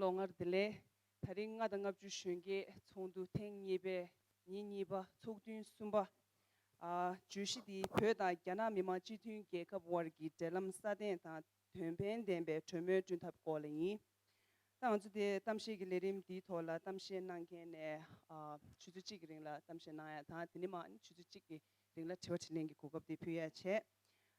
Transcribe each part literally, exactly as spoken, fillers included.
ལོ་སྔར་བདེ་ལེགས། ད་རིང་ལྔ་དང་ལྔ་བཅུ་གཞོན་སྐྱེས་ཚོགས་འདུ་ཐེངས་གཉིས་པའི་ཉིན་གཉིས་པ་ཚོགས་ཐུན་གསུམ་པ། ཨ། བརྗོད་གཞི་འདི་བོད་དང་རྒྱ་ནག་མི་དམངས་སྤྱི་མཐུན་རྒྱལ་ཁབ་དབར་གྱི་འབྲེལ་ལམ་སྲ་བརྟན་དང་དོན་ཕན་ལྡན་པའི་གྲོས་མོལ་བསྐྲུན་ཐབས་སྐོར་ལ་ཡིན། ད་ང་ཚོ་དེ་གཏམ་བཤད་ཀྱི་ལས་རིམ་འདིའི་ཐོག་ལ་གཏམ་བཤད་གནང་མཁན་ནས། ཨ། ཆུ་ཚོད་གཅིག་གི་རིང་ལ་གཏམ་བཤད་གནང་ཡ་དང་། དེ་ནས་མར་ཆུ་ཚོད་གཅིག་གི་རིང་ལ་དྲི་བ་དྲིས་ལན་གྱི་གོ་སྐབས་དེ་ཕུལ་ཡ་བྱས།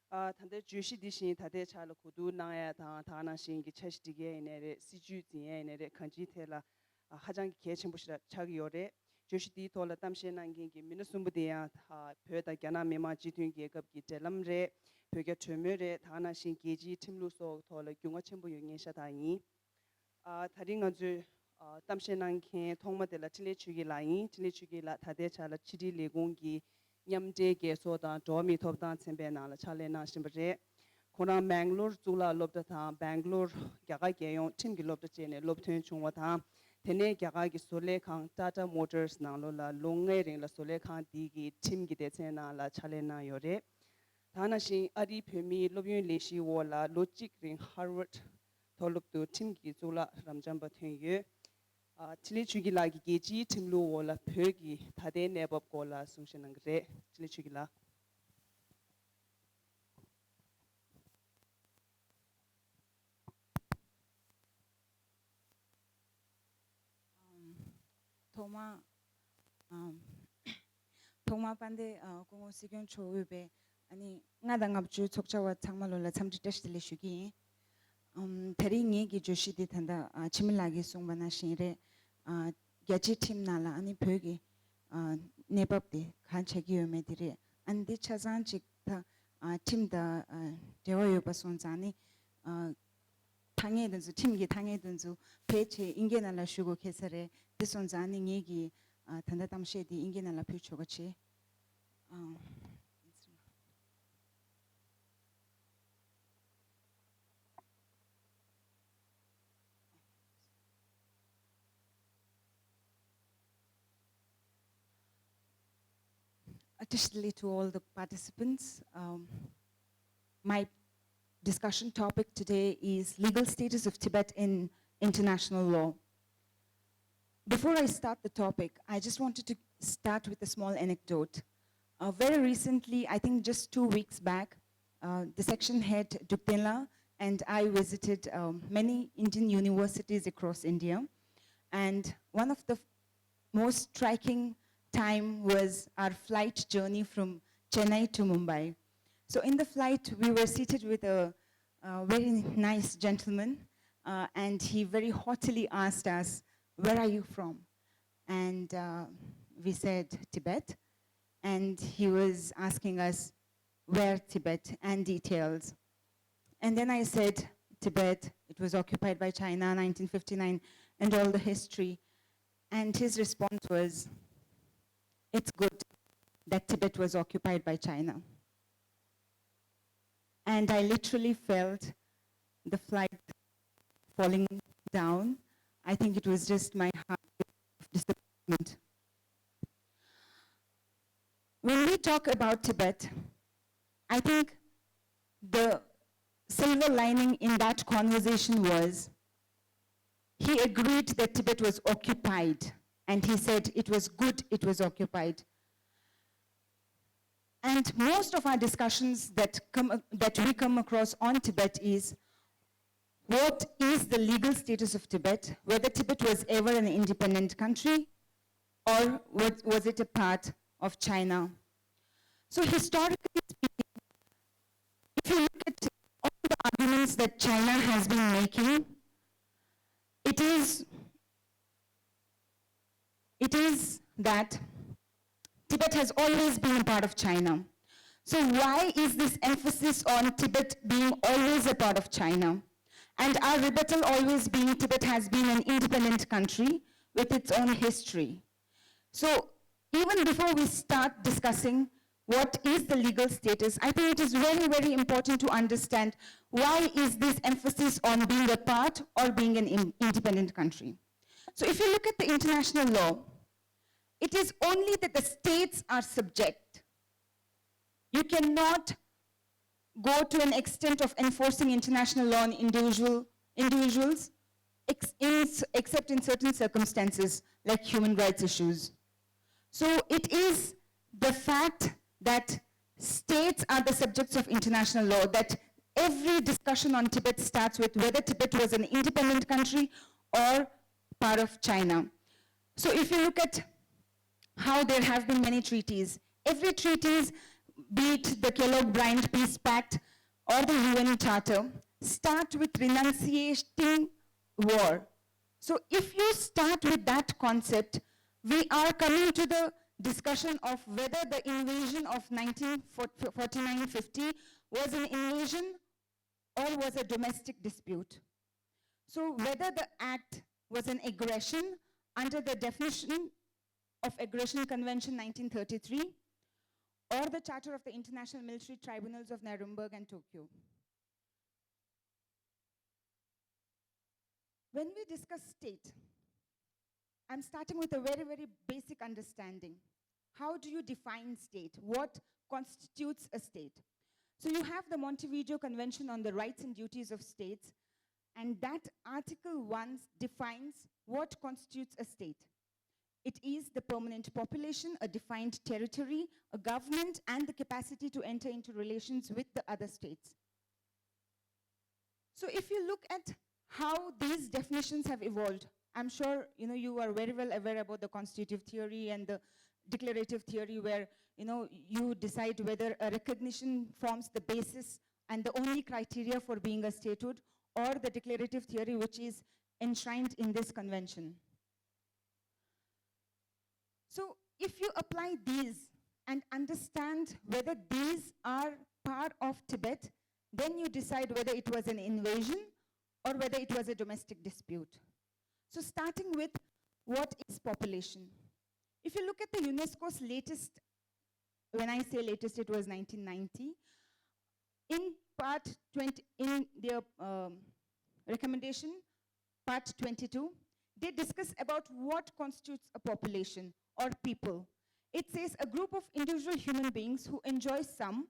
ཨ། ད་ལྟའི་བརྗོད་གཞི་འདི་བཞིན་ད་ལྟའི་ཆ་ལ་གོ་བསྡུར་གནང་ཡ་དང་། ད་ག་ནང་བཞིན་གྱི་འཆར་གཞི་སྒྲིག་ཡ་ཡིན་ནའི་རེད། སྲིད་ཇུས་འཛིན་ཡ་ཡིན་ནའི་རེད། གང་ཅིའི་ཐད་ལ། ཨ། ཧ་ཅང་གི་གལ་ཆེན་པོ་ཞིག་ཆགས་ཀྱི་ཡོད་རེད། བརྗོད་གཞི་འདིའི་ཐོག་ལ་གཏམ་བཤད་གནང་མཁན་གྱི་མི་སྣ་གསུམ་པོ་དེ་ཡང་། ཨ། བོད་དང་རྒྱ་ནག་མི་དམངས་སྤྱི་མཐུན་རྒྱལ་ཁབ་ཀྱི་འབྲེལ་ལམ་རེད། བོད་རྒྱ་གྲོས་མོལ་རེད། ད་ག་ནང་བཞིན་རྒྱལ་སྤྱིའི་ཁྲིམས་ལུགས་སོགས་ཐོག་ལ་རྒྱུས་མངའ་ཆེན་པོ་ཡོད་མཁན་ཤ་སྟག་ཡིན། ཨ། ད་རིང་ང་ཚོའི། ཨ། གཏམ་བཤད་གནང་མཁན་ཐོག་མ་དེ་ལ་འཕྲིན་ལས་ཆོས་སྐྱིད་ལགས་ཡིན། འཕྲིན་ལས་ཆོས་སྐྱིད་ལགས། ད་ལྟའི་ཆ་ལ་ཕྱི་དྲིལ་ལས་ཁུངས་ཀྱི་མཉམ་འབྲེལ་རྒྱལ་ཚོགས་དང་འགྲོ་བ་མིའི་ཐོབ་ཐང་ཚན་པའི་ནང་ལ་ཕྱག་ལས་གནང་བཞིན་པ་རེད། ཁོ་རང་མེང་ལོར་གཙུག་ལག་སློབ་གྲྭ་དང་། སྦེང་ལོར་རྒྱ་གར་རྒྱལ་ཡོངས་ཁྲིམས་ཀྱི་སློབ་གྲྭ་བཅས་ནས་སློབ་ཐོན་བྱུང་བ་དང་། དེ་ནས་རྒྱ་གར་གྱི་བཟོ་ལས་ཁང་Tata Motors ནང་ལོགས་ལ་ལོ་ལྔའི་རིང་ལ་བཟོ་ལས་ཁང་འདི་གི་ཁྲིམས་ཀྱི་སྡེ་ཚན་ནང་ལ་ཕྱག་ལས་གནང་ཡོད་རེད། ད་ག་ནང་བཞིན་ཨ་རིའི་བོད་མིའི་སློབ་ཡོན་ལས་གཞིའི་འོག་ལ་ལོ་གཅིག་རིང་Harvard མཐོ་སློབ་ཏུ་ཁྲིམས་ཀྱི་གཙུག་ལག་རབ་འབྱམས་པ་ཐོན་ཡོད། ཨ། འཕྲིན་ལས་ཆོས་སྐྱིད་ལགས་ཀྱིས་རྒྱལ་སྤྱིའི་ཁྲིམས་ལུགས་འོག་ལ་བོད་ཀྱི་ད་ལྟའི་གནས་བབ་སྐོར་ལ་གསུང་བཤད་གནང་གི་རེད། འཕྲིན་ལས་ཆོས་སྐྱིད་ལགས། ཨམ། ཐོག་མ། ཨམ། ཐོག་མ་དཔལ་ལྡན། ཨ། སྐུ་ངོ་སྲིད་སྐྱོང་མཆོག་དབུས་པའི། ཨ་ནི་ལྔ་དང་ལྔ་བཅུའི་ཚོགས་བཅར་བ་ཚང་མ་ལོ་ལ་འཚམས་འདྲི་བཀྲ་ཤིས་བདེ་ལེགས་ཞུ་གི་ཡིན། ཨམ། ད་རིང་ངེད་ཀྱི་བརྗོད་གཞི་འདི་ད་ལྟ། ཨ། འཆི་མེད་ལགས་ཀྱིས་གསུངས་པ་ནང་བཞིན་རེད། ཨ། རྒྱལ་སྤྱིའི་ཁྲིམས་ནང་ལ་ཨ་ནི་བོད་ཀྱི། ཨ། གནས་བབ་དེ་གང་ཆགས་ཀྱི་ཡོད་མེད་དེ་རེད། ཨ་ནི་འདི་ཆ་ཚང་ཅིག་ད། ཨ། ཁྲིམས་དང་། ཨ། འབྲེལ་བ་ཡོད་པ་སོང་ཙང་ནི། ཨ། ཐ་སྙད་དེ་ཚོ། ཁྲིམས་ཀྱི་ཐ་སྙད་དེ་ཚོ་ཕལ་ཆེར་དབྱིན་སྐད་ནང་ལ་ཞུ་དགོས་ཁེལ་ས་རེད། དེ་སོང་ཙང་ནི་ངེད་ཀྱིས། ཨ། ད་ལྟ་གཏམ་བཤད་འདི་དབྱིན་སྐད་ནང་ལ་ཕུལ་ཆོག་ག་བྱེད། ཨ། Additionally, to all the participants, um, my discussion topic today is legal status of Tibet in international law. Before I start the topic, I just wanted to start with a small anecdote. Uh, very recently, I think just two weeks back, uh, the section head, Dukdenla, and I visited, um, many Indian universities across India. And one of the most striking time was our flight journey from Chennai to Mumbai. So in the flight, we were seated with a, a very nice gentleman, uh, and he very haughtily asked us, "Where are you from?" And, uh, we said, "Tibet." And he was asking us where Tibet and details. And then I said, "Tibet, it was occupied by China, nineteen fifty-nine, and all the history." And his response was, "It's good that Tibet was occupied by China." And I literally felt the flight falling down. I think it was just my heart of disappointment. When we talk about Tibet, I think the silver lining in that conversation was he agreed that Tibet was occupied, and he said it was good it was occupied. And most of our discussions that come, that we come across on Tibet is, what is the legal status of Tibet, whether Tibet was ever an independent country or was, was it a part of China? So historically speaking, if you look at all the arguments that China has been making, it is, it is that Tibet has always been a part of China. So why is this emphasis on Tibet being always a part of China? And our rebuttal always being Tibet has been an independent country with its own history. So even before we start discussing what is the legal status, I think it is very, very important to understand why is this emphasis on being a part or being an in-, independent country. So if you look at the international law, it is only that the states are subject. You cannot go to an extent of enforcing international law on individual, individuals ex- in, except in certain circumstances like human rights issues. So it is the fact that states are the subjects of international law, that every discussion on Tibet starts with whether Tibet was an independent country or part of China. So if you look at how there have been many treaties, every treaties, be it the Kellogg-Briand Peace Pact or the U N Charter, start with renunciating war. So if you start with that concept, we are coming to the discussion of whether the invasion of nineteen forty-nine fifty was an invasion or was a domestic dispute. So whether the act was an aggression under the definition of Aggression Convention nineteen thirty-three or the Charter of the International Military Tribunals of Nuremberg and Tokyo. When we discuss state, I'm starting with a very, very basic understanding. How do you define state? What constitutes a state? So you have the Montevideo Convention on the Rights and Duties of States, and that Article one defines what constitutes a state. It is the permanent population, a defined territory, a government, and the capacity to enter into relations with the other states. So if you look at how these definitions have evolved, I'm sure, you know, you are very well aware about the constitutive theory and the declarative theory, where, you know, you decide whether a recognition forms the basis and the only criteria for being a statehood, or the declarative theory which is enshrined in this convention. So if you apply these and understand whether these are part of Tibet, then you decide whether it was an invasion or whether it was a domestic dispute. So starting with, what is population? If you look at the UNESCO's latest, when I say latest, it was nineteen ninety, in part twenty, in their um, recommendation, part twenty-two, they discuss about what constitutes a population or people. It says a group of individual human beings who enjoy some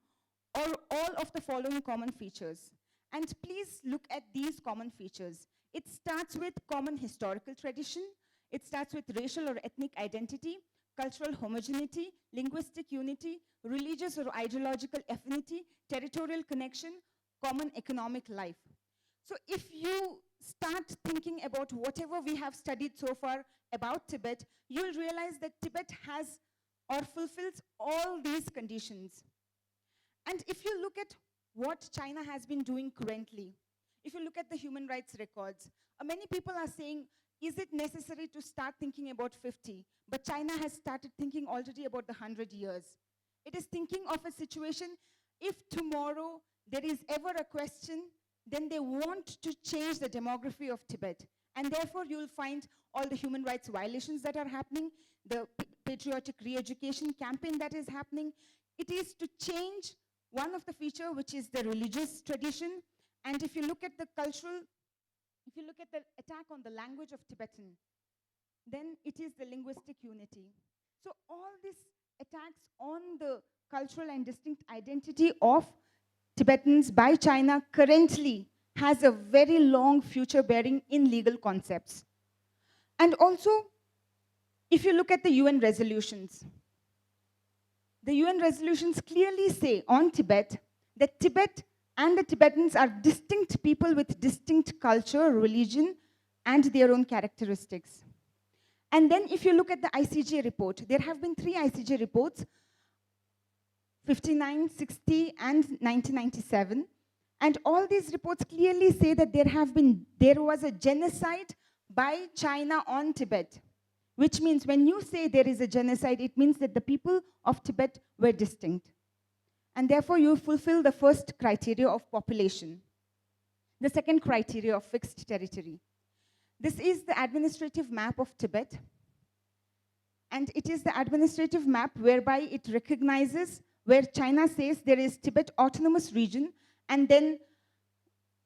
or all of the following common features. And please look at these common features. It starts with common historical tradition, it starts with racial or ethnic identity, cultural homogeneity, linguistic unity, religious or ideological affinity, territorial connection, common economic life. So if you start thinking about whatever we have studied so far about Tibet, you'll realize that Tibet has or fulfills all these conditions. And if you look at what China has been doing currently, if you look at the human rights records, uh, many people are saying, is it necessary to start thinking about fifty? But China has started thinking already about the hundred years. It is thinking of a situation, if tomorrow there is ever a question, then they want to change the demography of Tibet. And therefore, you'll find all the human rights violations that are happening, the p- patriotic re education campaign that is happening. It is to change one of the feature, which is the religious tradition. And if you look at the cultural, if you look at the attack on the language of Tibetan, then it is the linguistic unity. So all these attacks on the cultural and distinct identity of Tibetans by China currently has a very long future bearing in legal concepts. And also, if you look at the U N resolutions, the U N resolutions clearly say on Tibet that Tibet and the Tibetans are distinct people with distinct culture, religion, and their own characteristics. And then, if you look at the I C J report, there have been three I C J reports, fifty-nine, sixty, and nineteen ninety-seven. And all these reports clearly say that there have been there was a genocide by China on Tibet, which means when you say there is a genocide, it means that the people of Tibet were distinct. And therefore, you fulfill the first criteria of population. The second criteria of fixed territory. This is the administrative map of Tibet. And it is the administrative map whereby it recognizes where China says there is Tibet Autonomous Region, and then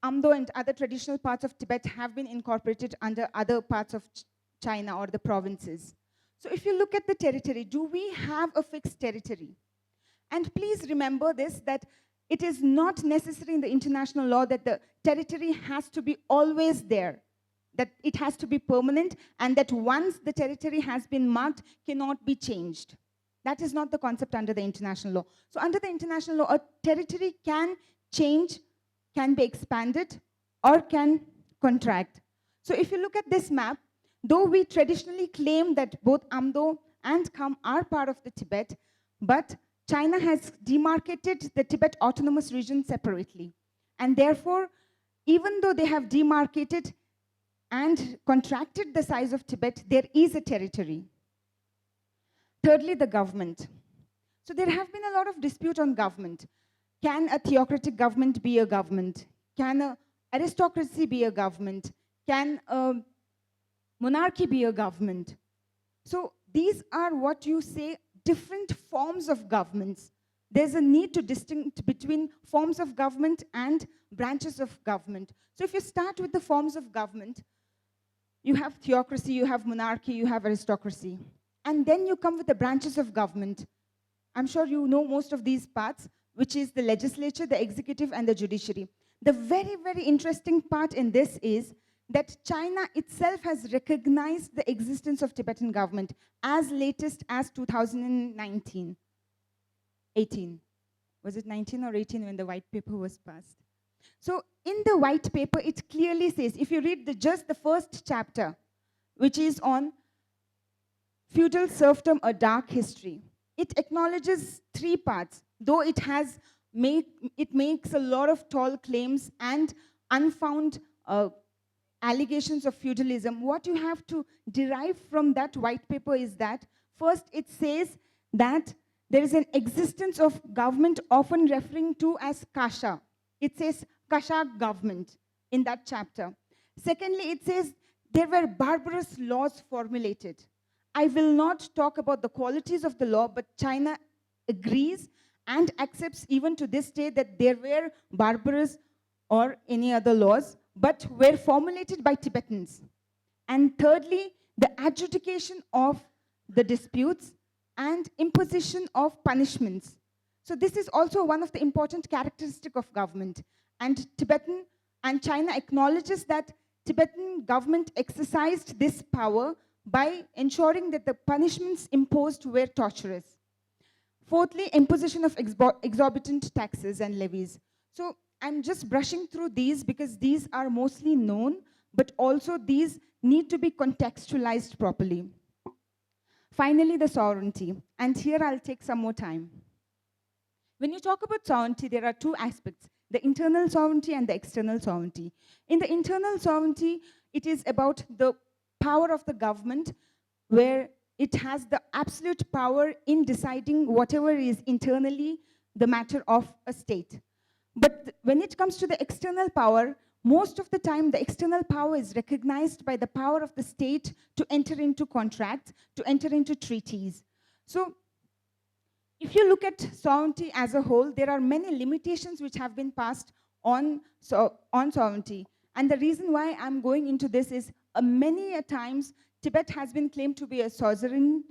Amdo and other traditional parts of Tibet have been incorporated under other parts of Ch- China or the provinces. So if you look at the territory, do we have a fixed territory? And please remember this, that it is not necessary in the international law that the territory has to be always there. that it has to be permanent, and that once the territory has been marked, cannot be changed. That is not the concept under the international law. So under the international law, a territory can change, can be expanded, or can contract. So if you look at this map, though we traditionally claim that both Amdo and Kham are part of the Tibet, but China has demarcated the Tibet Autonomous Region separately. And therefore, even though they have demarcated and contracted the size of Tibet, there is a territory. Thirdly, the government. So there have been a lot of dispute on government. Can a theocratic government be a government? Can a aristocracy be a government? Can a monarchy be a government? So these are what you say different forms of governments. There's a need to distinct between forms of government and branches of government. So if you start with the forms of government, you have theocracy, you have monarchy, you have aristocracy. And then you come with the branches of government. I'm sure you know most of these parts, which is the legislature, the executive, and the judiciary. The very, very interesting part in this is that China itself has recognized the existence of Tibetan government as latest as two thousand nineteen, eighteen. Was it nineteen or eighteen when the white paper was passed? So in the white paper, it clearly says, if you read the, just the first chapter, which is on Feudal Serfdom, A Dark History, it acknowledges three parts, though it has make, it makes a lot of tall claims and unfound uh, allegations of feudalism. What you have to derive from that white paper is that first it says that there is an existence of government often referring to as Kasha. It says Kasha government in that chapter. Secondly, it says there were barbarous laws formulated. I will not talk about the qualities of the law, but China agrees and accepts even to this day that there were barbarous or any other laws, but were formulated by Tibetans. And thirdly, the adjudication of the disputes and imposition of punishments. So this is also one of the important characteristic of government. And Tibetan and China acknowledges that Tibetan government exercised this power by ensuring that the punishments imposed were torturous. Fourthly, imposition of exorbitant taxes and levies. So I'm just brushing through these because these are mostly known, but also these need to be contextualized properly. Finally, the sovereignty. And here I'll take some more time. When you talk about sovereignty, there are two aspects, the internal sovereignty and the external sovereignty. In the internal sovereignty, it is about the power of the government, where it has the absolute power in deciding whatever is internally the matter of a state. But when it comes to the external power, most of the time the external power is recognized by the power of the state to enter into contracts, to enter into treaties. So if you look at sovereignty as a whole, there are many limitations which have been passed on, so, on sovereignty. And the reason why I'm going into this is uh, many a times Tibet has been claimed to be a suzerain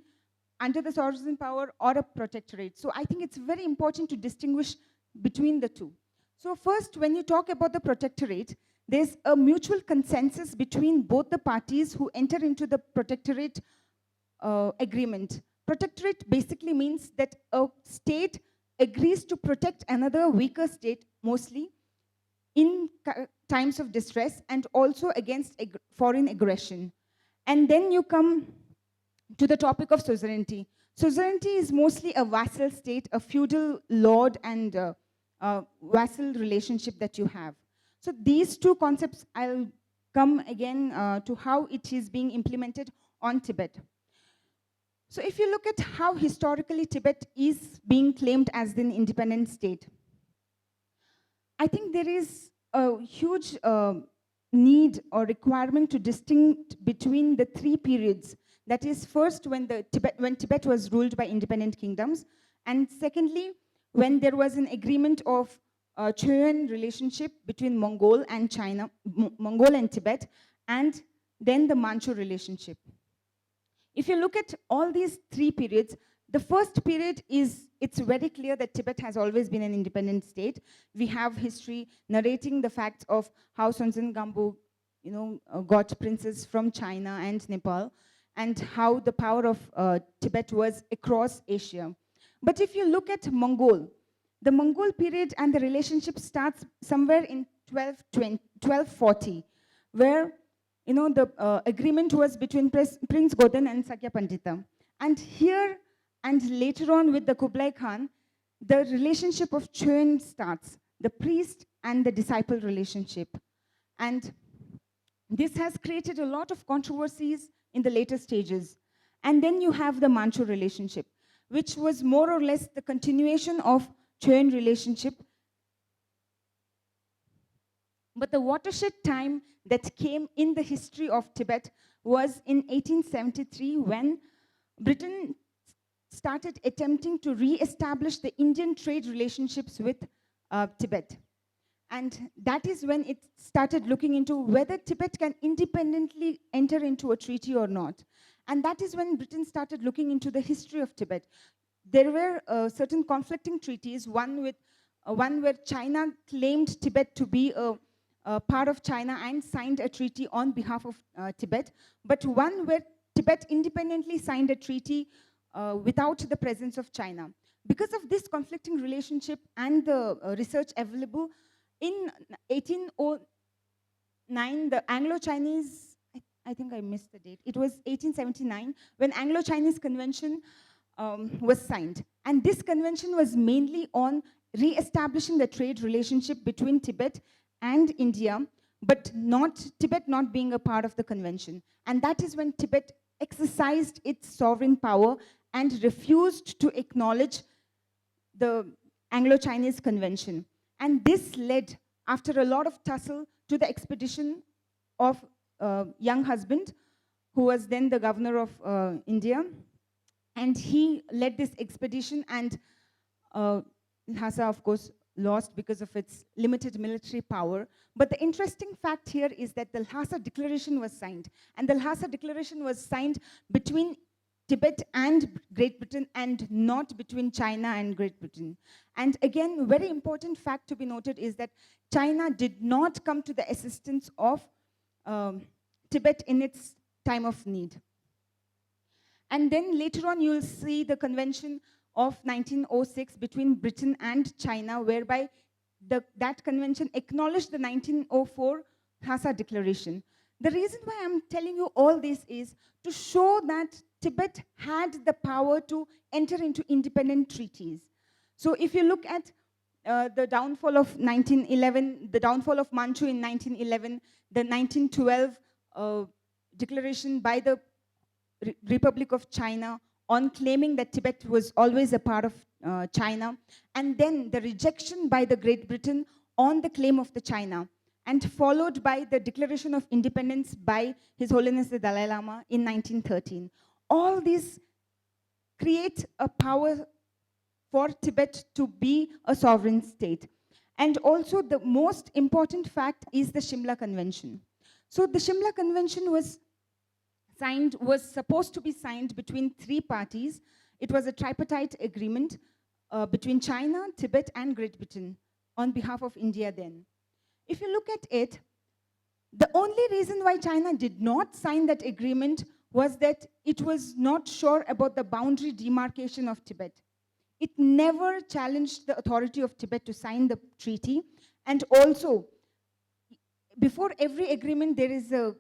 under the suzerain power or a protectorate. So I think it's very important to distinguish between the two. So first, when you talk about the protectorate, there's a mutual consensus between both the parties who enter into the protectorate uh, agreement. Protectorate basically means that a state agrees to protect another weaker state, mostly in times of distress and also against ag- foreign aggression. And then you come to the topic of suzerainty. Suzerainty is mostly a vassal state, a feudal lord and uh, uh, vassal relationship that you have. So these two concepts, I'll come again uh, to how it is being implemented on Tibet. So if you look at how historically Tibet is being claimed as an independent state, I think there is a huge uh, need or requirement to distinct between the three periods. That is, first, when, the Tibet, when Tibet was ruled by independent kingdoms, and secondly, when there was an agreement of uh, Choyuan relationship between Mongol and China, M- Mongol and Tibet, and then the Manchu relationship. If you look at all these three periods, the first period is, it's very clear that Tibet has always been an independent state. We have history narrating the facts of how Sonzon Gampo you know, uh, got princes from China and Nepal, and how the power of uh, Tibet was across Asia. But if you look at Mongol, the Mongol period and the relationship starts somewhere in twelve twenty, twelve forty, where, you know, the uh, agreement was between Pres- Prince Goden and Sakya Pandita. And here and later on with the Kublai Khan, the relationship of Chön starts, the priest and the disciple relationship. And this has created a lot of controversies in the later stages. And then you have the Manchu relationship, which was more or less the continuation of Chön relationship. But the watershed time that came in the history of Tibet was in eighteen seventy-three, when Britain started attempting to re-establish the Indian trade relationships with uh, Tibet. And that is when it started looking into whether Tibet can independently enter into a treaty or not. And that is when Britain started looking into the history of Tibet. There were uh, certain conflicting treaties, one with uh, one where China claimed Tibet to be a, a part of China and signed a treaty on behalf of uh, Tibet, but one where Tibet independently signed a treaty uh, without the presence of China. Because of this conflicting relationship and the uh, research available, in eighteen oh nine, the Anglo-Chinese, I, I think I missed the date. It was eighteen seventy-nine when Anglo-Chinese Convention um, was signed. And this convention was mainly on re-establishing the trade relationship between Tibet and India, but not Tibet not being a part of the convention. And that is when Tibet exercised its sovereign power and refused to acknowledge the Anglo-Chinese Convention. And this led, after a lot of tussle, to the expedition of uh, young husband, who was then the governor of uh, India. And he led this expedition, and uh, Lhasa, of course, lost because of its limited military power. But the interesting fact here is that the Lhasa Declaration was signed, and the Lhasa Declaration was signed between Tibet and Great Britain and not between China and Great Britain. And again, very important fact to be noted is that China did not come to the assistance of um, Tibet in its time of need. And then later on, you'll see the convention of nineteen oh six between Britain and China, whereby the, that convention acknowledged the nineteen oh four Lhasa Declaration. The reason why I'm telling you all this is to show that Tibet had the power to enter into independent treaties. So if you look at uh, the downfall of nineteen eleven, the downfall of Manchu in nineteen eleven, the nineteen twelve uh, declaration by the Re- Republic of China on claiming that Tibet was always a part of uh, China, and then the rejection by the Great Britain on the claim of the China, and followed by the declaration of independence by His Holiness the Dalai Lama in nineteen thirteen. All these create a power for Tibet to be a sovereign state. And also, the most important fact is the Shimla Convention. So, the Shimla Convention was signed, was supposed to be signed between three parties. It was a tripartite agreement uh, between China, Tibet, and Great Britain on behalf of India then. If you look at it, the only reason why China did not sign that agreement was that it was not sure about the boundary demarcation of Tibet. It never challenged the authority of Tibet to sign the treaty. And also, before every agreement, there is a,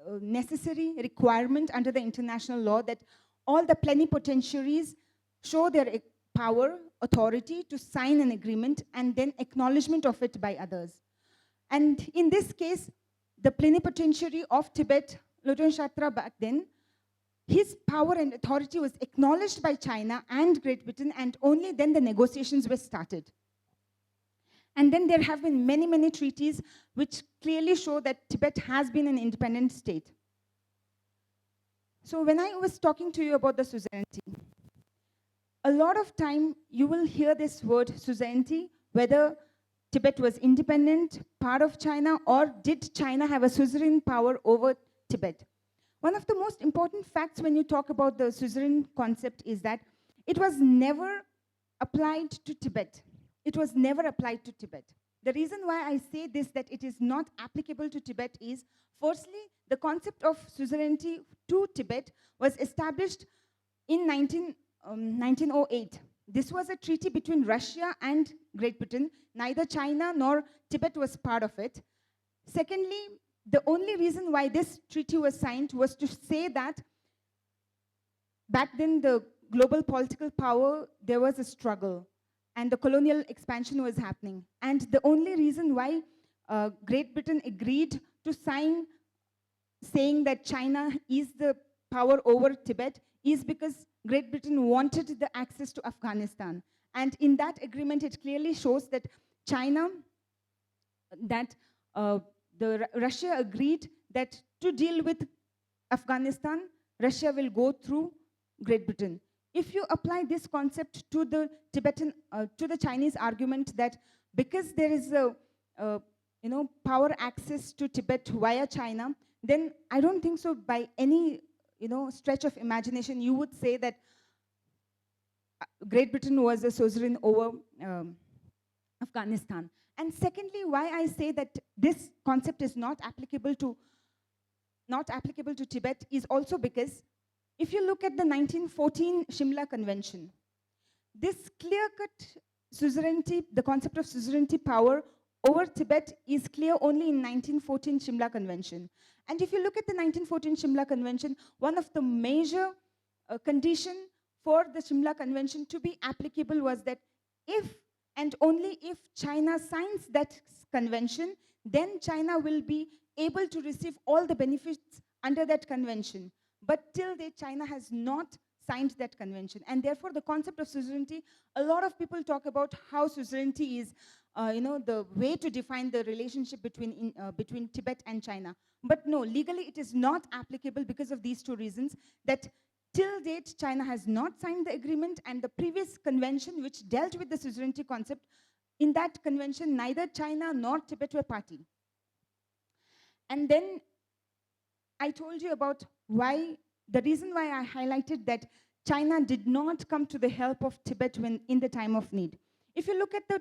a necessary requirement under the international law that all the plenipotentiaries show their e- power, authority to sign an agreement and then acknowledgement of it by others. And in this case, the plenipotentiary of Tibet, Lodrö Shattra back then, his power and authority was acknowledged by China and Great Britain, and only then the negotiations were started. And then there have been many, many treaties which clearly show that Tibet has been an independent state. So when I was talking to you about the suzerainty, a lot of time you will hear this word suzerainty, whether Tibet was independent, part of China, or did China have a suzerain power over Tibet? One of the most important facts when you talk about the suzerain concept is that it was never applied to Tibet. It was never applied to Tibet. The reason why I say this, that it is not applicable to Tibet, is firstly, the concept of suzerainty to Tibet was established in nineteen, um, nineteen oh eight. This was a treaty between Russia and Great Britain. Neither China nor Tibet was part of it. Secondly, the only reason why this treaty was signed was to say that back then the global political power, there was a struggle and the colonial expansion was happening. And the only reason why uh, Great Britain agreed to sign saying that China is the power over Tibet is because Great Britain wanted the access to Afghanistan. And in that agreement, it clearly shows that China, that uh, the Ru- Russia agreed that to deal with Afghanistan, Russia will go through Great Britain. If you apply this concept to the Tibetan, uh, to the Chinese argument that because there is a, uh, you know, power access to Tibet via China, then I don't think so by any, you know, stretch of imagination you would say that uh, Great Britain was a suzerain over um, Afghanistan. And secondly, why I say that this concept is not applicable to not applicable to Tibet is also because if you look at the nineteen fourteen Shimla Convention, this clear-cut suzerainty, the concept of suzerainty power over Tibet is clear only in nineteen fourteen Shimla Convention. And if you look at the nineteen fourteen Shimla Convention, one of the major uh, condition for the Shimla Convention to be applicable was that if and only if China signs that convention, then China will be able to receive all the benefits under that convention. But till date, China has not signed that convention. And therefore, the concept of suzerainty, a lot of people talk about how suzerainty is, uh, you know, the way to define the relationship between, in, uh, between Tibet and China. But no, legally it is not applicable because of these two reasons, that till date, China has not signed the agreement, and the previous convention, which dealt with the suzerainty concept, in that convention, neither China nor Tibet were party. And then I told you about why, the reason why I highlighted that China did not come to the help of Tibet when in the time of need. If you look at the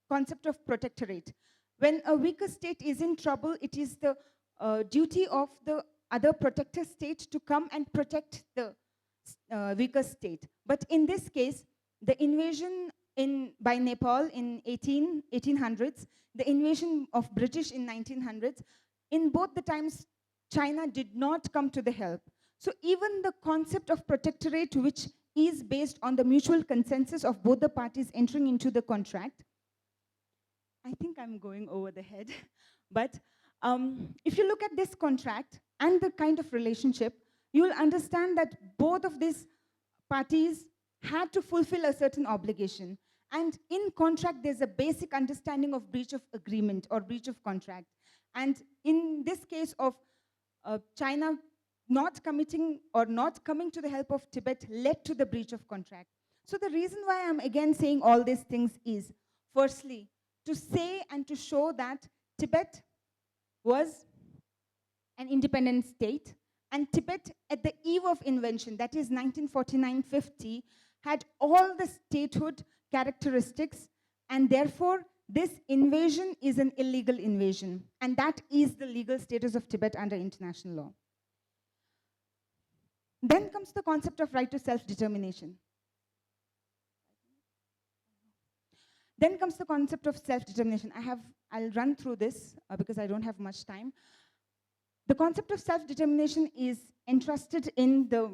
concept of protectorate, when a weaker state is in trouble, it is the uh, duty of the other protector state to come and protect the uh, weaker state. But in this case, the invasion in by Nepal in eighteen, eighteen hundreds, the invasion of British in nineteen hundreds, in both the times, China did not come to the help. So even the concept of protectorate, which is based on the mutual consensus of both the parties entering into the contract, I think I'm going over the head, but um, if you look at this contract and the kind of relationship, you'll understand that both of these parties had to fulfill a certain obligation. And in contract, there's a basic understanding of breach of agreement or breach of contract. And in this case of uh, China not committing or not coming to the help of Tibet led to the breach of contract. So the reason why I'm again saying all these things is, firstly, to say and to show that Tibet was an independent state, and Tibet at the eve of invention, that is nineteen forty-nine fifty, had all the statehood characteristics, and therefore this invasion is an illegal invasion, and that is the legal status of Tibet under international law. Then comes the concept of right to self-determination. Then comes the concept of self-determination. I have, I'll run through this uh, because I don't have much time. The concept of self-determination is entrusted in the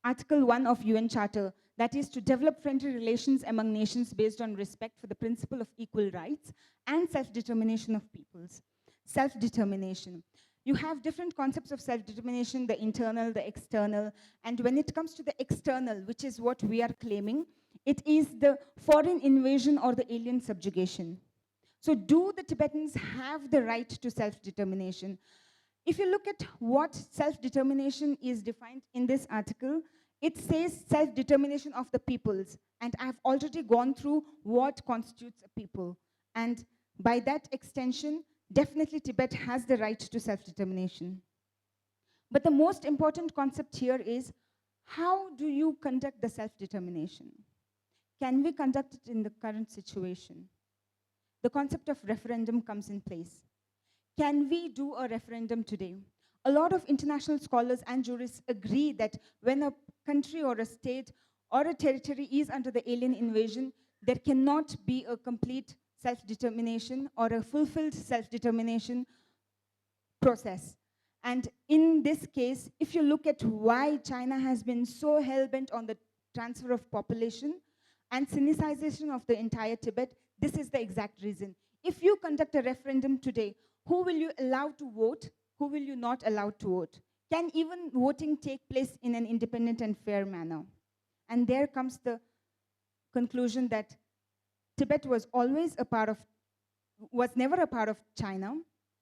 Article one of U N Charter, that is to develop friendly relations among nations based on respect for the principle of equal rights and self-determination of peoples. Self-determination. You have different concepts of self-determination, the internal, the external, and when it comes to the external, which is what we are claiming, it is the foreign invasion or the alien subjugation. So do the Tibetans have the right to self-determination? If you look at what self-determination is defined in this article, it says self-determination of the peoples. And I've already gone through what constitutes a people. And by that extension, definitely Tibet has the right to self-determination. But the most important concept here is, how do you conduct the self-determination? Can we conduct it in the current situation? the concept of referendum comes in place. Can we do a referendum today? A lot of international scholars and jurists agree that when a country or a state or a territory is under the alien invasion, there cannot be a complete self determination or a fulfilled self determination process. And in this case, if you look at why China has been so hell bent on the transfer of population and Sinicization of the entire Tibet, this is the exact reason. If you conduct a referendum today, who will you allow to vote? Who will you not allow to vote? Can even voting take place in an independent and fair manner? And there comes the conclusion that Tibet was always a part of, was never a part of China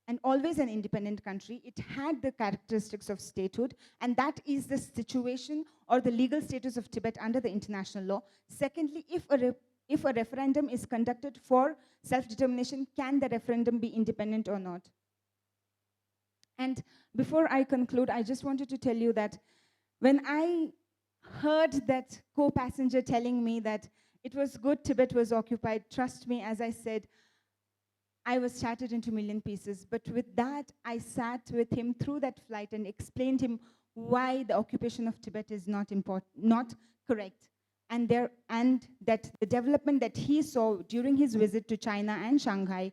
and always an independent country. It had the characteristics of statehood, and that is the situation or the legal status of Tibet under the international law. Secondly, if a re- if a referendum is conducted for self determination, can the referendum be independent or not? And before I conclude, I just wanted to tell you that when I heard that co passenger telling me that it was good Tibet was occupied, trust me, as I said, I was shattered into million pieces. But with that, I sat with him through that flight and explained him why the occupation of Tibet is not important, not correct. And there and that the development that he saw during his visit to China and Shanghai,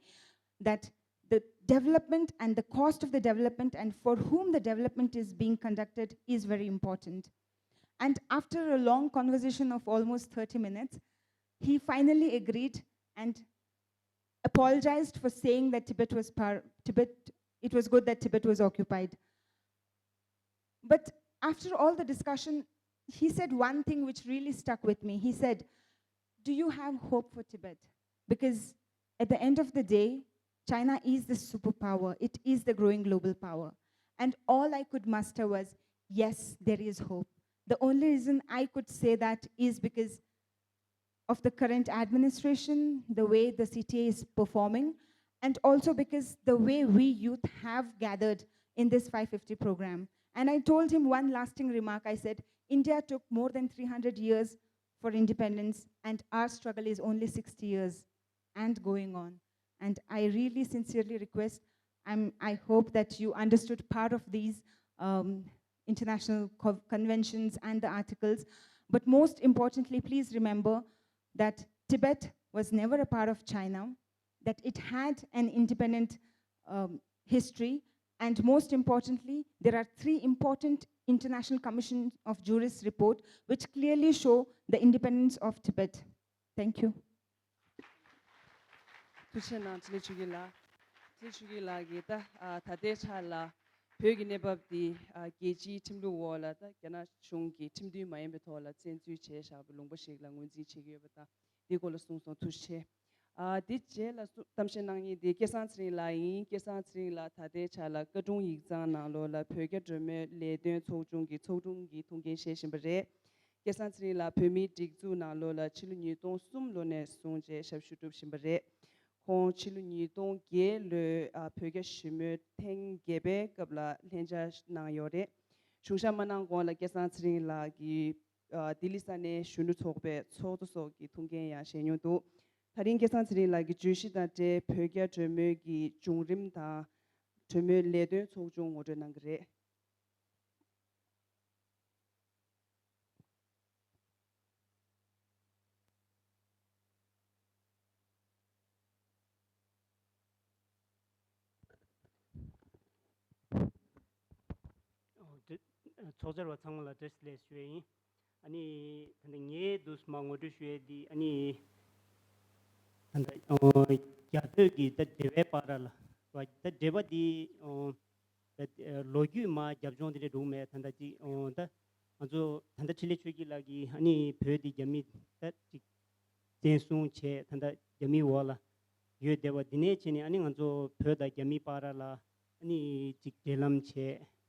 that the development and the cost of the development and for whom the development is being conducted is very important. And after a long conversation of almost thirty minutes, he finally agreed and apologized for saying that Tibet was par- Tibet it was good that Tibet was occupied. But after all the discussion, he said one thing which really stuck with me. He said, "Do you have hope for Tibet?" Because at the end of the day, China is the superpower, it is the growing global power. And all I could muster was, "Yes, there is hope." The only reason I could say that is because of the current administration, the way the C T A is performing, and also because the way we youth have gathered in this five fifty program. And I told him one lasting remark. I said, "India took more than three hundred years for independence, and our struggle is only sixty years and going on." And I really sincerely request, I'm, I hope that you understood part of these um, international co- conventions and the articles. But most importantly, please remember that Tibet was never a part of China, that it had an independent um, history, and most importantly, there are three important International Commission of Jurists report which clearly show the independence of Tibet. Thank you. ཐུགས་རྗེ་ཆེ་གནང་། འཕྲིན་ལས་ཆོས་སྐྱིད་ལགས། འཕྲིན་ལས་ཆོས་སྐྱིད་ལགས་ཀྱིས་ད་ཨ་ད་ལྟའི་ཆ་ལ་བོད་ཀྱི་གནས་བབ་འདི་ཨ་རྒྱལ་སྤྱིའི་ཁྲིམས་ལུགས་འོག་ལ་ད་རྒྱ་ནག་གཞུང་གི་ཁྲིམས་མཐུན་མ་ཡིན་པའི་ཐོག་ལ་བཙན་འཛུལ་བྱས་བཞག་པའི་ལུང་པ་ཞིག་ལ་ངོས་འཛིན་བྱེད་ཀྱི་ཡོད་པ་དང་། འདིའི་སྐོར་ལ་གསུངས་སོང་། ཐུགས་རྗེ་ཆེ། ཨ་འདི་རྗེས་ལ་གསུ་གཏམ་བཤད་གནང་མཁན་འདི་སྐལ་བཟང་ཚེ་རིང་ལགས་ཡིན། སྐལ་བཟང་ཚེ་རིང་ལགས་ད་ལྟའི་ཆ་ལ་བཀའ་དྲུང་ཡིག་ཚང་ནང་ལོགས་ལ་བོད་རྒྱ་གྲོས་མོལ་ལས་དོན་ཚོགས་ཆུང་གི་ཚོགས་དྲུང་གི་ཐུགས་འགན་བཞེས་བཞིན་པ་རེད། སྐལ་བཟང་ཚེ་རིང་ལགས་བོད་མིའི་སྒྲིག་འཛུགས་ནང་ལོགས་ལ་ཕྱི་ལོ་ཉིས་སྟོང་གསུམ་ལོ་ནས་བཟུང་བྱས་ཞབས་ཞུ་སྒྲུབ་བཞིན་པ་རེད། ཁོང་ཕྱི་ལོ་ཉིས་སྟོང་བརྒྱད་ལོའི་ཨ་བོད་རྒྱ་ཞི་མོལ་ཐེངས་བརྒྱད་པའི་སྐབས་ལ་ལྷན་བཅར་གནང་ཡོད་རེད། གཞུང་ཞབས་མ་གནང་གོང་ལ་སྐལ་བཟང་ཚེ་རིང་ལགས་ཀྱིས་ཨ་ལྡི་ལི་ས་གནས་གཞོན་ནུ་ཚོགས་པའི་ཚོགས་གཙོ་སོགས་ཀྱི་ཐུགས་འགན་ཡང་བཞེས་མྱོང་འདུག། ད་རིང་སྐལ་བཟང་ཚེ་རིང་ལགས་ཀྱིས་བརྗོད་གཞི་དང་འབྲེལ་བོད་རྒྱ་གྲོས་མོལ་གྱི་བྱུང་རིམ་དང་། གྲོས་མོལ་ལས་དོན་ཚོགས་ཆུང་ངོ་སྤྲོད་གནང་གི་རེད། ཨོ་དེ་ཚོགས་བཅར་བ་ཚང་མ་ལ་བཀྲ་ཤིས་བདེ་ལེགས་ཞུ་ཡས་ཡིན། ཨ་ནི་ད་ལྟ་ངས་འདུག་མ་ངོ་སྤྲོད་ཞུ་ཡས་འདི་ཨ་ནི་ད་ལྟ་ཨོ་རྒྱ་བོད་ཀྱི་ད་འབྲེལ་བའི་བར་ལ་བ་ད་འབྲེལ་བ་འདི་ཨོ་ད་ལོ་རྒྱུས་མ་རྒྱབ་ལྗོངས་འདི་འདྲ་འདུག་མེད། ད་ལྟ་ཅིག་ཨོ་ད་ང་ཚོ་ད་ལྟ་འཕྲིན་ལས་ཆོས་སྐྱིད་ལགས་ཀྱིས་ཨ་ནི་བོད་འདི་རྒྱ་མི་ད་ཅིག་བཙན་བཟུང་བྱས་ད་ལྟ་རྒྱ་མིའི་འོག་ལ་ཡོད་བསྡད་པ་འདི་ནས་བྱས་ནས་ཨ་ནི་ང་ཚོ་བོད་དང་རྒྱ་མིའི་བར་ལ་ཨ་ནི་ཅིག་འབྲེལ་ལམ་བྱས་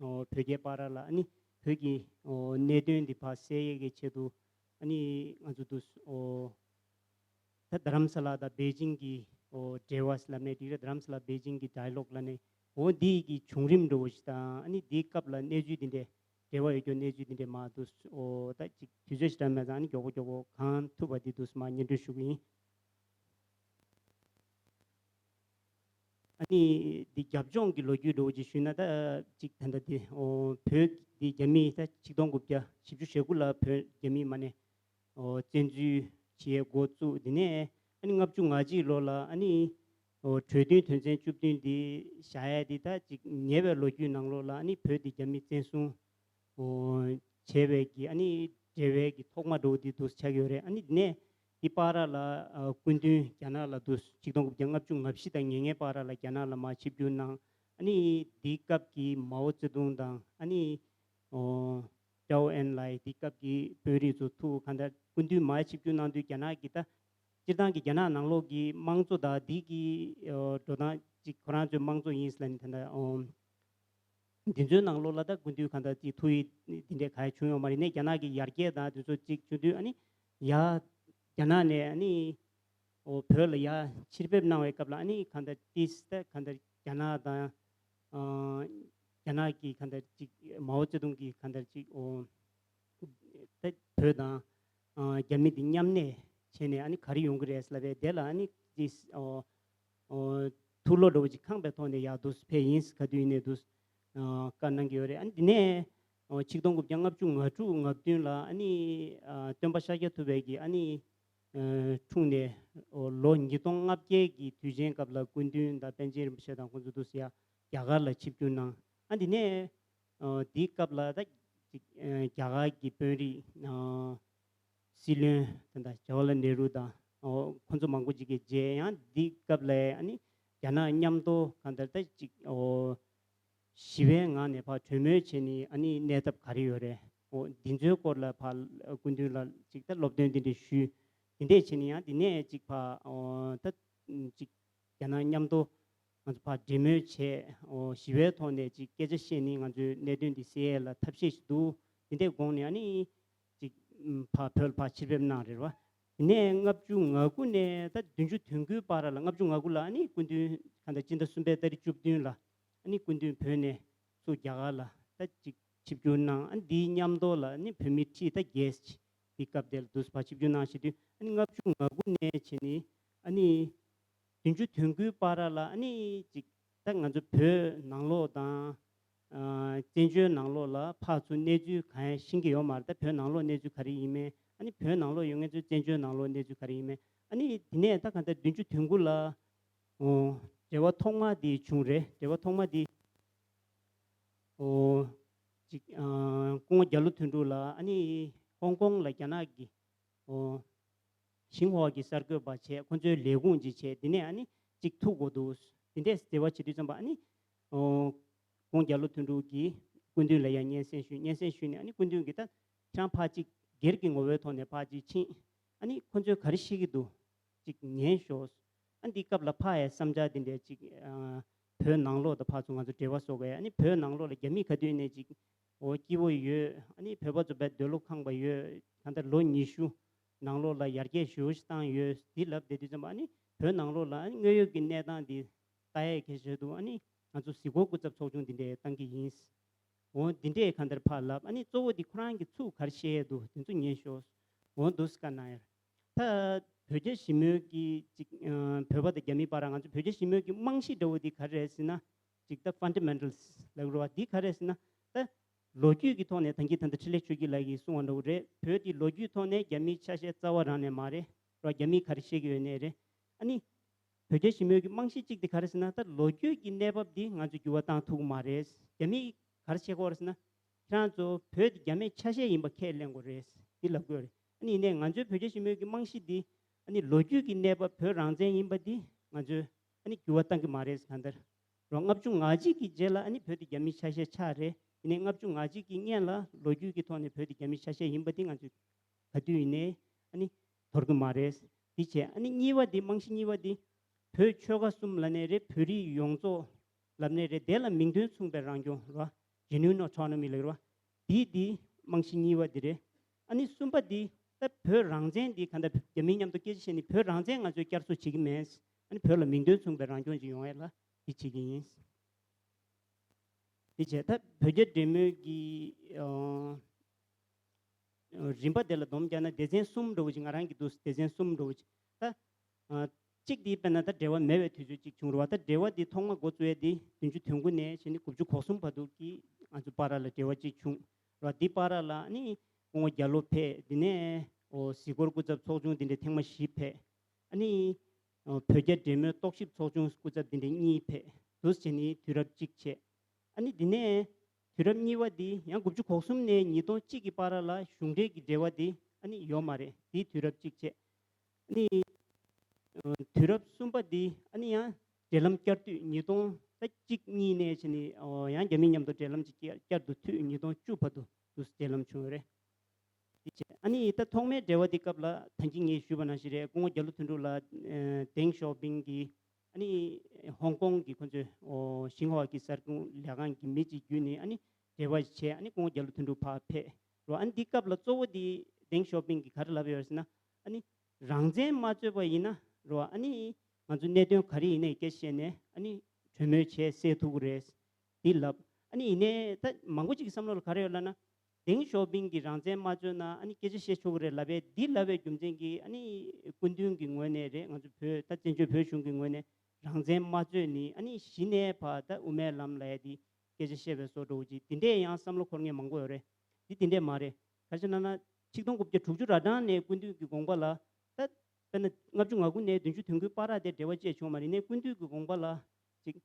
ཨོ་བོད་རྒྱའི་བར་ལ་ཨ་ནི་བོད་ཀྱི་ཨོ་གནད་དོན་འདི་ཕར་སེལ་ཡས་ཀྱི་ཆེད་དུ་ཨ་ནི་ང་ཚོ་འདུག་ཨོ་ད་རྡ་རམ་ས་ལ་དང་པེ་ཅིང་གི་ཨོ་འབྲེལ་བ་ལབ་ནས་འགྲིག་རེད། རྡ་རམ་ས་ལ་པེ་ཅིང་གི་ཌའི་ལོག་ལབ་ནས་འོ་འདི་གི་བྱུང་རིམ་འདྲ་བོ་ཞིག་དང་ཨ་ནི་འདིའི་སྐབས་ལ་གནས་ཚུལ་འདི་འདྲས་འབྲེལ་བ་ཡོད་རྒྱུ་གནས་ཚུལ་འདི་འདྲས་མ་འདུག་ཨོ་ད་ཅིག་དུས་ཚོད་ཞིག་འདྲ་མེད་ཙང་ཨ་ནི་མགྱོགས་པོ་མགྱོགས་པོ་གང་ཐུབ་པ་འདི་འདུག་མ་སྙན་སྒྲོན་ཞུ་གི་ཡིན། ཨ་ནི་འདི་རྒྱབ་ལྗོངས་ཀྱི་ལོ་རྒྱུས་འདྲ་བོ་ཅིག་ཞུས་ན། ད་ཅིག་ད་ལྟ་འདི་ཨོ་བོད་འདི་རྒྱ་མིས་ད་ཆིག་སྟོང་དགུ་བརྒྱ་བཞི་བཅུ་ཞེ་དགུ་ལ་བོད་རྒྱ་མིས་མ་ནས་ཨོ་བཙན་འཛུལ་བྱེད་འགོ་བཙུགས། དེ་ནས་ཨ་ནི་ལྔ་བཅུ་ང་གཅིག་ལོ་ལ་ཨ་ནི་ཨོ་གྲོས་མཐུན་དོན་ཚན་བཅུ་བདུན་འདི་བཞག་ཡ་འདི། ད་ཅིག་ཉེ་བའི་ལོ་རྒྱུས་ནང་ལོགས་ལ་ཨ་ནི་བོད་འདི་རྒྱ་མིས་བཙན་བཟུང་ཨོ་བྱས་པའི་གི་ཨ་ནི་འབྲེལ་བའི་གི་ཐོག་མ་འདྲ་བོ་འདི་འདུག་ཆགས་ཡོད་རེད། ཨ་ནི་དེ་ནས་འདི་བར་ལ་ཨ་སྐུ་མདུན་རྒྱ་ནག་ལ་འདུག་ཆིག་སྟོང་དགུ་བརྒྱ་ལྔ་བཅུ་ང་བཞི་དང་ཉེ་ཉེ་བར་ལ་རྒྱ་ནག་ལ་མར་ཆིབས་བསྒྱུར་གནང་། ཨ་ནི་འདི་སྐབས་ཀྱི་མའོ་ཙེ་ཏུང་དང་ཨ་ནི་ཨོ་ཀྲའོ་ཨེན་ལའེ། འདི་སྐབས་ཀྱི་དཔོན་རིགས་ཚོ་ཐུག་གང་ལྟར་སྐུ་མདུན་མར་ཆིབས་བསྒྱུར་གནང་དུས་རྒྱ་ནག་གི་ད་སྤྱིར་བཏང་གི་རྒྱ་ནག་ནང་ལོགས་ཀྱི་དམངས་གཙོ་དང་འདི་གི་ཨོ་འགྲོ་སྟངས་ཅིག་ཁོ་རང་ཚོའི་དམངས་གཙོ་ཡིན་ཟེར་ལབ་ནས་ད་ལྟ་ཨོ་འདི་ཚོའི་ནང་ལོགས་ལ་ད་སྐུ་མདུན་གང་ལྟར་ཅིག་ཐུགས་ཡིད་འདི་འདྲའི་ག་ཡེ་བྱུང་ཡོད་མ་རེད། ནས་རྒྱ་ནག་གི་ཡར་རྒྱས་དང་དེ་ཚོ་ཅིག་བྱུང་དུས་ཨ་ནི་ཡ་རྒྱ་ནག་ནས་ཨ་ནི་ཨོ་བོད་ལ་ཡ་ཕྱིར་ཕེབས་གནང་བའི་སྐབས་ལ་ཨ་ནི་གང་ལྟར་ཏིས་ད་གང་ལྟར་རྒྱ་ནག་དང་ཨ་རྒྱ་ནག་གི་གང་ལྟར་ཅིག་མའོ་ཙེ་ཏུང་གི་གང་ལྟར་ཅིག་ཨོ་ད་བོད་དང་ཨ་རྒྱ་མི་དེ་མཉམ་གནས་བྱས་ནས་ཨ་ནི་ག་རེ་ཡོང་གི་རེད་ལབ་པས། དེ་ལ་ཨ་ནི་ཨོ་ཨོ་ཐུགས་བློ་འདྲ་བོ་ཅིག་ཁེངས་པའི་ཐོག་ནས་ཡར་འདུག་ཕེབས་ཡིན། ག་དུས་ཡིན་ནའི་འདུག་ཨ་བཀའ་གནང་གི་ཡོད་རེད། ཨ་ནི་དེ་ནས་ཨོ་ཆིག་སྟོང་དགུ་བརྒྱ་ལྔ་བཅུ་ང་དྲུག་ང་བདུན་ལ་ཨ་ནི་ཨ་སྟོན་པ་ཤཱཀྱ་ཐུབ་པའི་གི་ཨ་ནི་ཨ་འཁྲུངས་ནས་ཨོ་ལོ་ཉིས་སྟོང་ལྔ་བརྒྱའི་གི་དུས་ཆེན་སྐབས་ལ་སྐུ་མདུན་དང་པཎ་ཆེན་རིན་པོ་ཆེ་དང་ཁོང་ཚོ་འདུག་སེ་ཡ་རྒྱ་གར་ལ་ཆིབས་བསྒྱུར་གནང་། ཨ་འདི་ནས་ཨ་འདིའི་སྐབས་ལ་ད་ཅིག་ཨ་རྒྱ་གར་གྱི་དཔོན་རིགས་ཨ་སྲིད་བློན་ད་ལྟ་ཇ་ཝར་ལལ་ནེ་རུ་དང་ཨོ་ཁོང་ཚོ་མང་པོ་ཅིག་གིས་མཇལ། ཡང་འདིའི་སྐབས་ལ་ཨ་ནི་རྒྱ་ནག་མཉམ་དུ་གང་ལྟར་ད་ཅིག་ཨོ་ཞི་བའི་ངང་ནས་ཕར་གྲོས་མོལ་བྱས་ནས་ཨ་ནི་གནས་ཐབས་ག་རེ་ཡོད་རེད། ཨོ་འདི་ཚོའི་སྐོར་ལ་ཕར་སྐུ་མདུན་ལ་ཅིག་ད་སློབ་སྟོན་འདི་འདྲ་ཞུས། འདི་འདྲས་བྱས་ནས་ཡང་འདི་ནས་ཅིག་ཕར་ཨོ་ད་ཅིག་རྒྱ་ནག་མཉམ་དུ་ང་ཚོ་ཕར་འབྲེལ་མོལ་བྱས། ཨོ་ཞི་བའི་ཐོག་ནས་ཅིག་སྐད་ཆ་བཤད་ནས་ང་ཚོའི་གནད་དོན་འདི་སེལ་ཡས་ལ་ཐབས་ཤེས་ཤིག་འདུག་འདི་འདྲས་དགོངས་ནས་ཨ་ནི་ཅིག་ཕར་བོད་ལ་ཕར་ཕྱིར་ཕེབས་གནང་རེད་བ། དེ་ནས་ལྔ་བཅུ་ང་དགུ་ནས་ད་བདུན་ཅུ་དོན་དགུའི་བར་ལ། ལྔ་བཅུ་ང་དགུ་ལ་ཨ་ནི་སྐུ་མདུན་གང་ལྟར་སྤྱི་ཟླ་གསུམ་པའི་ཏ་རིག་བཅུ་བདུན་ལ་ཨ་ནི་སྐུ་མདུན་བོད་ནས་ཚུར་རྒྱ་གར་ལ་ད་ཅིག་ཆིབས་བསྒྱུར་གནང་། ཨ་ནི་འདིའི་མཉམ་དུ་ལ་ཨ་ནི་བོད་མི་ཁྲི་ད་བརྒྱད་ཅིག་འདི་སྐབས་དེ་ལ་འདུག་སེ་ཕར་ཆིབས་བསྒྱུར་གནང་བྱེད་དུས། ཨ་ནི་ལྔ་བཅུ་ང་དགུ་ནས་བྱས་ནས་ཨ་ནི་བདུན་ཅུ་དོན་དགུའི་བར་ལ་ཨ་ནི་ཅིག་ད་ང་ཚོ་བོད་ནང་ལོགས་དང་ཨ་བཙན་བྱོལ་ནང་ལོགས་ལ་ཕར་ཚུར་གནས་ཚུལ་གང་ཡང་ཤེས་ཀྱི་ཡོད་མ་རེད། ད་བོད་ནང་ལོགས་གནས་ཚུལ་ག་རེ་ཡིན་མིན། ཨ་ནི་བོད་ནང་ལོགས་ཡོད་མཁན་ཚོས་བཙན་བྱོལ་ནང་ལོགས་གནས་ཚུལ་ག་རེ་ཡིན་མིན། ཨ་ནི་དེ་ནས་ད་གང་ལྟར་བདུན་ཅུ་དོན་དགུ་ལ་ཨོ་འབྲེལ་བ་ཐོག་མ་དེ་བྱུང་རེད། འབྲེལ་བ་ཐོག་མ་དེ་ཨོ་ཅིག་ཨ་སྐུ་ངོ་རྒྱ་ལོ་དོན་གྲུབ་ལ་ཨ་ནི་ཧོང་ཀོང་ལ་རྒྱ་ནག་གི་ཨོ་ཞིན་ཧྭ་གི་གསར་འགོད་པ་བྱས། ཁོ་ཚོའི་ལས་ཁུངས་ཅིག་བྱས། དེ་ནས་ཨ་ནི་ཅིག་ཐུག་དགོས་འདུག་དེ་འདྲས་འབྲེལ་བ་བྱེད་དུས་ཙམ་པ་ཨ་ནི་ཨོ་ཁོང་རྒྱ་ལོ་དོན་གྲུབ་ཀྱིས་སྐུ་མདུན་ལ་ཡང་སྙན་སེང་ཞུས། སྙན་སེང་ཞུས་ནས་ཨ་ནི་སྐུ་མདུན་གྱིས་ད་ཁྱེད་རང་ཕར་ཅིག་སྒེར་གྱི་ངོ་བོའི་ཐོག་ནས་ཕར་ཅིག་ཕྱིན། ཨ་ནི་ཁོ་ཚོས་ག་རེ་བཤད་ཀྱི་འདུག་ཅིག་ཉན་ཤོག་ཨ་འདི་སྐབས་ལ་ཕར་ཡ་བསམ་འཆར་འདི་འདྲས་ཅིག་ཨ་བོད་ནང་ལོགས་དང་ཕར་ཚུར་ང་ཚོ་འབྲེལ་བ་བཟོ་དགོས། ཨ་ནི་བོད་ནང་ལོགས་ལ་རྒྱ་མི་ག་དུས་ནས་ཅིག་འོ་སྐྱིད་པོ་ཡོད། ཨ་ནི་བོད་པ་ཚོ་དཔེ་འདོད་བློ་ཁེངས་པ་ཡོད། ད་ལྟ་ལོ་ཉི་ཤུ་ནང་ལོགས་ལ་ཡར་རྒྱས་ཞེ་པོ་ཞིག་བཏང་ཡོད། འདི་ལབ་བསྡད་དུས་ཙམ་པ་ཨ་ནི་བོད་ནང་ལོགས་ལ་ཨ་ནི་དངོས་ཡོད་ཀྱི་གནས་སྟངས་འདི་ལྟ་ཡས་གལ་ཆེ་འདུག་ཨ་ནི་ང་ཚོ་གཟིགས་སྐོར་སྐུ་ཚབ་ཚོགས་ཆུང་འདི་འདྲས་བཏང་གི་ཡིན། འོ་འདི་འདྲས་གང་ལྟར་ཕར་ལབ། ཨ་ནི་གཙོ་བོ་འདི་ཁོ་རང་གི་ཚུགས་ག་རེ་བཤད་ཡས་འདུག་དེ་ཚོ་ཉན་ཤོག་འོ་འདུག་སེ་བཀའ་གནང་ཡོད། ད་བོད་རྒྱ་ཞི་མོལ་གྱི་ཅིག་ཨ་བོད་པ་དང་རྒྱ་མི་བར་ང་ཚོ་བོད་རྒྱ་ཞི་མོལ་གྱི་རྨང་གཞི་འདྲ་བོ་འདི་ག་རེ་རེད་ཟེར་ན། ཅིག་ད་fundamentals་ལབ་རེད་བ། འདི་ག་རེ་རེད་ཟེར་ན། ད་ལོ་རྒྱུས་ཀྱི་ཐོག་ནས་ད་གིན་ད་ལྟ་འཕྲིན་ལས་ཆོས་སྐྱིད་ལགས་ཀྱིས་གསུངས་པ་འདྲ་བོ་རེད། བོད་འདི་ལོ་རྒྱུས་ཐོག་ནས་རྒྱ་མིའི་ཆ་ཤས་རྩ་བ་རང་ནས་མ་རེད་ར། རྒྱ་མིས་ག་རེ་བཤད་ཀྱི་ཡོད་ནའི་རེད། ཨ་ནི་བོད་རྒྱ་ཞི་མོལ་གྱི་རྨང་གཞི་གཅིག་དེ་ག་རེ་ཟེར་ན། ད་ལོ་རྒྱུས་ཀྱི་གནས་བབ་འདི་ང་ཚོས་འགྱུར་བ་བཏང་ཐུབ་ཀྱི་མ་རེད། རྒྱ་མིས་ག་རེ་བཤད་ཀྱི་ཡོད་རེད་ཟེར་ན། ཁྱེད་རང་ཚོ་བོད་དེ་རྒྱ་མིའི་ཆ་ཤས་ཡིན་པ་ཁས་ལེན་དགོས་རེད། འདི་ལབ་ཀྱི་ཡོད་རེད། ཨ་ནི་ཡིན་ནའི་ང་ཚོའི་བོད་རྒྱ་ཞི་མོལ་གྱི་རྨང་གཞི་འདི་ཨ་ནི་ལོ་རྒྱུས་ཀྱི་གནས་བབ་བོད་རང་བཙན་ཡིན་པ་འདི་ང་ཚོས་ཨ་ནི་འགྱུར་བ་བཏང་གི་མ་རེད། གང་ལྟར་རོ་ལྔ་བཅུ་ང་གཅིག་གི་རྗེས་ལ་ཨ་ནི་བོད་དེ་རྒྱ་མིའི་ཆ་ཤས་ཆགས་རེད། ཡིན་ནའི་ལྔ་བཅུ་ང་གཅིག་གི་སྔོན་ལ་ལོ་རྒྱུས་ཀྱི་ཐོག་ནས་བོད་དེ་རྒྱ་མིའི་ཆ་ཤས་ཡིན་པ་འདི་ང་ཚོས་ག་དུས་ཡིན་ནའི་ཨ་ནི་དོར་གི་མ་རེད། འདི་བྱས། ཨ་ནི་གཉིས་པ་འདི་རྨང་གཞི་གཉིས་པ་འདི་བོད་ཆོལ་ཁ་གསུམ་ལབ་ནའི་རེད། བོད་རིགས་ཡོངས་རྫོགས་ལབ་ནའི་རེད། དེ་ལ་མིང་དོན་མཚུངས་པའི་རང་སྐྱོང་རེད་བ། Genuine autonomy་ལབ་རེད་བ། འདི་འདི་རྨང་གཞི་གཉིས་པ་འདི་རེད། ཨ་ནི་གསུམ་པ་འདི་ད་བོད་རང་བཙན་འདི་གང་ལྟར་རྒྱ་མི་མཉམ་དུ་སྐད་ཆ་བཤད་ནས་བོད་རང་བཙན་ང་ཚོས་བསྐྱར་གསོ་བྱེད་ཀྱི་མེད། ཨ་ནི་བོད་ལ་མིང་དོན་མཚུངས་པའི་རང་སྐྱོང་ཅིག་ཡོང་ཡ་ལ་འདི་བྱེད་ཀྱི་ཡིན། དེ་བྱས་ད་བོད་རྒྱ་འབྲེལ་མོལ་གྱི་ཨ་རིམ་པ་དེ་ལ་སྡོམ་རྒྱག་ན་སྡེ་ཚན་གསུམ་འདྲ་བོ་ཅིག་ང་རང་གི་འདུག་སྡེ་ཚན་གསུམ་འདྲ་བོ་ཅིག་ད་ཨ་ གཅིག་དེ་དཔེར་ན་ད་འབྲེལ་བ་མེད་པའི་དུས་ཚོད་གཅིག་བྱུང་རེད་བ། ད་འབྲེལ་བ་དེ་ཐོག་མ་འགོ་བཙུགས་ཡས་དེ་བདུན་ཅུ་དོན་དགུ་ནས་བྱས་ནས་དགུ་བཅུ་གོ་གསུམ་བར་དུ་གི་ང་ཚོ་བར་ལ་འབྲེལ་བ་གཅིག་བྱུང་རེད་བ། དེ་བར་ལ་ཨ་ནི་སྐུ་ངོ་རྒྱ་ལོ་ཕེབས། དེ་ནས་འོ་གཟིགས་སྐོར་སྐུ་ཚབ་ཚོགས་ཆུང་དེ་འདྲ་ཐེངས་མ་བཞི་ཕེབས། ཨ་ནི་བོད་རྒྱ་འབྲེལ་མོལ་རྟོག་ཞིབ་ཚོགས་ཆུང་སྐུ་ཚབ་དེ་འདྲ་གཉིས་ཕེབས། འདུག་སེ་བྱས་ནས་དུས་རབས་གཅིག་བྱས། ཨ་ནི་དེ་ནས་དུས་རབས་གཉིས་པ་འདི་ཡང་དགུ་བཅུ་གོ་གསུམ་ནས་ཉིས་སྟོང་གཅིག་གི་བར་ལ་གཞུང་འབྲེལ་གྱི་འབྲེལ་བ་འདི་ཨ་ནི་ཡོད་མ་རེད། དེའི་དུས་རབས་གཅིག་བྱས། ཨ་ནི་དུས་རབས་གསུམ་པ་འདི་ཨ་ནི་ཡང་འབྲེལ་ལམ་བསྐྱར་མཐུད། ཉིས་སྟོང་ད་གཅིག་གཉིས་ནས་བྱས་ནས་ཡང་རྒྱ་མི་མཉམ་དུ་འབྲེལ་ལམ་ཅིག་བསྐྱར་བསྐྱར་དུ་མཐུད། ཉིས་སྟོང་བཅུ་བར་དུ་འདུག་སེ་འབྲེལ་ལམ་བྱུང་ཡོད་རེད། དེ་བྱས། ཨ་ནི་ད་ཐོག་མའི་འབྲེལ་བ་དེ་སྐབས་ལ་ད་གིན་ངས་ཞུས་པ་ནང་བཞིན་རེད། སྐུ་ངོ་རྒྱ་ལོ་དོན་གྲུབ་ལགས་ཨ་ཏེང་ཞའོ་ཕིང་གིས་ཨ་ནི་ཧོང་ཀོང་གི་ཁོང་ཚོའི་ཨོ་ཞིན་ཧྭ་གི་གསར་ཁང་ལས་ཁང་གི་མི་གཅིག་བརྒྱུད་ནས་ཨ་ནི་འབྲེལ་བ་བྱས། ཨ་ནི་སྐུ་ངོ་རྒྱ་ལོ་དོན་གྲུབ་ཕར་ཕེབས་རོ། ཨ་ནི་འདི་སྐབས་ལ་གཙོ་བོ་དེ་ཏེང་ཞའོ་ཕིང་གིས་ག་རེ་ལབ་ཡོད་ཟེར་ན། ཨ་ནི་རང་བཙན་མ་རྩོད་པ་ཡིན་ན་རོ། ཨ་ནི་ང་ཚོ་གནད་དོན་ག་རེ་ཡིན་ནའི་སྐད་ཆ་བཤད་ནས་ཨ་ནི་གྲོས་མོལ་བྱས་སེལ་ཐུབ་ཀྱི་རེད། འདི་ལབ། ཨ་ནི་ཡིན་ནའི་ད་མང་པོ་ཅིག་གི་བསམ་བློ་ལ་ག་རེ་ཡོད་ལབ་ན། ཏེང་ཞའོ་ཕིང་གིས་རང་བཙན་མ་རྩོད་ན་ཨ་ནི་སྐད་ཆ་བཤད་ཆོག་གི་རེད་ལབ་པས། འདི་ལབ་པའི་རྒྱུ་མཚན་གྱིས་ཨ་ནི་སྐུ་མདུན་གྱི་ངོས་ནས་རེད། ང་ཚོ་བོད་ད་བཙན་བྱོལ་བོད་གཞུང་གི་ངོས་ནས་རང་བཙན་མ་རྩོད་ནི་ཨ་ནི་གཞི་ནས་ཕར་ད་དབུ་མའི་ལམ་ལ་ཡ་དེ་སྐད་ཆ་བཤད་པའི་བཟོ་འདྲ་བོ་ཅིག་དེ་འདྲས་ཡང་བསམ་བློ་འཁོར་མཁན་མང་པོ་ཡོད་རེད། འདི་དེ་འདྲས་མ་རེད། ག་རེ་ཟེར་ན་ན་ཆིག་སྟོང་དགུ་བརྒྱ་དྲུག་ཅུ་ར་གྲངས་ནས་སྐུ་མདུན་གྱི་དགོངས་པ་ལ་ད་དཔེར་ན་ལྔ་བཅུ་ང་དགུ་ནས་བདུན་ཅུ་དོན་དགུའི་བར་དེ་འབྲེལ་བ་བཅད་བྱུང་མ་རེད། ནས་སྐུ་མདུན་གྱི་དགོངས་པ་ལ་ཅིག་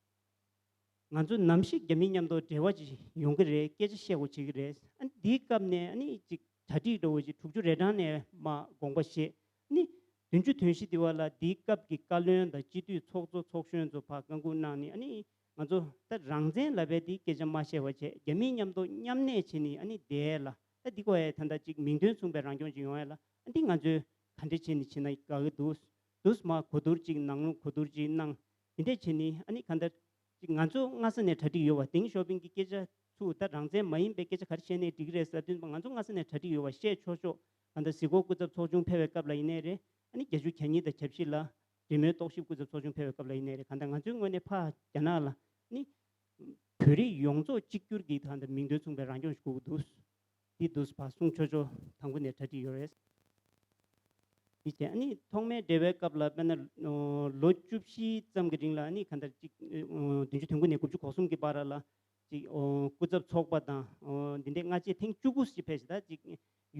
ང་ཚོ་ནམ་ཞིག་རྒྱ་མི་མཉམ་དུ་འབྲེལ་བ་ཅིག་ཡོང་གི་རེད། སྐད་ཆ་བཤད་དགོས་བྱེད་ཀྱི་རེད། ཨ་ནི་འདིའི་སྐབས་ནས་ཨ་ནི་ཅིག་གྲ་སྒྲིག་འདྲ་བོ་ཅིག་དྲུག་ཅུ་རེ་གྲངས་ནས་མར་དགོངས་པ་བཞེས། ཨ་ནི་བདུན་ཅུ་དོན་བཞི་དེ་བར་ལ་འདིའི་སྐབས་ཀྱི་བཀའ་བློན་དང་སྤྱི་འཐུས་ཚོགས་གཙོ་ཚོགས་གཞོན་ཚོ་ཕར་བཀའ་འགུག་གནང་ནས། ཨ་ནི་ང་ཚོ་ད་རང་བཙན་ལབ་པའི་འདི་སྐད་ཆ་མ་བཤད་པ་བྱས། རྒྱ་མི་མཉམ་དུ་མཉམ་གནས་བྱས་ནས་ཨ་ནི་བསྡད་ཡས་ལ་ད་འདི་གོ་ཡས་ད་ལྟ་ཅིག་མིང་དོན་མཚུངས་པའི་རང་སྐྱོང་ཅིག་ཡོང་ཡས་ལ་ཨ་འདི་ང་ཚོས་ག་འདྲ་བྱས་ནས་བྱེད་ན་དགའ་གི་འདུག་འདུག་སེ་མར་གོ་བསྡུར་ཅིག་ནང་ལོགས་གོ་བསྡུར་ཅིག་གནང་། དེ་འདྲས་བྱས་ནས་ཨ་ནི་གང་ལྟར་ཅིག་ང་ཚོ་སྔ་ས་ནས་གྲ་སྒྲིག་ཡོད་པ། ཏེང་ཞའོ་ཕིང་གི་སྐད་ཆ་ཚུར་ད་རང་བཙན་མ་ཡིན་པའི་སྐད་ཆ་ག་རེ་བཤད་ནའི་འགྲིག་གི་རེད་ཟེར་དུས་ང་ཚོ་སྔ་ས་ནས་གྲ་སྒྲིག་ཡོད་པ་བཤད་ཆོག་ཆོག་གང་ལྟར་གཟིགས་སྐོར་སྐུ་ཚབ་ཚོགས་ཆུང་ཕེབས་པའི་སྐབས་ལ་ཡིན་ནའི་རེད། ཨ་ནི་བརྒྱད་ཅུ་གྱ་གཉིས་དང་གྱ་བཞི་ལ་འབྲེལ་མོལ་རྟོག་ཞིབ་སྐུ་ཚབ་ཚོགས་ཆུང་ཕེབས་པའི་སྐབས་ལ་ཡིན་ནའི་རེད། གང་ལྟར་ང་ཚོའི་ངོས་ནས་ཕར་རྒྱ་ནག་ལ་ཨ་ནི་བོད་རིགས་ཡོངས་རྫོགས་གཅིག་གྱུར་གྱི་ད་ལྟ་མིང་དོན་མཚུངས་པའི་རང་སྐྱོང་ཞིག་དགོས་ཀྱི་འདུག་འདི་འདུག་སེ་ཕར་གསུང་ཆོག་ཆོག་དང་པོ་ནས་གྲ་སྒྲིག་ཡོད་རེད། འདི་བྱས་ཨ་ནི་ཐོག་མའི་འབྲེལ་བའི་སྐབས་ལ་དཔེར་ན་ལོ་བཅུ་བཞི་ཙམ་གྱི་རིང་ལ་ཨ་ནི་གང་ལྟར་ཅིག་བདུན་ཅུ་དོན་དགུ་ནས་དགུ་བཅུ་གོ་གསུམ་གྱི་བར་ལ་ཅིག་སྐུ་ཚབ་ཚོགས་པ་དང་འདི་འདྲའི་སྔ་རྗེས་ཐེངས་བཅུ་དགུ་ཞིག་ཕེབས་ཤག་ད་ཅིག་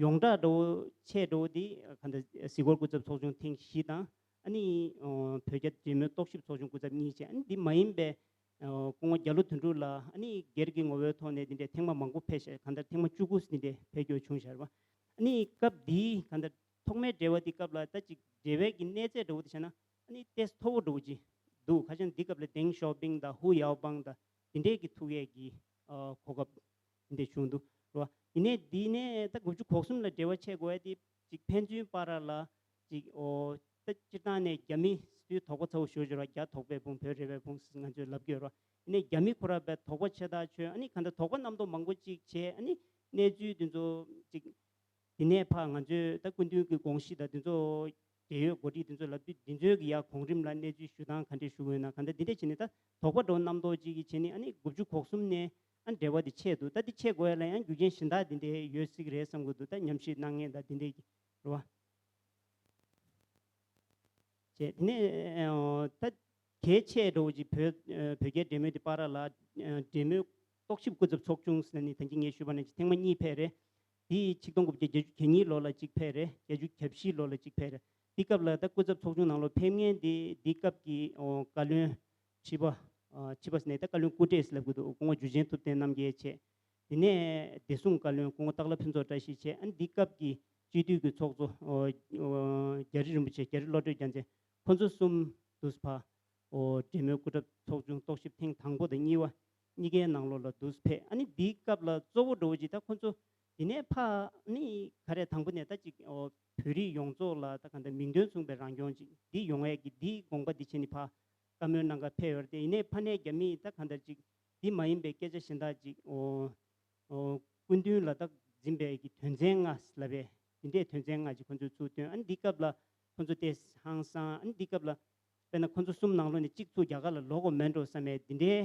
ཡོངས་གྲགས་འདྲ་བོ་ཆེ་འདྲ་བོ་འདི་གང་ལྟར་གཟིགས་སྐོར་སྐུ་ཚབ་ཚོགས་ཆུང་ཐེངས་བཞི་དང་། ཨ་ནི་བོད་རྒྱ་འབྲེལ་མོལ་རྟོག་ཞིབ་ཚོགས་ཆུང་སྐུ་ཚབ་གཉིས་བྱས། ཨ་ནི་འདི་མ་ཡིན་པའི་སྐུ་ངོ་རྒྱ་ལོ་དོན་གྲུབ་ལགས་ཨ་ནི་སྒེར་གྱི་ངོ་བོའི་ཐོག་ནས་འདི་འདྲའི་ཐེངས་མ་མང་པོ་ཕེབས་ཤག་གང་ལྟར་ཐེངས་མ་བཅུ་དགུ་འདི་འདྲའི་ཕེབས་རྒྱུ་བྱུང་ཤག་རེད་པ། ཨ་ནི་སྐབས་འདིའི་གང་ལྟར་ཐོག་མའི་འབྲེལ་བ་འདི་སྐབས་ལ་ད་ཅིག་འབྲེལ་བའི་གི་གནས་ཚད་འདྲ་བོ་དེ་བྱས་ན་ཨ་ནི་ཏོག་ཙམ་མཐོ་པོ་འདྲ་བོ་ཅིག་འདུག་ག་ཅི་ན་འདི་སྐབས་ལ་ཏེང་ཞའོ་ཕིང་དང་ཧུ་ཡའོ་པང་དང་འདི་འདྲའི་གི་ཐུག་ཡས་ཀྱི་གོ་སྐབས་འདི་འདྲ་བྱུང་འདུག་རེད་པ། ཡིན་ནའི་འདི་ནས་ད་དགུ་བཅུ་གོ་གསུམ་ལ་འབྲེལ་བ་ཆད་དགོས་ཡས་དེ་ཅིག་ཕན་ཚུན་བར་ལ་ཅིག་འོ་ད་སྤྱིར་བཏང་ནས་རྒྱ་མི་སུའི་དོགས་པ་ཚ་བོ་ཞེ་པོ་ཅིག་རེད་པ། རྒྱ་དོགས་པའི་ཕུང་བོད་རེ་བའི་ཕུང་ཟེར་ང་ཚོས་ལབ་ཀྱི་ཡོད་རེད་པ། ཡིན་ནའི་རྒྱ་མི་ཁོ་རང་བས་དོགས་པ་ཆེ་ཐག་ཆོད། ཨ་ནི་གང་ལྟར་དོགས་པ་རྣམ་རྟོག་མང་པོ་ཅིག་བྱས། ཨ་ནི་གནས་ཚུལ་འདི་ཚོ་ཅིག་དེ་ནས་ཕར་ང་ཚོས་ད་སྐུ་མདུན་གྱི་དགོངས་གཞི་དང་འདི་ཚོ་འབྲེལ་ཡོད་འགོ་ཁྲིད་འདི་ཚོ་ལབ་དུས་འདི་ཚོའི་གི་ཡ་གོང་རིམ་ལ་གནས་ཚུལ་ཞུ་སྟངས་ག་འདྲས་ཞུ་དགོས་ན་གང་ལྟར་འདི་འདྲས་བྱས་ནས་ད་དོགས་པ་འདྲ་བོ་རྣམ་རྟོག་ཅིག་གིས་བྱས་ནས་ཨ་ནི་དགུ་བཅུ་གོ་གསུམ་ནས་ཨ་འབྲེལ་བ་འདི་ཆད་འདུག་ད་འདི་ཆད་དགོས་ཡ་ལ་ཡང་རྒྱུ་རྐྱེན་གཞན་དག་འདི་འདྲས་ཡོད་སྲིད་ཀྱི་རེད་བསམ་གྱི་འདུག་ད་ཉམས་ཞིབ་གནང་མཁན་དང་འདི་འདྲས་ཀྱི་རེད་པ། བྱས། དེ་ནས་ད་གལ་ཆེ་འདྲ་བོ་ཅིག་བོད་བོད་རྒྱའི་འབྲེལ་མོལ་དེ་བར་ལ་འབྲེལ་མོལ་རྟོག་ཞིབ་སྐུ་ཚབ་ཚོགས་ཆུང་ཟེར་ནས་ད་གིན་ངས་ཞུས་པ་ནང་བཞིན་ཐེངས་མ་གཉིས་ཕེབས་རེད། དེ་ཆིག་སྟོང་དགུ་བརྒྱ་བརྒྱད་ཅུ་གྱ་གཉིས་ལོ་ལ་གཅིག་ཕེབས་རེད། བརྒྱད་ཅུ་གྱ་བཞི་ལོ་ལ་གཅིག་ཕེབས་རེད། དེ་སྐབས་ལ་ད་སྐུ་ཚབ་ཚོགས་ཆུང་ནང་ལོགས་ཕེབས་མཁན་དེ་དེ་སྐབས་ཀྱི་བཀའ་བློན་ཁྲི་པ་ཁྲི་པ་ཟེར་ནས་ད་བཀའ་བློན་སྐུ་བགྲེས་ལབ་དགོས་འདུག་སྐུ་ངོ་འཇུ་ཆེན་ཐུབ་བསྟན་རྣམ་རྒྱལ་བྱས། དེ་ནས་བདེ་སྲུང་བཀའ་བློན་སྐུ་ངོ་སྟག་ལྷ་ཕུན་ཚོགས་བཀྲ་ཤིས་བྱས། ཨ་ནི་འདི་སྐབས་ཀྱི་སྤྱི་འཐུས་ཀྱི་ཚོགས་གཙོ་རྒྱ་རི་རིན་པོ་ཆེ་རྒྱ་རི་བློ་གྲོས་རྒྱལ་མཚན་ཁོ་ཚོ་གསུམ་འདུག་སེ་ཕར་འབྲེལ་མོལ་སྐུ་ཚབ་ཚོགས་ཆུང་རྟོག་ཞིབ་ཐེངས་དང་པོ་དང་གཉིས་པ་གཉིས་ཀའི་ནང་ལོགས་ལ་འདུག་སེ་ཕེབས། ཨ་ནི་འདིའི་སྐབས་ལ་གཙོ་བོ་འདྲ་བོ་ཅིག་ད་ཁོ་ཚོ་འདི་ནས་ཕར་ནི་ག་རེ་དང་པོ་ནས་ད་ཅིག་བོད་རིགས་ཡོངས་རྫོགས་ལ་ད་གང་ལྟར་མིང་དོན་མཚུངས་པའི་རང་སྐྱོང་ཅིག་འདི་ཡོང་ཡས་ཀྱི་འདིའི་དགོངས་པ་འདི་བྱས་ནས་ཕར་བཀའ་མོལ་གནང་ག་ཕེབས་ཡོད་རེད་དེ། ཡིན་ནའི་ཕ་ནས་རྒྱ་མིས་ད་གང་ལྟར་ཅིག་འདི་མ་ཡིན་པའི་སྐད་ཆ་གཞན་དག་ཅིག་འོ་འོ་སྐུ་མདུན་ལ་ད་འཛིན་པའི་གི་དོན་ཚན་ལྔ་ལབ་པའི་འདི་འདྲའི་དོན་ཚན་ལྔ་ཅིག་ཁོ་ཚོས་ཚུར་བཏོན། ཨ་ནི་འདི་སྐབས་ལ་ཁོ་ཚོ་དེ་ཧང་སང་། ཨ་ནི་འདི་སྐབས་ལ་དཔེར་ན་ཁོ་ཚོ་གསུམ་ནང་ལོགས་ནས་གཅིག་ཚུར་རྒྱ་གར་ལ་ལོག་དགོས་མེད་འགྲོ་བསམ་པའི་འདི་འདྲའི་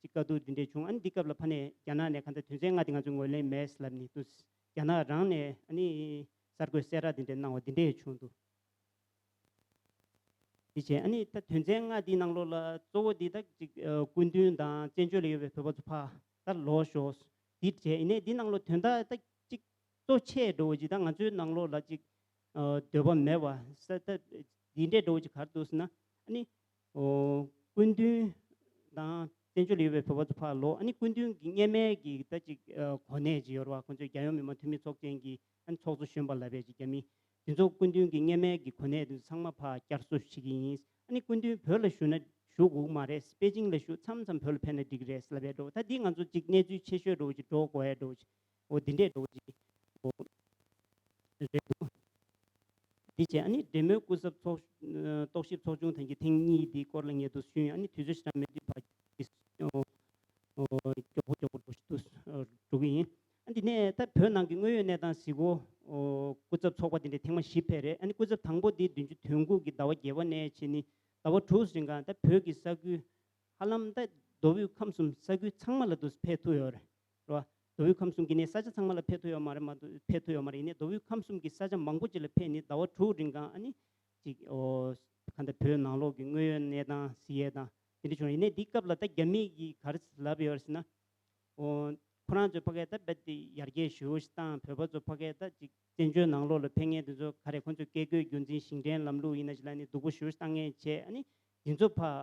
ཅིག་བཀའ་བསྡུར་འདི་འདྲའི་བྱུང་། ཨ་ནི་འདི་སྐབས་ལ་ཕ་ནས་རྒྱ་ནག་ནས་གང་ལྟར་དོན་ཚན་ལྔ་འདི་ང་ཚོས་ངོས་ལེན་མེད་ལབ་ནས་འདུག་རྒྱ་ནག་རང་ནས་ཨ་ནི་གསར་འགོད་གསལ་བསྒྲགས་འདི་འདྲ་གནང་བ་འདི་འདྲ་ཡང་བྱུང་འདུག་དེ་བྱས་ཨ་ནི་ད་དོན་ཚན་ལྔ་འདིའི་ནང་ལོགས་ལ་གཙོ་བོ་འདི་ད་ཅིག་ཨ་སྐུ་མདུན་དང་བཙན་བྱོལ་ལ་ཡོད་པའི་བོད་པ་ཚོ་ཕར་ད་ལོག་ཤོག་འདི་བྱས་ཡིན་ནའི་འདི་ནང་ལོགས་དོན་དག་ད་ཅིག་གཙོ་ཆེ་འགྲོ་བ་ཅིག་ད་ང་ཚོའི་ནང་ལོགས་ལ་ཅིག་ཨ་འདོད་པ་མེད་པ་ས་ད་འདི་འདྲས་འགྲོ་བ་ཅིག་ག་རེ་འདུག་ཟེར་ན། ཨ་ནི་ཨོ་སྐུ་མདུན་དང་བཙན་བྱོལ་ལ་ཡོད་པའི་བོད་པ་ཚོ་ཕར་ལོག་ཨ་ནི་སྐུ་མདུན་གྱི་སྔོན་མའི་གི་ད་ཅིག་ཨ་གོ་གནས་ཅིག་ཡོད་རེད་བ། ཁོང་ཚོའི་རྒྱལ་ཡོངས་མི་མང་འཐུས་མི་ཚོགས་ཆེན་གྱི་ཨ་ནི་ཚོགས་གཙོ་གཞོན་པ་ལབ་པའི་ཅིག་རྒྱ་མི་དེ་ཚོ་སྐུ་མདུན་གྱི་སྔོན་མའི་གི་གོ་གནས་དེ་ཚོ་ཚང་མ་ཕར་བསྐྱར་གསོ་བྱེད་ཀྱི་ཡིན། ཨ་ནི་སྐུ་མདུན་བོད་ལ་བཞུགས་ན་བཞུགས་དགོས་ཀྱི་མ་རེད། པེ་ཅིང་ལ་བཞུགས། མཚམས་མཚམས་བོད་ལ་ཕེབས་ན་འགྲིག་གི་རེད་ལབ་པའི་འགྲོ། ད་འདི་ང་ཚོ་ཅིག་གནས་ཚུལ་ཆེ་ཤོས་འགྲོ་ཅིག་འགྲོ་དགོས་ཡ་འགྲོ་ཅིག་འོ་འདི་འདྲས་འགྲོ་ཅིག་འོ་རེད་འདུག་འདི་བྱས་ཨ་ནི་འབྲེལ་མོལ་སྐུ་ཚབ་ཚོགས་རྟོག་ཞིབ་ཚོགས་ཆུང་ཐེངས་ཀྱི་ཐེངས་གཉིས་འདི་སྐོར་ལ་ངས་འདུག་ཞུས། ཨ་ནི་དུས་ཚོད་ཞེ་དྲག་མེད་དུས་ཕར་འོ་མགྱོགས་པོ་མགྱོགས་པོ་འགྲོ་ཞིག་འདུག་འགྲོ་གི་ཡིན། ཨ་འདི་ནས་ད་བོད་ནང་གི་དངོས་ཡོད་གནས་སྟངས་གཟིགས་གོ། སྐུ་ཚབ་ཚོགས་པ་འདི་འདྲ་ཐེངས་མ་བཞི་ཕེབས་རེད། ཨ་ནི་སྐུ་ཚབ་དང་པོ་འདི་བདུན་ཅུ་དོན་དགུ་གི་ཟླ་བ་བརྒྱད་པ་ནས་བྱས་ནི་ཟླ་བ་དྲུག་རིང་ག་ད་བོད་ཀྱི་ས་ཁུལ་ཧ་ལམ་ད་མདོ་དབུས་ཁམས་གསུམ་ས་ཁུལ་ཚང་མ་ལ་འདུག་ཕེབས་ཐུབ་ཡོད་རེད། རེད་བ། མདོ་དབུས་ཁམས་གསུམ་གྱི་ནས་ས་ཆ་ཚང་མ་ལ་ཕེབས་ཐུབ་ཡོད་མ་རེད་མ་གཏོགས་ཕེབས་ཐུབ་ཡོད་མ་རེད། ཡིན་ནའི་མདོ་དབུས་ཁམས་གསུམ་གྱི་ས་ཆ་མང་པོ་ཅིག་ལ་ཕེབས་ནི་ཟླ་བ་དྲུག་རིང་ག་ཨ་ནི་ཅིག་ཨོ་ག་འདྲ་བོད་ནང་ལོགས་ཀྱི་དངོས་ཡོད་གནས་སྟངས་གཟིགས་ཡས་དང་དེ་འདྲ་བྱུང་རེད། ཡིན་ནའི་འདི་སྐབས་ལ་ད་རྒྱ་མི་གིས་ག་རེ་ལབ་ཡོད་རེད་ཟེར་ན། ཨོ་ཁོ་རང་ཚོས་ཕ་གིར་ད་རྦད་དེ་ཡར་རྒྱས་ཞེ་པོ་ཞིག་བཏང་། བོད་པ་ཚོ་ཕ་གིར་ད་ཅིག་བཙན་བྱོལ་ནང་ལོགས་ལ་ཕེབས་མཁན་དེ་ཚོ་ག་རེ་ཁོ་ཚོས་བཀས་བཀོད་རྒྱུད་འཛིན་ཞིང་བྲན་ལམ་ལུགས་ཡིན་ན་ཞིག་ལ་ནི་སྡུག་པོ་ཞེ་པོ་ཞིག་བཏང་མཁན་བྱས། ཨ་ནི་འདི་ཚོ་ཕར་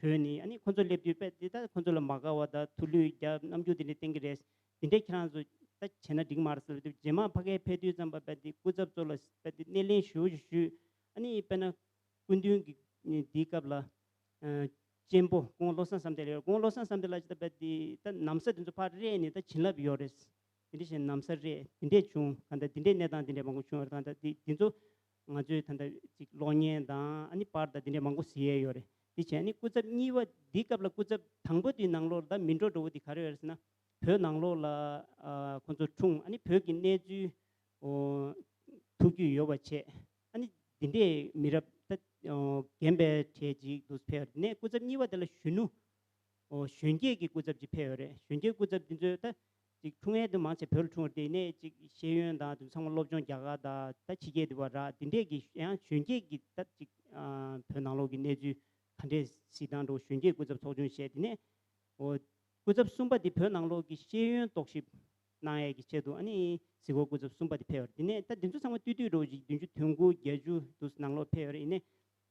བྲོས་ནི་ཨ་ནི་ཁོ་ཚོ་སླེབས་དུས་རྦད་དེ་ད་ཁོ་ཚོ་ལ་མ་དགའ་བ་དང་ཐུགས་ལུས་རྒྱབ་རྣམ་འགྱུར་དེ་འདྲ་བསྟན་གྱི་རེད། དེ་འདྲས་ཁྱེད་རང་ཚོ་ད་བྱས་ན་འགྲིག་མ་རེད་ཟེར་དུས་རྗེས་མ་ཕ་གིར་ཕེབས་དུས་ཙམ་པ་རྦད་དེ་སྐུ་ཚབ་ཚོ་ལ་རྦད་དེ་སྣེ་ལེན་ཞེ་པོ་ཞིག་ཞུས། ཨ་ནི་དཔེར་ན་སྐུ་མདུན་གྱི་འདིའི་སྐབས་ལ་ཨ་གཅེན་པོ་སྐུ་ངོ་བློ་བཟང་བསམ་གཏན་ལགས་ཡོད། སྐུ་ངོ་བློ་བཟང་བསམ་གཏན་ལགས་ཀྱིས་ད་རྦད་དེ་ད་ན་བཟའ་དེ་ཚོ་ཕར་རེད་ནས་ད་བྱིན་རླབས་ཡོད་རེད། དེ་འདྲ་བྱས་ན་བཟའ་རེད་དེ་འདྲས་བྱུང་། གང་ལྟར་དེ་འདྲས་གནས་སྟངས་དེ་འདྲས་མང་པོ་བྱུང་བ་རེད། གང་ལྟར་དེ་དེ་ཚོ་ང་ཚོའི་ད་ལྟ་ཅིག་གློག་བརྙན་དང་ཨ་ནི་པར་དང་དེ་འདྲས་མང་པོ་གཟིགས་ཡས་ཡོད་རེད། དེ་བྱས་ཨ་ནི་སྐུ་ཚབ་གཉིས་པ་འདིའི་སྐབས་ལ་སྐུ་ཚབ་དང་པོ་དེའི་ནང་ལོགས་ལ་ད་མི་འགྲོ་འགྲོ་བོ་དེ་ག་རེ་ཡོད་རེད་ཟེར་ན། བོད་ནང་ལོགས་ལ་ཨ་ཁོང་ཚོ་འཁྲུངས། ཨ་ནི་བོད་ཀྱི་གནས་ཚུལ་ཨོ་ཐུགས་རྒྱུས་ཡོད་པ་བྱས། ཨ་ནི་འདི་འདྲས་མི་རབས་ད་ཨོ་རྒན་པའི་གྲས་ཅིག་འདུག་ཕེབས་ཡོད་རེད། ནས་སྐུ་ཚབ་གཉིས་པ་དེ་ལ་གཞོན་ནུ་ཨོ་གཞོན་སྐྱེས་ཀྱི་སྐུ་ཚབ་ཅིག་ཕེབས་ཡོད་རེད། གཞོན་སྐྱེས་སྐུ་ཚབ་འདི་ཚོས་ད་ཅིག་འཁྲུངས་ཡས་དེ་མང་ཆེ་བོད་ལ་འཁྲུངས་པ་རེད། དེ་ནས་ཅིག་ཤེས་ཡོན་དང་དེ་ཚང་མ་སློབ་སྦྱོང་རྒྱ་གར་དང་ད་ཕྱི་རྒྱལ་དེ་བ་ར་དེ་འདྲས་ཀྱི་ཡང་གཞོན་སྐྱེས་ཀྱི་ད་ཅིག་ཨ་བོད་ནང་ལོགས་ཀྱི་གནས་ཚུལ་ག་འདྲས་གཟིགས་སྟངས་འགྲོ་གཞོན་སྐྱེས་སྐུ་ཚབ་ཚོགས་ཆུང་བྱས། དེ་ནས་ཨོ་སྐུ་ཚབ་གསུམ་པ་དེ་བོད་ནང་ལོགས་ཀྱི་ཤེས་ཡོན་རྟོག་ཞིབ་གནང་ཡས་ཀྱི་ཆེད་དུ་ཨ་ནི་གཟིགས་སྐོར་སྐུ་ཚབ་གསུམ་པ་དེ་ཕེབས་ཡོད་རེད། དེ་ནས་ད་འདི་ཚོ་ཚང་མ་ལྟོས་ལྟོས་འགྲོ་ཅིག་བདུན་ཅུ་དོན་དགུ་བརྒྱད་ཅུ་དུ་ནང་ལོགས་ཕེབས་ཡོད་རེད། ཡིན་ནའི་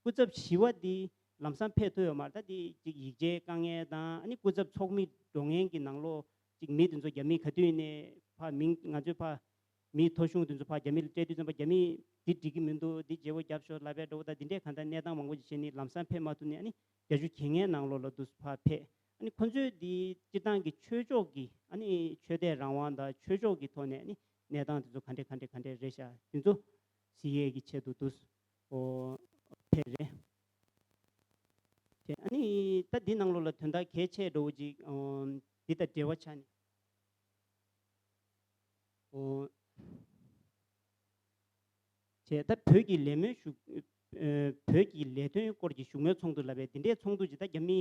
སྐུ་ཚབ་བཞི་པ་འདི་ལམ་སང་ཕེབས་ཐུབ་ཡོད་མ་རེད། ད་འདི་ཅིག་ཡིག་ཆའི་དཀའ་ངལ་དང་ཨ་ནི་སྐུ་ཚབ་ཚོགས་མི་འགྲོ་མཁན་གྱི་ནང་ལོགས་ཅིག་མི་དེ་ཚོ་རྒྱ་མི་ག་དུས་ནས་ཕར་མིང་ང་ཚོའི་ཕར་མིའི་ཐོ་གཞུང་དེ་ཚོ་ཕར་རྒྱ་མི་ལ་སྤྲད་དུས་ཙམ་པ་རྒྱ་མིས་འདི་འགྲིག་གི་མི་འདུག་འདི་བརྗེ་པོ་རྒྱབ་ཤོག་ལབ་པའི་འགྲོ་བ་དང་འདི་འདྲས་གང་ལྟར་གནས་སྟངས་མང་པོ་ཅིག་བྱས་ནས་ལམ་སང་ཕེབས་མ་ཐུབ་ནས་ཨ་ནི་བརྒྱད་ཅུ་གྱ་ལྔའི་ནང་ལོགས་ལ་འདུག་ཕར་ཕེབས། ཨ་ནི་ཁོ་ཚོས་འདི་སྤྱིར་བཏང་གི་ཆོས་ཕྱོགས་ཀྱི་ཨ་ནི་ཆོས་དད་རང་དབང་དང་ཆོས་ཕྱོགས་ཀྱི་ཐོག་ནས་ཨ་ནི་གནས་སྟངས་དེ་ཚོ་ག་འདྲས་ག་འདྲས་ག་འདྲས་རེད་ཤག་དེ་ཚོ་གཟིགས་ཡས་ཀྱི་ཆེད་དུ་འདུག་ཨོ་ཕེབས་རེད། དེ་ཨ་ནི་ད་འདི་ནང་ལོགས་ལ་དོན་དག་གལ་ཆེ་འགྲོ་བོ་ཅིག་ཨོ་འདི་དང་འབྲེལ་བ་ཆགས་ནས། ཨོ། བྱས་ད་བོད་ཀྱི་ལས་སྨོན་ཞུ། ཨ་བོད་ཀྱི་ལས་དོན་སྐོར་གྱི་བཞུགས་མོལ་ཚོགས་འདུ་ལབ་པའི་འདི་འདྲའི་ཚོགས་འདུ་ཅིག་ད་རྒྱ་མི་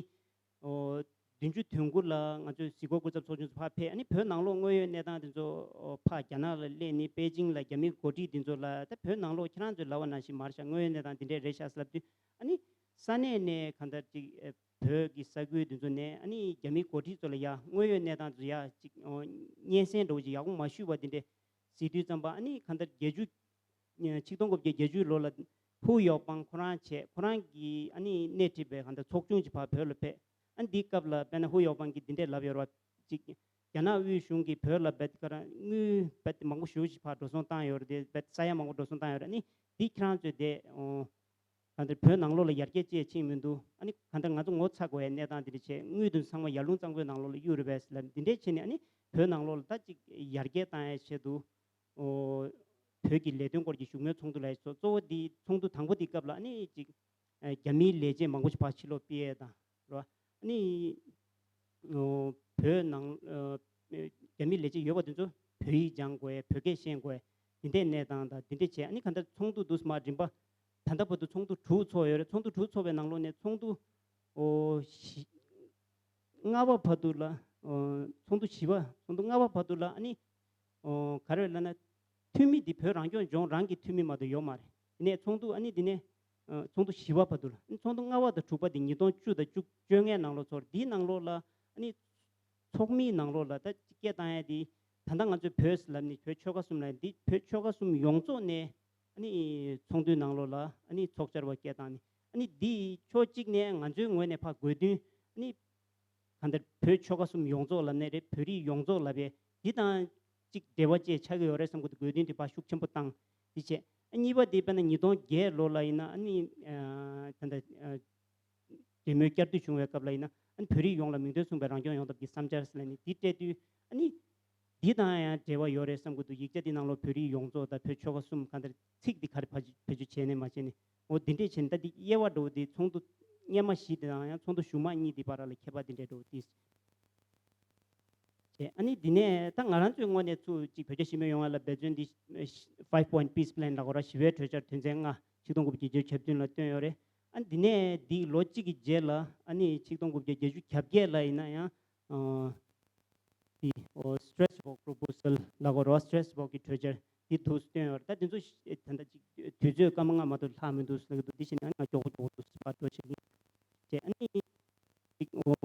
ཨོ་བདུན་ཅུ་དོན་དགུ་ལ་ང་ཚོའི་གཟིགས་སྐོར་སྐུ་ཚབ་ཚོགས་ཆུང་ཚོ་ཕར་ཕེབས། ཨ་ནི་བོད་ནང་ལོགས་དངོས་ཡོད་གནས་སྟངས་དེ་ཚོ་ཨོ་ཕར་རྒྱ་ནག་ལ་སླེབས་ནས་པེ་ཅིང་ལ་རྒྱ་མི་འགོ་ཁྲིད་འདི་ཚོ་ལ་ད་བོད་ནང་ལོགས་ཁྱེད་རང་ཚོས་ལབ་པ་ནང་བཞིན་མ་རེད་ཤག་དངོས་ཡོད་གནས་སྟངས་འདི་འདྲས་རེད་ཤག་ཟེར་ལབ་དུས་ཨ་ནི་ས་གནས་ནས་གང་ལྟར་ཅིག་ཨ་བོད་ཀྱི་ས་ཁུལ་འདི་ཚོ་ནས་ཨ་ནི་རྒྱ་མི་འགོ་ཁྲིད་ཚོ་ལ་ཡ་དངོས་ཡོད་གནས་སྟངས་དེ་ཚོ་ཡ་ཅིག་ཨོ་སྙན་སེང་འདྲ་བོ་ཅིག་ཡག་པོ་མ་ཞུས་པ་འདི་འདྲས་གཟིགས་དུས་ཙམ་པ་ཨ་ནི་གང་ལྟར་བརྒྱད་ཅུ། ཆིག་སྟོང་དགུ་བརྒྱ་བརྒྱད་ཅུ་ལོ་ལ་ཧུའུ་ཡའོ་པང་ཁོ་རང་བྱས། ཁོ་རང་གིས་ཨ་ནི་སྣེ་ཁྲིད་པའི་གང་ལྟར་ཚོགས་ཆུང་ཅིག་ཕར་བོད་ལ་ཕེབས། ཨ་ནི་འདིའི་སྐབས་ལ་དཔེར་ན་ཧུའུ་ཡའོ་པང་གིས་འདི་འདྲས་ལབ་ཡོད་རེད་བ། ཅིག་རྒྱ་ནག་དབུས་གཞུང་གིས་བོད་ལ་རྦད་དེ་ག་རང་དངུལ་རྦད་དེ་མང་པོ་ཞེ་པོ་ཅིག་ཕར་འགྲོ་སོང་བཏང་ཡོད་རེད། དེ་རྦད་དེ་ས་ཡ་མང་པོ་འགྲོ་སོང་བཏང་ཡོད་རེད། ཨ་ནི་འདི་ཁྱེད་རང་ཚོས་དེ་ཨོ་གང་ལྟར་བོད་ནང་ལོགས་ལ་ཡར་རྒྱས་ཅིག་ཕྱིན་མི་འདུག་ཨ་ནི་གང་ལྟར་ང་ཚོ་ངོ་ཚ་དགོས་ཡའི་གནས་སྟངས་འདི་འདྲ་བྱས། དངུལ་དེ་ཚང་མ་ཡར་ཀླུང་གཙང་པོའི་ནང་ལོགས་ལ་གཡུག་རེད་པས་ལབ། འདི་འདྲས་བྱས་ནས་ཨ་ནི་བོད་ནང་ལོགས་ལ་ད་ཅིག་ཡར་རྒྱས་བཏང་ཡའི་ཆེད་དུ་ཨོ་བོད་ཀྱི་ལས་དོན་སྐོར་གྱི་བཞུགས་མོལ་ཚོགས་འདུ་ལ་སོགས་གཙོ་བོ་འདི་ཚོགས་འདུ་དང་པོ་འདིའི་སྐབས་ལ་ཨ་ནི་ཅིག་ཨ་རྒྱ་མིའི་ལས་བྱེད་མང་པོ་ཞིག་ཕར་ཕྱིར་ལོག་ཕུད་ཡས་དང་རེད་བ། ཨ་ནི་ཨོ་བོད་ནང་ཨ་རྒྱ་མིའི་ལས་བྱེད་ཡོད་པ་དེ་ཚོ་བོད་ཡིག་སྦྱང་དགོས་ཡས། བོད་སྐད་ཤེས་དགོས་ཡས། འདི་འདྲའི་གནས་སྟངས་དང་འདི་འདྲ་བྱས། ཨ་ནི་གང་ལྟར་ཚོགས་འདུ་འདུག་སེ་མར་རིམ་པ་ད་ལྟ་བར་དུ་ཚོགས་འདུ་དྲུག་ཚོགས་ཡོད་རེད། ཚོགས་འདུ་དྲུག་ཚོགས་པའི་ནང་ལོགས་ནས་ཚོགས་འདུ་ཨོ་བཞི་ལྔ་པ་བར་དུ་ལ་ཨོ་ཚོགས་འདུ་བཞི་པ་ཚོགས་འདུ་ལྔ་པ་བར་དུ་ལ་ཨ་ནི་ཨོ་ག་རེ་ལབ་ན་འཐུས་མི་འདི་བོད་རང་སྐྱོང་ལྗོངས་རང་གི་འཐུས་མི་མ་གཏོགས་ཡོད་མ་རེད། ཡིན་ནའི་ཚོགས་འདུ་ཨ་ནི་འདི་ནས་ ཚོགས་འདུ་བཞི་པ་བར་དུ་ལ། ཚོགས་འདུ་ལྔ་པ་དང་དྲུག་པ་དེ་ཉིས་སྟོང་བཅུ་དང་བཅུ་བཅོ་ལྔའི་ནང་ལོགས་ཚོར། འདིའི་ནང་ལོགས་ལ་ཨ་ནི་ཚོགས་མིའི་ནང་ལོགས་ལ་ད་སྐད་བཏང་ཡ་དེ། ད་ལྟ་ང་ཚོས་བོད་ཟེར་ལབ་ནས་བོད་ཆོལ་ཁ་གསུམ་ལ། འདི་བོད་ཆོལ་ཁ་གསུམ་ཡོངས་རྫོགས་ནས་ཨ་ནི་ཚོགས་འདུའི་ནང་ལོགས་ལ་ཨ་ནི་ཚོགས་བཅར་བ་སྐད་བཏང་ནས། ཨ་ནི་འདི་ཕྱོགས་གཅིག་ནས་ང་ཚོའི་ངོས་ནས་ཕར་དགོས་འདུན། ཨ་ནི་གང་ལྟར་བོད་ཆོལ་ཁ་གསུམ་ཡོངས་རྫོགས་ལབ་ནའི་རེད། བོད་རིགས་ཡོངས་རྫོགས་ལབ་པའི་འདི་དང་གཅིག་འབྲེལ་བ་ཅིག་ཆགས་ཀྱི་ཡོད་རེད་བསམ་གྱི་འདུག། དགོས་འདུན་དེ་ཕར་ཤུགས་ཆེན་པོ་བཏང་། འདི་བྱས། ཨ་གཉིས་པ་དེ་དཔེར་ན་ཉིས་སྟོང་བརྒྱད་ལོ་ལ་ཡིན་ན། ཨ་ནི་ཨ་ད་ལྟ་ཨ་འབྲེལ་མོལ་བསྐྱར་ཟློས་བྱུང་བའི་སྐབས་ལ་ཡིན་ན། ཨ་ནི་བོད་རིགས་ཡོངས་ལ་མིང་དོན་མཚུངས་པའི་རང་སྐྱོང་ཡོང་ཐབས་ཀྱི་བསམ་འཆར་ཟེར་ལབ་ནས་འདི་སྤྲད་དུས། ཨ་ནི་འདི་དང་ཡང་འབྲེལ་བ་ཡོད་རེད་བསམ་གྱི་འདུག། ཡིག་ཆ་འདི་ནང་ལོགས་བོད་རིགས་ཡོངས་རྫོགས་དང་བོད་ཆོལ་ཁ་གསུམ། གང་ལྟར་ཚིག་འདི་ག་རེ་བེད་སྤྱོད་བེད་སྤྱོད་བྱས་ནས་མ་བྱས་ནས། འོ་འདི་འདྲས་བྱས་ནས། ད་འདི་དབྱེ་བ་འདྲ་བོ་འདི་ཚོགས་འདུ་སྔོན་མ་བཞི་དེ་དང་ཡང་ཚོགས་འདུ་གཞུག་མ་གཉིས་དེ་བར་ལ་ཁྱད་པར་འདི་འདྲས་འདྲ་བོ་འདི་བྱས། ཨ་ནི་འདི་ནས་ད་ང་རང་ཚོའི་ངོས་ནས་ཚུར་གཅིག་བོད་རྒྱ་ཞི་མོལ་ཡོང་བ་ལ་འབད་བརྩོན་འདི། Five Point Peace Plan ལབ་དགོས་རེད། ཞི་བའི་གྲོས་འཆར་དོན་ཚན་ལྔ། ཆིག་སྟོང་དགུ་བརྒྱ་བརྒྱད་ཅུ་གྱ་བདུན་ལ་བཏོན་ཡོད་རེད། ཨ་ནི་འདི་ནས་འདི་ལོ་གཅིག་གི་རྗེས་ལ། ཨ་ནི་ཆིག་སྟོང་དགུ་བརྒྱ་བརྒྱད་ཅུ་གྱ་བརྒྱད་ལ་ཡིན་ན་ཡང་། ཨ་འདི་ཨོ་Strasbourg Proposal ལབ་དགོས་རེད། Strasbourg གི་གྲོས་འཆར་འདི་འདུག་སེ་བཏོན་ཡོད་རེད། ད་འདི་ཚོ་ད་ལྟ་ཅིག་དུས་ཚོད་སྐར་མ་ལྔ་མ་གཏོགས་ལྷག་མི་འདུག་ཟེར་གྱི་འདུག། འདི་བྱས་ན་ང་མགྱོགས་པོ་མགྱོགས་པོ་འདུག་སེ་ཕར་འགྲོ་བྱེད་ཀྱི་བྱས། ཨ་ནི་ཅིག་ཨོ།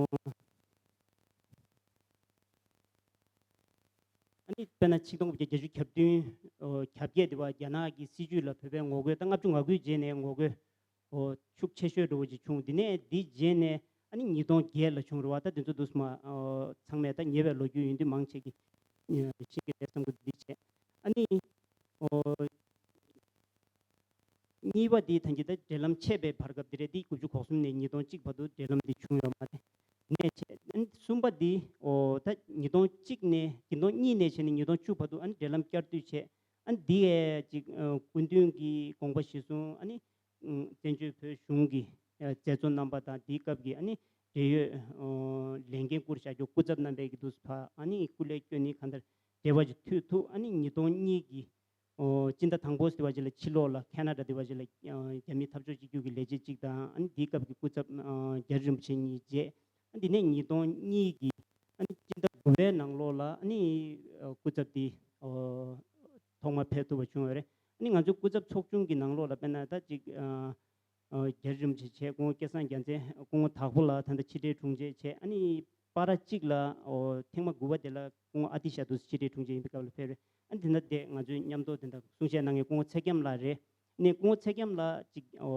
ཨ་ནི་དཔེར་ན་ཆིག་སྟོང་དགུ་བརྒྱ་བརྒྱད་ཅུ་གྱ་བདུན། ཨོ་གྱ་བརྒྱད་དེ་བར་རྒྱ་ནག་གི་སྲིད་བྱུས་ལ་བོད་པའི་ངོ་རྒོལ། ད་ལྔ་བཅུ་ང་དགུའི་རྗེས་ནས་ངོ་རྒོལ་ཨོ་ཤུགས་ཆེ་ཤོས་འདྲ་བོ་ཅིག་བྱུང་། དེ་ནས་དེའི་རྗེས་ནས་ཨ་ནི་ཉིས་སྟོང་བརྒྱད་ལ་བྱུང་རེད་བ། ད་དེ་ཚོ་འདུག་སེ་མ་ཨོ་ཚང་མས་ད་ཉེ་བའི་ལོ་རྒྱུས་ཡིན་དུས་མང་ཆེ་གིས་ཤེས་ཀྱི་རེད་བསམ་གྱི་འདུག། འདི་བྱས། ཨ་ནི་ཨོ་གཉིས་པ་འདི་ད་གིན་ད་འབྲེལ་ལམ་ཆད་པའི་བར་སྐབས་འདི་རེད། འདི་དགུ་བཅུ་གོ་གསུམ་ནས་ཉིས་སྟོང་གཅིག་བར་དུ་འབྲེལ་ལམ་འདི་བྱུང་ཡོད་མ་རེད། ནས་བྱས། ཨ་ནི་གསུམ་པ་འདི་ཨོ་ད་ཉིས་སྟོང་གཅིག་ནས་ཉིས་སྟོང་གཉིས་ནས་བྱས་ནས་ཉིས་སྟོང་བཅུ་བར་དུ་ཨ་ནི་འབྲེལ་ལམ་བསྐྱར་ཟློས་བྱས། ཨ་ནི་འདི་ཡས་ཅིག་ཨ་སྐུ་མདུན་གྱི་དགོངས་པ་གཞིར་བཟུང་། ཨ་ནི་ཨ་བཙན་བྱོལ་བོད་གཞུང་གི་ཨ་མཛད་གཙོ་རྣམ་པ་དང་། དེའི་སྐབས་ཀྱི་ཨ་ནི་འབྲེལ་ཡོད་ཨོ་ལས་འགན་བསྐུར་བཞག་རྒྱུ་སྐུ་ཚབ་རྣམ་པས་ཀྱི་འདུག་སེ་ཕར་ཨ་ནི་སྐུ་ལས་བསྐྱོན་ནས་གང་ལྟར་འབྲེལ་བ་ཅིག་མཐུད་ཐུབ། ཨ་ནི་ཉིས་སྟོང་གཉིས་ཀྱི་ཨོ་སྤྱི་ཟླ་དང་པོ་དེ་བ་ཅིག་ལ་ཕྱི་ལོགས་ལ་ཁེ་ན་ཌ་དེ་བ་ཅིག་ལ་ཨ་རྒྱ་མིའི་འཐབ་ཕྱོགས་གཅིག་གྱུར་གྱི་ལས་བྱེད་ཅིག་དང་། ཨ་ནི་དེའི་སྐབས་ཀྱི་སྐུ་ཚབ་ཨ་རྒྱ་རི་རིན་པོ་ཆེ་གཉིས་མཇལ། ཨ་འདི་ནས་ཉིས་སྟོང་གཉིས་ཀྱི་ཨ་ནི་སྤྱི་ཟླ་དགུ་པའི་ནང་ལོགས་ལ་ཨ་ནི་ཨ་སྐུ་ཚབ་དེ་ཨོ་ཐོག་མ་ཕེབས་ཐུབ་པ་བྱུང་བ་རེད། ཨ་ནི་ང་ཚོའི་སྐུ་ཚབ་ཚོགས་ཆུང་གི་ནང་ལོགས་ལ་དཔེར་ན་ད་ཅིག་ཨ་ཨ་རྒྱ་རི་རིན་པོ་ཆེ་བྱས། སྐུ་ངོ་སྐལ་བཟང་རྒྱལ་མཚན། སྐུ་ངོ་དྭགས་པོ་ལགས་ད་ལྟ་ཕྱི་དྲིལ་དྲུང་ཆེ་བྱས། ཨ་ནི་པ་ར་གཅིག་ལ་ཨོ་ཐེངས་མ་དགུ་པ་དེ་ལ་སྐུ་ངོ་ཨ་ཏི་ཤ་འདུག་སེ་ཕྱི་དྲིལ་དྲུང་ཆེ་ཡིན་པའི་སྐབས་ལ་ཕེབས་རེད། ཨ་ནི་དེ་ན་དེ་ང་ཚོའི་མཉམ་དུ་དེ་འདྲ་གསུང་བཤད་གནང་མཁན་སྐུ་ངོ་ཚེ་རྒྱམ་ལགས་རེད། ཨ་ནི་སྐུ་ངོ་ཚེ་རྒྱམ་ལགས་ཅིག་ཨོ་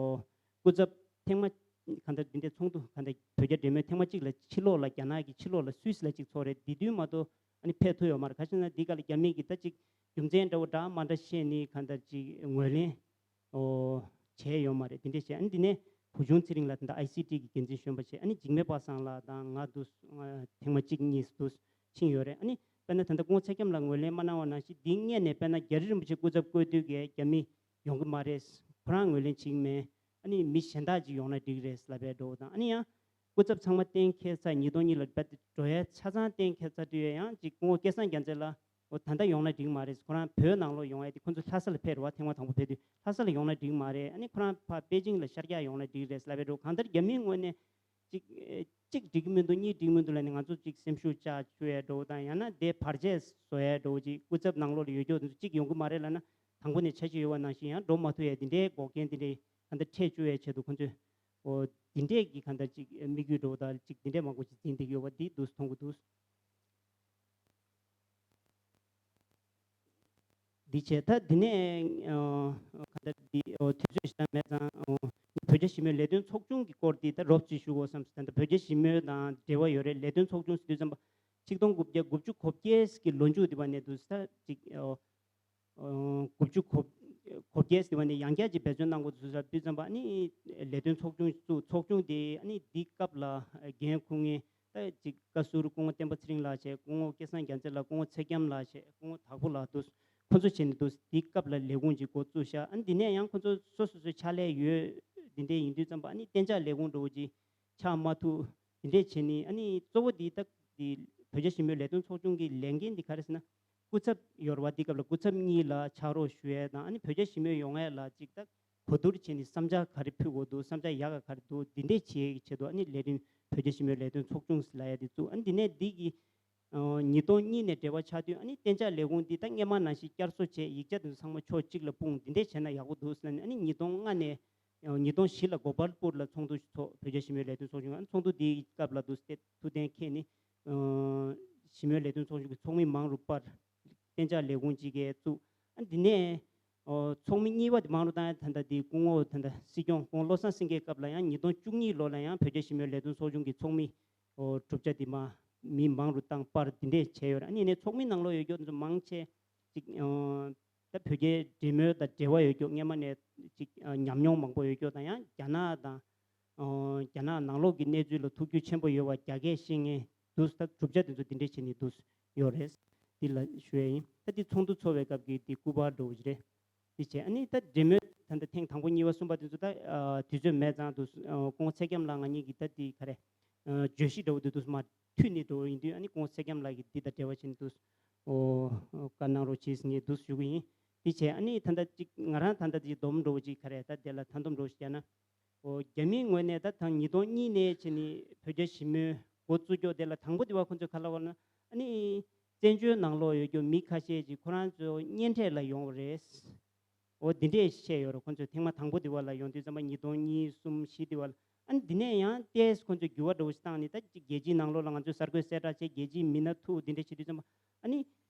སྐུ་ཚབ་ཐེངས་མ་གང་ལྟར་འདི་འདྲའི་ཚོགས་འདུ་གང་ལྟར་བོད་རྒྱ་འབྲེལ་མོལ་ཐེངས་མ་གཅིག་ལ་ཕྱི་ལོགས་ལ་རྒྱ་ནག་གི་ཕྱི་ལོགས་ལ་སུད་སི་ལ་གཅིག་ཚོགས་རེད། དེ་དུས་མ་གཏོགས་ཨ་ནི་ཕེབས་ཐུབ་ཡོད་མ་རེད། ག་ཅི་ན་འདི་ག་ལ་རྒྱ་མི་གིས་ད་ཅིག་རྒྱུ་མཚན་འདྲ་བོ་འདྲ་མ་འདྲ་བཤད་ནས་གང་ལྟར་ཅིག་ངོས་ལེན་ཨོ་བྱས་ཡོད་མ་རེད། དེ་འདྲས་བྱས། ཨ་ནི་འདི་ནས་བུ་ཆུང་ཚེ་རིང་ལགས་ད་ལྟ་ཨའི་སི་ཊི་གི་འགན་འཛིན་གཞོན་པ་བྱས། ཨ་ནི་འཇིགས་མེད་པ་སངས་ལགས་དང་ང་འདུག་སེ་ཐེངས་མ་གཅིག་གཉིས་འདུག་སེ་ཕྱིན་ཡོད་རེད། ཨ་ནི་དཔེར་ན་ད་ལྟ་སྐུ་ངོ་ཚེ་རྒྱམ་ལགས་ངོས་ལེན་མ་གནང་བ་ནང་བཞིན་འདི་སྔོན་ནས་དཔེར་ན་རྒྱ་རི་རིན་པོ་ཆེ་སྐུ་ཚབ་བསྐོ་དུས་ཀྱི་རྒྱ་མི་ཡོང་གི་མ་རེད། ཁོ་རང་ངོས་ལེན་བྱེད་ཀྱི་མེད། ཨ་ནི་མི་གཞན་དག་ཅིག་ཡོང་ན་འགྲིག་རེད་ལབ་པའི་འདྲ་བོ་དང་། ཨ་ནི་ཡང་སྐུ་ཚབ་ཚང་མ་གཏན་འཁེལ་ཚར། ཉིས་སྟོང་གཉིས་ལ་རྦད་དེ་འགྲོ་ཡ་ཆ་ཚང་གཏན་འཁེལ་ཚར་དུས་ཡང་ཅིག་སྐུ་ངོ་སྐལ་བཟང་རྒྱལ་མཚན་ལགས་འོ་ད་ལྟ་ཡོང་ན་འགྲིག་མ་རེད། ཁོ་རང་བོད་ནང་ལོགས་ཡོང་ཡ་དེ་ཁོ་ཚོ་ལྷ་ས་ལ་ཕེབས་རེད་བ། ཐེངས་མ་དང་པོ་ཕེབས་དུས་ལྷ་ས་ལ་ཡོང་ན་འགྲིག་མ་རེད། ཨ་ནི་ཁོ་རང་ཕར་པེ་ཅིང་ལ་ཤར་རྒྱག་ཡོང་ན་འགྲིག་རེད་ལབ་པའི་འདྲ་བོ། གང་ལྟར་རྒྱ་མིའི་ངོས་ནས་ཅིག་ཨེ་གཅིག་འགྲིག་གི་མི་འདུག། གཉིས་འགྲིག་མི་འདུག་ལབ་ནས་ང་ཚོ་ཅིག་སེམས་ཤུགས་བཅག་བཅུག་ཡ་འདྲ་བོ་དང་། ཡང་ན་དེ་བར་ཆད་བཟོ་ཡ་འདྲ་བོ། ཅིག་སྐུ་ཚབ་ནང་ལོགས་ལ་ཡོད་རྒྱུ་དེ་ཚོ་གཅིག་ཡོང་གི་མ་རེད་ལབ་ན། དང་པོ་ནས་འཆར་གཞི་ཡོད་པ་ནང་བཞིན་ཡང་འགྲོ་མ་ཐུབ་ཡ་དེ་འདྲའི་འགོག་རྐྱེན་དེ་འདྲའི་གང་ལྟར་འཕྲད་བཅུག་ཡའི་ཆེད་དུ་ཁོ་ཚོས་འོ་དེ་འདྲས་ཀྱི་གང་ལྟར་ཅིག་དམིགས་ཡུལ་འདྲ་བོ་དང་ཅིག་དེ་འདྲས་མང་པོ་ཅིག་འཛིན་བསྡད་ཡོད་པ་འདི་འདུག་སེ་མཐོང་གི་འདུག། འདི་བྱས། ད་འདི་ནས་ཨ་གང་ལྟར་འདི་ཨོ་དུས་ཚོད་ཞེ་དྲག་མེད་ཙང་། ཨོ་བོད་རྒྱ་ཞི་མོལ་ལས་དོན་ཚོགས་ཆུང་གི་སྐོར་འདི་ད་རོབ་ཙམ་ཞུ་དགོས་བསམ་སོང་། ད་ལྟ་བོད་རྒྱ་ཞི་མོལ་དང་འབྲེལ་བ་ཡོད་རེད། ལས་དོན་ཚོགས་ཆུང་ཟེར་དུས་ཙམ་པ་ཆིག་སྟོང་དགུ་བརྒྱ་དགུ་བཅུ་གོ་བརྒྱད་ཀྱི་ལོ་མཇུག་འདི་བ་ནས་འདུག་ས་ཅིག་ཨོ་ཨོ་དགུ་བཅུ་གོ་གོ་བརྒྱད་ཟེར་བ་ནས་ཡང་བསྐྱར་ཅིག་འབད་བརྩོན་གནང་དགོས་ཚུལ་ཟེར་དུས་ཙམ་པ། ཨ་ནི་ལས་དོན་ཚོགས་ཆུང་བཙུགས། ཚོགས་ཆུང་དེ་ཨ་ནི་འདི་སྐབས་ལ་འགན་འཁུར་མཁན་ད་ཅིག་བཀའ་ཟུར་སྐུ་ངོ་བསྟན་པ་ཚེ་རིང་ལགས་བྱས། སྐུ་ངོ་སྐལ་བཟང་རྒྱལ་མཚན་ལགས། སྐུ་ངོ་ཚེ་རྒྱམ་ལགས་བྱས། སྐུ་ངོ་དྭགས་པོ་ལགས་འདུག། ཁོ་ཚོ་བྱས་ནས་འདུག། འདི་སྐབས་ལ་ལས་ཁུངས་ཅིག་འགོ་བཙུགས་ཤག། ཨ་ནི་འདི་ནས་ཡང་ཁོ་ཚོ་སོ་སོ་སོའི་ཕྱག་ལས་ཡོད། འདི་འདྲས་ཡིན་དུས་ཙམ་པ་ཨ་ནི་གཏན་འཇགས་ལས་ཁུངས་འདྲ་བོ་ཅིག་ཆགས་མ་ཐུབ། འདི་འདྲས་བྱས་ནས། ཨ་ནི་གཙོ་བོ་འདི་ད་འདི་བོད་རྒྱ་ཞི་མོལ་ལས་དོན་ཚོགས་ཆུང་གི་ལས་འགན་འདི་ག་རེ་ཟེར་ན། སྐུ་ཚབ་ཡོད་རེད་བ། འདི་སྐབས་ལ་སྐུ་ཚབ་གཉིས་ལ་ཕྱག་རོགས་ཞུ་ཡས་དང་། ཨ་ནི་བོད་རྒྱ་ཞི་མོལ་ཡོང་ཡས་ལ་ཅིག་ད་གོ་བསྡུར་བྱས་ནས་བསམ་འཆར་ག་རེ་ཕུལ་དགོས་འདུག། བསམ་འཆར་ཡག་ག་ག་རེ་འདུག། འདི་འདྲས་བྱེད་ཡས་ཀྱི་ཆེད་དུ་ཨ་ནི་ལས་དོན་བོད་རྒྱ་ཞི་མོལ་ལས་དོན་ཚོགས་ཆུང་ཟེར་ལབ་ཡས་འདི་བཙུགས། ཨ་ནི་འདི་ནས་འདི་གི་ཨ་ཉིས་སྟོང་གཉིས་ནས་འབྲེལ་བ་ཆགས་དུས། ཨ་ནི་གཏན་འཇགས་ལས་ཁུངས་འདི་ད་སྔོན་མ་ནང་བཞིན་བསྐྱར་གསོ་བྱས། ཡིག་ཆ་དེ་ཚོ་ཚང་མ་ཕྱོགས་གཅིག་ལ་སྤུངས། འདི་འདྲས་བྱས་ན་ཡག་པོ་འདུག་ཟེར་ནས། ཨ་ནི་ཉིས་སྟོང་ལྔ་ནས་ ཉིས་སྟོང་བཞི་ལ་གོ་པལ་པུར་ལ་ཚོགས་འདུ་ཚོགས་བོད་རྒྱ་ཞི་མོལ་ལས་དོན་ཚོགས་ཆུང་ཚོགས་འདུ་དེའི་སྐབས་ལ་འདུག་སྟེ་ཐུགས་གཏན་འཁེལ་ནི་ཞི་མོལ་ལས་དོན་ཚོགས་ཆུང་གི་ཚོགས་མི་མང་རུ་སྤར། གཏན་འཇགས་ལས་ཁུངས་གཅིག་གི་བཙུགས། ཨ་འདི་ནས་ཚོགས་མི་གཉིས་པ་དེ་མང་རུ་བཏང་ཡ་ད་ལྟ་དེ་སྐུ་ངོ་ད་ལྟ་སྲིད་སྐྱོང་སྐུ་ངོ་བློ་བཟང་སེང་གེའི་སྐབས་ལ་ཡང་ཉིས་སྟོང་བཅུ་གཉིས་ལོ་ལ་ཡང་བོད་རྒྱ་ཞི་མོལ་ལས་དོན་ཚོགས་ཆུང་གི་ཚོགས་མི་གྲུབ་ཆ་དེ་མ་མི་མང་རུ་བཏང་སྤར་དེ་འདྲས་བྱས་ཡོད་རེད། ཨ་ནི་ནས་ཚོགས་མི་ནང་ལོགས་ཡོད་རྒྱུ་ཚོ་མང་ཆེ་ཅིག་ད་བོད་རྒྱའི་འབྲེལ་མོལ་དང་འབྲེལ་བ་ཡོད་རྒྱུ་སྔས་མ་ནས་ཅིག་ཉམས་མྱོང་མང་པོ་ཡོད་རྒྱུ་དང་ཡང་རྒྱ་ནག་དང་རྒྱ་ནག་ནང་ལོགས་ཀྱི་གནས་ཚུལ་ལ་ཐུགས་རྒྱུས་ཆེན་པོ་ཡོད་པ་རྒྱ་སྐད་ཤེས་མཁན་འདུག་ད་གྲུབ་ཆ་དེ་ཚོ་དེ་འདྲས་བྱས་ནས་འདུག་ཡོད་རེད། འདི་ལ་ཞུ་ཡ་ཡིན། ད་འདི་ཚོགས་འདུ་ཚོགས་པའི་སྐབས་ཀྱི་འདི་སྐུ་པར་འདྲ་བོ་ཅིག་རེད། འདི་བྱས་ཨ་ནི་ད་འབྲེལ་མོལ་ད་ལྟ་ཐེངས་དང་པོ་གཉིས་པ་གསུམ་པ་དེ་ཚོ་ད་དུས་ཚོད་མེད་ཙང་འདུག་སྐུ་ངོ་ཚེ་རྒྱམ་ལགས་ང་གཉིས་ཀྱིས་ད་འདི་ག་རེ་བརྗོད་གཞི་འདྲ་བོ་འདི་འདུག་མ་མཐུད་ནས་འགྲོ་བ་ཡིན་དུས་ཨ་ནི་སྐུ་ངོ་ཚེ་རྒྱམ་ལགས་ཀྱིས་འདི་དང་འབྲེལ་བ་བྱས་ནས་འདུག་ཨོ་བཀའ་གནང་རོགས་བྱེད་ཟེར་ངས་འདུག་ཞུ་གི་ཡིན། འདི་བྱས་ཨ་ནི་ད་ལྟ་ཅིག་ང་རང་ད་ལྟ་ཅིག་སྡོམ་འགྲོ་བ་ཅིག་ག་རེ་ད་དེ་ལ་ད་འདོམ་འགྲོ་བ་ཞིག་བྱས་ན། ཨོ་རྒྱ་མིའི་ངོས་ནས་ད་ཐེངས་ཉིས་སྟོང་གཉིས་ནས་བྱས་ནས་བོད་རྒྱ་ཞི་མོལ་འགོ་བཙུགས་ཀྱོག་དེ་ལ་དང་པོ་དེ་བ་ཁོ་ཚོས་ག་ལ་བ་ན་ཨ་ནི་བཙན་བྱོལ་ནང་ལོགས་ཡོད་ཀྱོག་མི་ཁ་ཤས་ཅིག་ཁོ་རང་ཚོ་གཉེན་འཕྲད་ལ་ཡོང་བ་རེད། འོ་འདི་འདྲས་བཤད་ཡོད་རེད། ཁོ་ཚོས་ཐེངས་མ་དང་པོ་དེ་བ་ལ་ཡོང་དུས་ཙམ་པ་ཉིས་སྟོང་གཉིས་གསུམ་བཞི་དེ་བ་ལ་ཨ་ནི་འདི་ནས་ཡང་ཏེས་ཁོ་ཚོས་འགྱུར་བ་འགྲོ་བ་ཞིག་བཏང་ནས་ད་ཅིག་རྒྱལ་སྤྱིའི་ནང་ལོགས་ལ་ང་ཚོས་གསར་འགོད་གསལ་བསྒྲགས་བྱས་རྒྱལ་སྤྱིའི་མི་སྣ་ཐུག་འདི་འདྲས་བྱེད་དུས་ཙམ་པ་ཨ་ནི་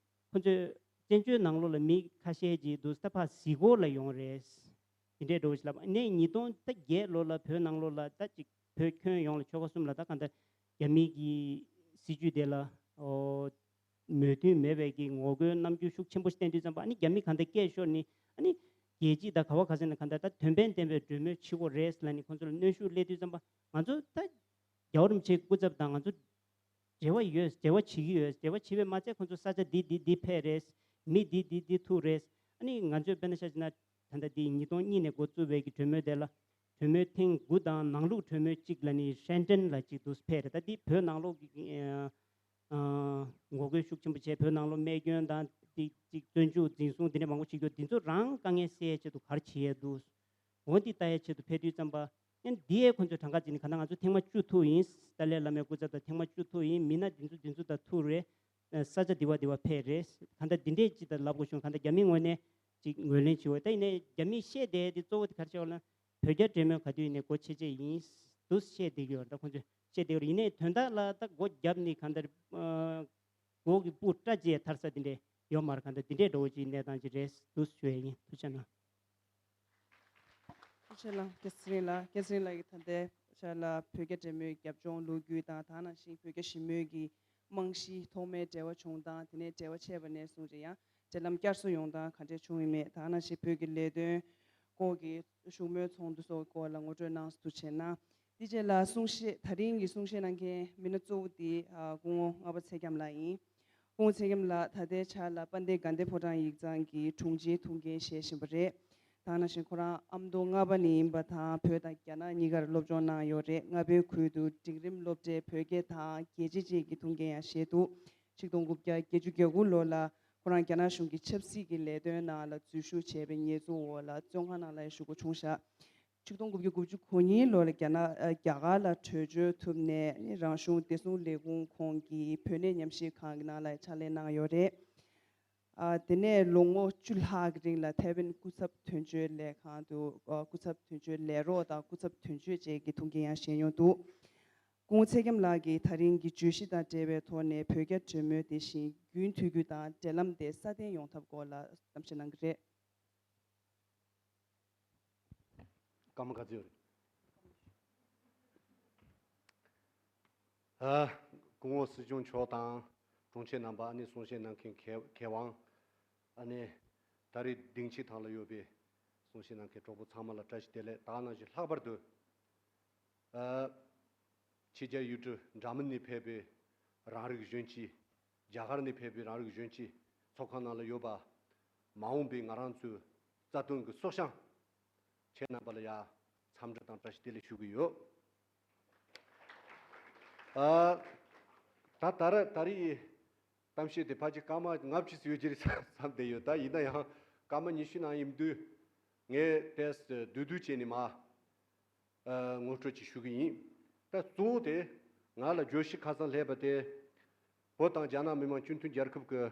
ཁོ་ཚོས་བཙན་བྱོལ་ནང་ལོགས་ལ་མི་ཁ་ཤས་ཅིག་འདུག་ད་ཕར་གཟིགས་སྐོར་ལ་ཡོང་རེད། འདི་འདྲས་འགྲོ་བ་ཞིག་ལབ་ཨ་ནི་ཉིས་སྟོང་ད་བརྒྱད་ལོ་ལ་བོད་ནང་ལོགས་ལ་ད་ཅིག་བོད་ཁྱོན་ཡོངས་ལ་ཆོལ་ཁ་གསུམ་ལ་ད་གང་ལྟར་རྒྱ་མི་གི་སྲིད་ཇུས་དེ་ལ་ཨོ་མོས་མཐུན་མེད་པའི་གི་ངོ་རྒོལ་རྣམ་འགྱུར་ཤུགས་ཆེན་པོ་བསྟན་དུས་ཙམ་པ་ཨ་ནི་རྒྱ་མི་གང་ལྟར་སྐད་ཤོར་ནས་ཨ་ནི་རྒྱལ་སྤྱི་དང་ག་བ་ག་ས་ནས་གང་ལྟར་ད་དོན་ཕན་ལྡན་པའི་གྲོས་མོལ་བྱེད་དགོས་རེད་ལབ་ནས་ཁོང་ཚོ་ལ་གནོན་ཤུགས་སླེབས་དུས་ཙམ་པ་ང་ཚོ་ད་རྒྱལ་བ་རིན་པོ་ཆེའི་སྐུ་ཚབ་དང་ང་ཚོ་འབྲེལ་བ་ཡོད། འབྲེལ་བ་བྱེད་ཀྱི་ཡོད། འབྲེལ་བ་བྱེད་པའི་མ་ཚད་ཁོང་ཚོ་ས་ཆ་འདི་འདི་འདི་ཕེབས་རེད། མི་འདི་འདི་འདི་ཐུག་རེད། ཨ་ནི་ང་ཚོས་དཔེར་ན་ཆ་བཞག་ན་ད་ལྟ་འདི་ཉིས་སྟོང་གཉིས་ནས་འགོ་བཙུགས་པའི་གི་གྲོས་མོལ་དེ་ལ་གྲོས་མོལ་ཐེངས་དགུ་དང་ནང་ལུགས་གྲོས་མོལ་གཅིག་ལ་ནི་ཧྲེན་ཀྲེན་ལ་གཅིག་ཏུ་ཕེབས་རེད། ད་འདི་བོད་ནང་ལོགས་ཀྱི་ཨ་ངོ་རྒོལ་ཤུགས་ཆེན་པོ་བྱས། བོད་ནང་ལོགས་རྨས་སྐྱོན་དང་འདི་གཅིག་བཙོན་འཇུག་འཛིན་བཟུང་འདི་འདྲ་མང་པོ་བྱེད་རྒྱུ་འདི་ཚོ་རང་དཀའ་ངལ་སེལ་ཡས་ཆེད་དུ་ག་རེ་བྱེད་ཡས་འདུག་འོ་འདི་ལྟ་ཡས་ཆེད་དུ་ཕེབས་དུས་ཙམ་པ་ཡང་འདི་ཡས་ཁོ་ཚོས་གྲངས་ཀ་བརྩིས་ནས་གང་ལྟར་ང་ཚོ་ཐེངས་མ་བཅུ་ཐུག་ཡིན། ཏཱ་ལའི་བླ་མའི་སྐུ་ཚབ་དང་ཐེངས་མ་བཅུ་ཐུག་ཡིན། མི་སྣ་འདི་ཚོ་འདི་ཚོ་དང་ཐུག་རེད། ས་ཆ་འདི་བ་འདི་བ་ཕེབས་རེད། གང་ལྟར་འདི་འདྲས་ཅིག་དང་ལབ་དགོས་བྱུང་། གང་ལྟར་རྒྱ་མིའི་ངོས་ནས་ཅིག་ངོས་ལེན་བྱེད་འོས། ད་ཡིན་ནའི་རྒྱ་མིས་བཤད་བསྡད་དེ་གཙོ་བོ་དེ་ག་རེ་བྱས་པ་ན་བོད་རྒྱ་འབྲེལ་མོལ་ག་དུས་ཡིན་ནའི་སྒོ་ཕྱེ་ཕྱེ་ཡིན་འདུག་བཤད་བསྡད་ཀྱི་ཡོད་རེད། ད་ཁོང་ཚོས་བཤད་བསྡད་ཀྱི་ཡོད་རེད། ཡིན་ནའི་དོན་དག་ལ་ད་སྒོ་བརྒྱབ་ནས་གང་ལྟར་སྒོ་གི་སྤུ་སྐྲ་བཅད་ཐར་ས་དེ་འདྲས་ཡོད་མ་རེད། གང་ལྟར་འདི་འདྲས་འགྲོ་བ་ཅིག་གནས་སྟངས་ཅིག་རེད་འདུག་ཞུ་ཡས་ཡིན། ཐུགས་རྗེ་གནང་། ཐུགས་རྗེ་གནང་། སྐལ་བཟང་ལགས། སྐལ་བཟང་ལགས་ཀྱིས་ད་ལྟའི་ཆ་ལ་བོད་རྒྱ་འབྲེལ་མོལ་རྒྱབ་ལྗོངས་ལོ་རྒྱུས་དང་ད་ནང་བཞིན་བོད་རྒྱ་ཞི་མོལ་གྱི་རྨང་གཞི་ཐོག་མའི་འབྲེལ་བ་བྱུང་སྟངས། དེ་ནས་འབྲེལ་བ་ཆད་པ་ནས་བཟུང་རེད། ཡང་འབྲེལ་ལམ་བསྐྱར་གསོ་ཡོང་སྟངས་ག་འདྲས་བྱུང་ཡོད་མེད། ད་ནང་བཞིན་བོད་ཀྱི་ལས་དོན་སྐོར་གྱི་བཞུགས་མོལ་ཚོགས་འདུ་སོགས་སྐོར་ལ་ངོ་སྤྲོད་གནང་སོང་། ཐུགས་རྗེ་གནང་། དེ་རྗེས་ལ་གསུང་བཤད། ད་རིང་གི་གསུང་བཤད་གནང་མཁན་མི་སྣ་གཙོ་བོ་དེ་ཨ་སྐུ་ངོ་ལྔ་པ་ཚེ་རྒྱམ་ལགས་ཡིན། སྐུ་ངོ་ཚེ་རྒྱམ་ལགས་ད་ལྟའི་ཆ་ལ་དཔལ་ལྡན་དགའ་ལྡན་ཕོ་བྲང་ཡིག་ཚང་གི་དྲུང་ཆེའི་ཐུགས་འགན་བཞེས་བཞིན་པ་རེད། ད་ནང་བཞིན་ཁོ་རང་ཨ་མདོ་རྔ་པ་ནས་ཡིན་པ་དང་བོད་དང་རྒྱ་ནག་གཉིས་ཀར་སློབ་སྦྱོང་གནང་ཡོད་རེད། རྔ་པའི་ཁུལ་དུ་འབྲིང་རིམ་སློབ་གྲྭའི་བོད་སྐད་དང་རྒྱལ་སྤྱི་བཅས་ཀྱི་ཐུགས་འགན་ཡང་བཞེས་འདུག་ཆིག་སྟོང་དགུ་བརྒྱ་བརྒྱད་ཅུ་གྱ་དགུ་ལོ་ལ་ཁོ་རང་རྒྱ་ནག་གཞུང་གི་ཆབ་སྲིད་ཀྱི་ལས་དོན་ནང་ལ་འཛུལ་ཞུགས་བྱས་པའི་ཉེས་འཛུགས་འོག་ལ་བཙོན་ཁང་ནང་ལ་ཡང་བཞུགས་དགོས་བྱུང་ཤག་ཆིག་སྟོང་དགུ་བརྒྱ་དགུ་བཅུ་གོ་གཉིས་ལོ་ལ་རྒྱ་ནག་ཨ་རྒྱ་གར་ལ་བྲོས་བྱོལ་ཐུབ་ནས་རང་གཞུང་བདེ་སྲུང་ལས་ཁུངས་ཁོངས་ཀྱི་བོད་གནས་ཉམས་ཞིབ་ཁང་གི་ནང་ལ་ཕྱག་ལས་གནང་ཡོད་རེད། ཨ་དེ་ནས་ལོ་ངོ་བཅུ་ལྷག་གི་རིང་ལ་ཐའེ་ཝན་སྐུ་ཚབ་དོན་གཅོད་ལས་ཁང་དུ་ཨ་སྐུ་ཚབ་དོན་གཅོད་ལས་རོགས་དང་སྐུ་ཚབ་དོན་གཅོད་བཅས་ཀྱི་ཐུགས་འགན་ཡང་བཞེས་མྱོང་འདུག་སྐུ་ངོ་ཚེ་རྒྱམ་ལགས་ཀྱིས་ད་རིང་གི་བརྗོད་གཞི་དང་འབྲེལ་བའི་ཐོག་ནས་བོད་རྒྱ་གྲོས་མོལ་དེ་བཞིན་རྒྱུན་མཐུད་རྒྱུ་དང་འབྲེལ་ལམ་དེ་སྲ་བརྟན་ཡོང་ཐབས་སྐོར་ལ་གཏམ་བཤད་གནང་གི་རེད། སྐར་མ་ག་ཚོད་རེད། ཨ། སྐུ་ངོ་སྲིད་སྐྱོང་མཆོག་དང་དྲུང་ཆེ་རྣམ་པ། ཨ་ནི་གསུང་བཤད་གནང་མཁན་མཁས་མཁས་དབང་། ཨ་ནི་ད་རེས་སྡིངས་ཆའི་ཐང་ལ་ཡོད་པའི་གསུང་བཤད་གནང་མཁན་གྲོགས་པོ་ཚང་མ་ལ་བཀྲ་ཤིས་བདེ་ལེགས། ད་ནང་བཞིན་ལྷག་པར་དུ་ཨ། ཕྱི་རྒྱལ་ཡུལ་གྲུ་འདྲ་མིན་ནས་ཕེབས་པའི་རང་རིགས་གཞོན་སྐྱེས། རྒྱ་གར་ནས་ཕེབས་པའི་རང་རིགས་གཞོན་སྐྱེས། ཚོགས་ཁང་ནང་ལ་ཡོད་པ། མ་འོངས་པའི་ང་རང་ཚོའི་རྩ་དོན་གྱི་སྲོག་ཤིང་། ཁྱེད་རྣམ་པ་ལ་ཡ་འཚམས་འདྲི་དང་བཀྲ་ཤིས་བདེ་ལེགས་ཞུ་གི་ཡོད། ཨ། ད་ད་ར་ད་རེས་གཏམ་བཤད་དེ་ཕལ་ཆེར་སྐར་མ་ལྔ་བཅུ་ཙམ་ཡོད་ཀྱི་རེད་བསམ་བསྡད་ཡོད། ད་ཡིན་ན་ཡང་སྐར་མ་ཉི་ཤུ་ནང་ཡིན་དུས་ངས་དེ་བསྡུས་བསྡུས་བྱས་ནས་མ། ཨ། ངོ་སྤྲོད་ཅིག་ཞུ་གི་ཡིན། ད་གཙོ་བོ་དེ་ང་ལ་བརྗོད་གཞི་ཁ་སང་སླེབས་པ་དེ་བོད་དང་རྒྱ་ནག་མི་དམངས་སྤྱི་མཐུན་རྒྱལ་ཁབ་ཀྱི་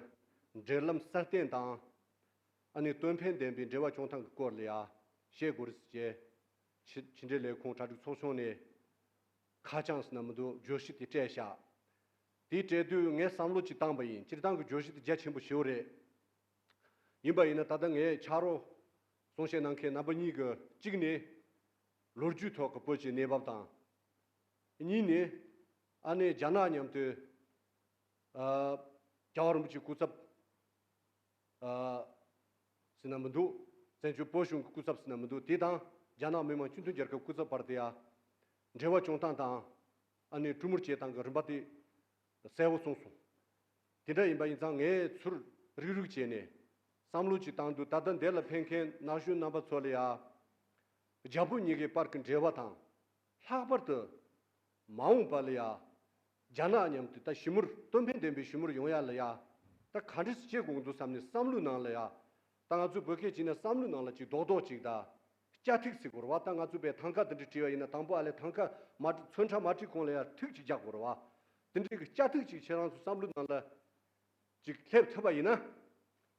འབྲེལ་ལམ་སྲ་བརྟན་དང་། ཨ་ནི་དོན་ཕན་ལྡན་པའི་འབྲེལ་བ་བྱུང་ཐབས་ཀྱི་སྐོར་ལ་ཡ་བཤད་དགོས་རེད་ཟེར་བྱས། ཕྱི་ཕྱི་འབྲེལ་ལས་ཁུངས་གྲ་སྒྲིག་ཚོགས་ཆུང་ནས་ཁ་བྱང་ཟེར་ན་མི་འདུག་བརྗོད་གཞི་དེ་སྤྲད་བཞག་དེ་སྤྲད་དུས་ངས་བསམ་བློ་ཅིག་བཏང་པ་ཡིན། སྤྱིར་བཏང་གི་བརྗོད་གཞི་དེ་རྒྱ་ཆེན་པོ་ཞེ་པོ་རེད། ཡིན་པ་ཡིན་ན་ད་ལྟ་ངས་ཕྱག་རོགས་གསུང་བཤད་གནང་མཁན་རྣམ་པ་གཉིས་ཀྱི་གཅིག་ནས་ལོ་རྒྱུས་ཐོག་གི་བོད་ཀྱི་གནས་བབ་དང་། གཉིས་ནས་ཨ་ནེ་རྒྱ་ནག་མཉམ་དུ་ཨ་རྒྱལ་བ་རིན་པོ་ཆེའི་སྐུ་ཚབ་ཨ་ཟེར་ན་མི་འདུག་བཙན་བྱོལ་བོད་གཞུང་གི་སྐུ་ཚབ་ཟེར་ན་མི་འདུག་དེ་དང་རྒྱ་ནག་མི་དམངས་སྤྱི་མཐུན་རྒྱལ་ཁབ་སྐུ་ཚབ་བར་དུ་ཡ་འབྲེལ་བ་བྱུང་སྟངས་དང་། ཨ་ནེ་གྲོས་མོལ་བྱེད་སྟངས་ཀྱི་རིམ་པ་དེ་གསལ་བོ་གསུངས་སོང་། དེ་འདྲ་ཡིན་པ་ཡིན་ཙང་ངས་ཚུར་རིག་རིག་བྱས་ནས་བསམ་བློ་ཅིག་བཏང་དུས། ད་ལྟ་འདི་ལ་ཕེབས་མཁན་ན་གཞོན་རྣམ་པ་ཚོ་ལ་ཡ་རྒྱ་བོད་གཉིས་ཀའི་བར་གྱི་འབྲེལ་བ་དང་། ལྷག་པར་དུ་མ་འོངས་པ་ལ་ཡ་རྒྱ་ནག་མཉམ་དུ་ད་ཞི་མོལ་དོན་ཕན་ལྡན་པའི་ཞི་མོལ་ཡོང་ཡ་ལ་ཡ་ད་ག་འདྲས་སེ་བྱེད་དགོས་འདུག་བསམ་ནས་བསམ་བློའི་ནང་ལ་ཡ། ད་ང་ཚོའི་བོད་སྐད་བྱས་ན་བསམ་བློའི་ནང་ལ་ཅིག་རྡོག་རྡོག་ཅིག་ད་སྐྱ་ཐིག་ཟེར་དགོས་རེད་བ། ད་ང་ཚོ་པའི་ཐང་ཀ་དེ་འདྲ་བྲིས་པ་ཡིན་ན་དང་པོ་ཨ་ལས་ཐང་ཀ་མ་ཚོན་ཁྲ་མ་བྲིས་གོང་ལ་ཡ་ཐིག་ཅིག་རྒྱག་དགོས་རེད་བ། དེ་འདྲའི་གི་སྐྱ་ཐིག་ཅིག་ཁྱེད་རང་ཚོ་བསམ་བློའི་ནང་ལ་ཅིག་སླེབས་ཐུབ་པ་ཡིན་ན།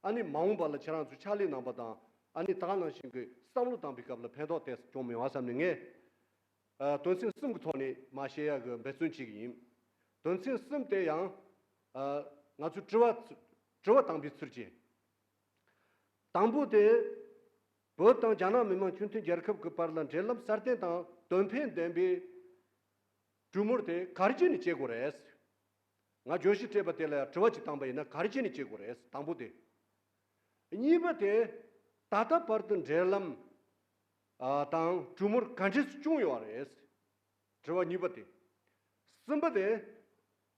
ཨ་ནི་མ་འོངས་པ་ལ་ཁྱེད་རང་ཚོ་ཕྱག་ལས་གནང་པ་དང་། ཨ་ནི་ད་ག་ནང་བཞིན་གི་བསམ་བློ་བཏང་པའི་སྐབས་ལ་ཕན་ཐོགས་དེ་བྱུང་མི་ཡོང་བ་བསམ་ནས་ངས་ཨ་དོན་ཚན་གསུམ་གྱི་ཐོག་ནས་མར་བཤད་ཡག་གི་འབད་བརྩོན་བྱེད་ཀྱི་ཡིན། དོན་ཚན་གསུམ་དེ་ཡང་ཨ་ང་ཚོས་དྲི་བ་དྲི་བ་བཏང་པའི་ཚུལ་གྱིས། དང་པོ་དེ། བོད་དང་རྒྱ་ནག་མི་དམངས་སྤྱི་མཐུན་རྒྱལ་ཁབ་ཀྱི་བར་ལ་འབྲེལ་ལམ་སྲ་བརྟན་དང་དོན་ཕན་ལྡན་པའི་གྲོས་མོལ་དེ་ག་རེ་བྱས་ནས་བྱེད་དགོས་རེད། ང་བརྗོད་གཞི་སྤྲད་པ་དེ་ལ་དྲི་བ་ཅིག་བཏང་པ་ཡིན་ན་ག་རེ་བྱས་ནས་བྱེད་དགོས་རེད། དང་པོ་དེ། གཉིས་པ་དེ། ད་ལྟ་བར་དུ་འབྲེལ་ལམ་ཨ་དང་གྲོས་མོལ་ག་འདྲས་བྱུང་ཡོད་རེད། དྲི་བ་གཉིས་པ་དེ། གསུམ་པ་དེ།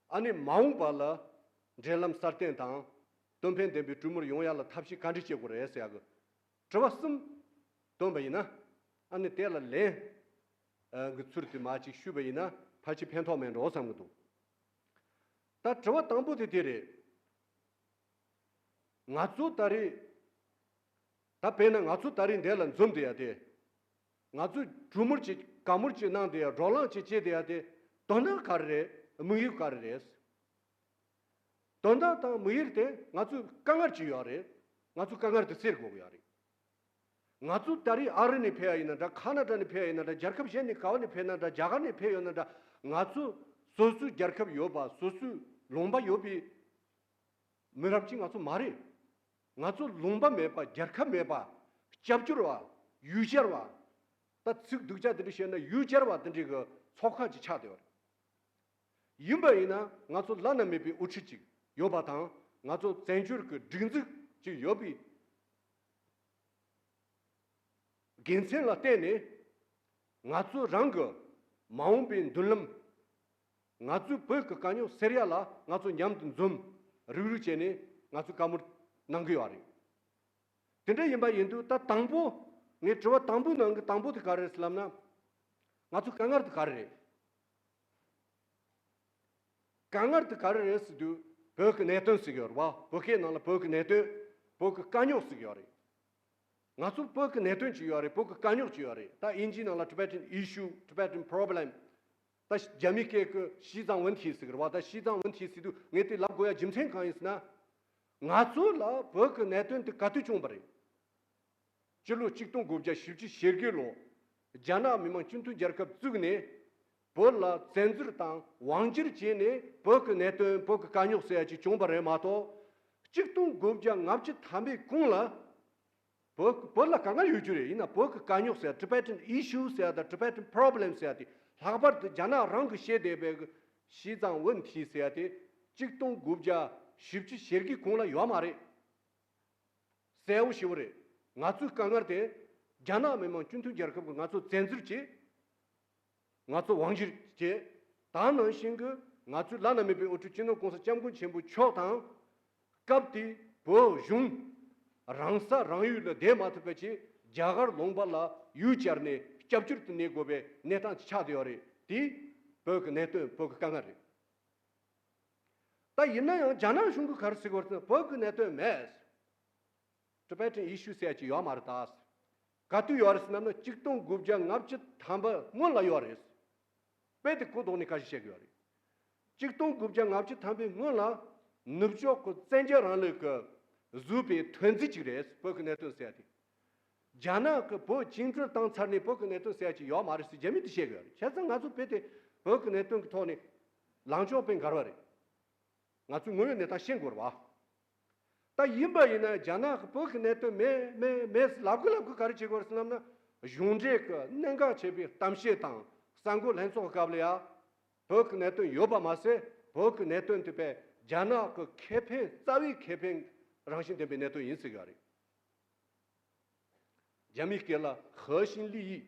ཨ་ནི་མ་འོངས་པ་ལ་འབྲེལ་ལམ་སྲ་བརྟན་དང་དོན་ཕན་ལྡན་པའི་གྲོས་མོལ་ཡོང་ཡ་ལ་ཐབས་ཤེས་ག་འདྲ་བྱེད་དགོས་རེད་ཟེར་ཡ་གི་དྲི་བ་གསུམ་བཏོན་པ་ཡིན་ན། ཨ་ནི་དེ་ལ་ལན་གྱི་ཚུལ་དུ་མར་ཅིག་ཞུས་པ་ཡིན་ན་ཕལ་ཆེར་ཕན་ཐོགས་མེད་འགྲོ་བསམ་གྱི་འདུག་ད་དྲི་བ་དང་པོ་དེ་དེ་རེད། ང་ཚོ་ད་རེས། ད་དཔེར་ན་ང་ཚོ་ད་རེས་འདི་ལ་འཛོམས་བསྡད་ཡ་དེ། ང་ཚོས་གྲོས་མོལ་ཅིག་བཀའ་མོལ་ཅིག་གནང་བསྡད་ཡ། བགྲོ་གླེང་ཅིག་བྱས་བསྡད་ཡ་དེ་དོན་དག་ག་རེ་རེད། དམིགས་ཡུལ་ག་རེ་རེད། དོན་དག་དང་དམིགས་ཡུལ་དེ་ང་ཚོས་དཀའ་ངལ་ཅིག་ཡོད་རེད། ང་ཚོས་དཀའ་ངལ་དེ་སེལ་དགོས་ཀྱི་ཡོད་རེད། ང་ཚོ་ད་རེས་ཨ་རི་ནས་ཕེབས་ཡ་ཡིན་ན་འདྲ། ཁ་ན་ཌ་ནས་ཕེབས་ཡ་ཡིན་ན་འདྲ། རྒྱལ་ཁབ་གཞན་ནས་ག་བ་ནས་ཕེབས་ན་འདྲ། རྒྱ་གར་ནས་ཕེབས་ཡོད་ན་འདྲ། ང་ཚོ་སོ་སོའི་རྒྱལ་ཁབ་ཡོད་པ། སོ་སོའི་ལུང་པ་ཡོད་པའི་མི་རབས་ཅིག་ང་ཚོ་མ་རེད། ང་ཚོ་ལུང་པ་མེད་པ། རྒྱལ་ཁབ་མེད་པ། སྐྱབས་བཅོལ་བ། ཡུལ་གྱར་བ། ད་ཚིག་སྡུག་ཅག་དེ་འདྲ་བཤད་ན་ཡུལ་གྱར་བ་དེ་འདྲའི་གི་ཚོགས་ཁག་ཅིག་ཆགས་བསྡད་ཡོད་རེད། ཡིན་པ་ཡིན་ན་ང་ཚོ་བླ་ན་མེད་པའི་དབུ་ཁྲིད་ཅིག་ཡོད་པ་དང་། ང་ཚོ་བཙན་བྱོལ་གྱི་སྒྲིག་འཛུགས་ཅིག་ཡོད་པའི་དགེ་མཚན་ལ་བརྟེན་ནས། ང་ཚོ་རང་གི་མ་འོངས་པའི་མདུན་ལམ། ང་ཚོའི་བོད་ཀྱི་དཀའ་རྙོག་སེལ་ཡ་ལ་ང་ཚོ་མཉམ་དུ་འཛོམས། རུག་རུག་བྱས་ནས་ང་ཚོས་བཀའ་མོལ་གནང་གི་ཡོད་རེད། དེ་འདྲ་ཡིན་པ་ཡིན་དུས་ད་དང་པོ། ངའི་དྲི་བ་དང་པོའི་ནང་གི་དང་པོ་དེ་ག་རེ་རེད་ཟེར་ལབ་ན། ང་ཚོའི་དཀའ་ངལ་དེ་ག་རེ་རེད། དཀའ་ངལ་དེ་ག་རེ་རེད་ཟེར་དུས། བོད་ཀྱི་གནད་དོན་ཟེར་གྱི་ཡོད་རེད་བ། བོད་སྐད་ནང་ལ་བོད་ཀྱི་གནད་དོན། བོད་ཀྱི་དཀའ་རྙོག་ཟེར་གྱི་ཡོད་རེད། ང་ཚོ་བོད་ཀྱི་གནད་དོན་ཅིག་ཡོད་རེད། བོད་ཀྱི་དཀའ་རྙོག་ཅིག་ཡོད་རེད། ད་དབྱིན་ཇིའི་ནང་ལ་Tibetan issue, Tibetan problem། ད་རྒྱ་མི་སྐད་ཀྱི་西藏问题ཟེར་གྱི་རེད་བ། ད་西藏问题ཟེར་དུས་ངས་དེ་ལབ་དགོས་ཡ་རྒྱུ་མཚན་གང་ཡིན་ཟེར་ན། ང་ཚོ་ལ་བོད་ཀྱི་གནད་དོན་དེ་ག་དུས་བྱུང་བ་རེད། སྤྱི་ལོ་གཅིག་སྟོང་དགུ་བརྒྱ་བཞི་བཅུ་ཞེ་དགུ་ལོ། རྒྱ་ནག་མི་དམངས་སྤྱི་མཐུན་རྒྱལ་ཁབ་བཙུགས་ནས། བོད་ལ་བཙན་འཛུལ་དང་དབང་སྒྱུར་བྱས་ནས་བོད་ཀྱི་གནད་དོན། བོད་ཀྱི་དཀའ་རྙོག་ཟེར་ཡ་ཅིག་བྱུང་བ་རེད་མ་གཏོགས། གཅིག་སྟོང་དགུ་བརྒྱ་ལྔ་བཅུ་ཐམ་པའི་གོང་ལ་བོད་བོད་ལ་དཀའ་ངལ་ཡོད་རྒྱུ་རེད། ཡིན་ན་བོད་ཀྱི་དཀའ་རྙོག་ཟེར། Tibetan issue ཟེར་ཡ་དང་Tibetan problem ཟེར་ཡ་དེ། ལྷག་པར་དུ་རྒྱ་ནག་རང་གིས་བཤད་བསྡད་པའི་西藏问题ཟེར་ཡ་དེ་གཅིག་སྟོང་དགུ་བརྒྱ་བཞི་བཅུ་ཞེ་དགུའི་གོང་ལ་ཡོད་མ་རེད། གསལ་བོ་ཞེ་པོ་རེད། ང་ཚོའི་དཀའ་ངལ་དེ་རྒྱ་ནག་མི་དམངས་སྤྱི་མཐུན་རྒྱལ་ཁབ་ཀྱིས་ང་ཚོ་བཙན་འཛུལ་བྱས། ང་ཚོ་དབང་སྒྱུར་བྱས། ད་ནང་བཞིན་གྱི་ང་ཚོའི་བླ་ན་མེད་པའི་དབུ་ཁྲིད་སྤྱི་ནོར་༸གོང་ས་༸སྐྱབས་མགོན་ཆེན་པོ་མཆོག་དང་། སྐབས་དེའི་བོད་གཞུང་རང་ས་རང་ཡུལ་ལ་བསྡད་མ་ཐུབ་པ་བྱས། རྒྱ་གར་ལུང་པ་ལ་ཡུལ་གྱར་ནས་སྐྱབས་བཅོལ་དུ་གནས་དགོས་པའི་གནས་སྟངས་ཅིག་ཆགས་བསྡད་ཡོད་རེད། དེ་བོད་ཀྱི་གནད་དོན། བོད་ཀྱི་དཀའ་ངལ་རེད། ད་ཡིན་ན་ཡང་རྒྱ་ནག་གཞུང་གིས་ག་རེ་ཟེར་གྱི་ཡོད་རེད་ཟེར་ན། བོད་ཀྱི་གནད་དོན་མེད། Tibetan issue ཟེར་ཡ་ཅིག་ཡོད་མ་རེད་ད། ག་དུས་ཡོད་རེད་ཟེར་ན། གཅིག་སྟོང་དགུ་བརྒྱ་ལྔ་བཅུ་ཐམ་པ་སྔོན་ལ་ཡོད་རེད། དཔེ་དེ་གོ་ལྡོག་ནས་ཁ་ཤས་བཤད་ཀྱི་ཡོད་རེད། གཅིག་སྟོང་དགུ་བརྒྱ་ལྔ་བཅུ་ཐམ་པའི་སྔོན་ལ་ནུབ་ཕྱོགས་ཀྱི་བཙན་རྒྱལ་རིང་ལུགས་ཀྱིས་བཟོས་པའི་ཐོན་རྫས་ཅིག་རེད། བོད་ཀྱི་གནད་དོན་ཟེར་ཡ་དེ། རྒྱ་ནག་གིས་བོད་བཅིངས་འགྲོལ་བཏང་ཚར་ནས་བོད་ཀྱི་གནད་དོན་ཟེར་ཡ་ཅིག་ཡོད་མ་རེད་ཟེར་རྒྱ་མི་དེ་བཤད་གི་ཡོད་རེད། བྱས་ཙང་ང་ཚོ་བོད་དེ་བོད་ཀྱི་གནད་དོན་གྱི་ཐོག་ནས་ལངས་ཕྱོགས་དཔེ་འགལ་བ་རེད། ང་ཚོས་དངོས་ཡོད་གནས་སྟངས་ཤེས་དགོས་རེད་བ། ད་ཡིན་པ་ཡིན་ན་རྒྱ་ནག་གིས་བོད་ཀྱི་གནད་དོན་མེད་མེད་མེད་ཟེར་ལབ་གི་ལབ་གི་ག་རེ་བྱེད་དགོས་རེད་ཟེར་ལབ་ན། གཞུང་འབྲེལ་གྱི་གནད་འགག་ཆེ་བའི་གཏམ་བཤད་དང་གསར་འགོད་ལྷན་ཚོགས་སྐབས་ལ་ཡ། བོད་ཀྱི་གནད་དོན་ཡོད་པ་མ་ཟད་བོད་ཀྱི་གནད་དོན་དེ་བས་རྒྱ་ནག་གི་ཁེ་ཕན་རྩ་བའི་ཁེ་ཕན་རང་བཞིན་ལྡན་པའི་གནད་དོན་ཡིན་ཟེར་གི་ཡོད་རེད། རྒྱ་མིའི་སྐད་ལ་ཧེ་ཤིན་ལི་ཡི།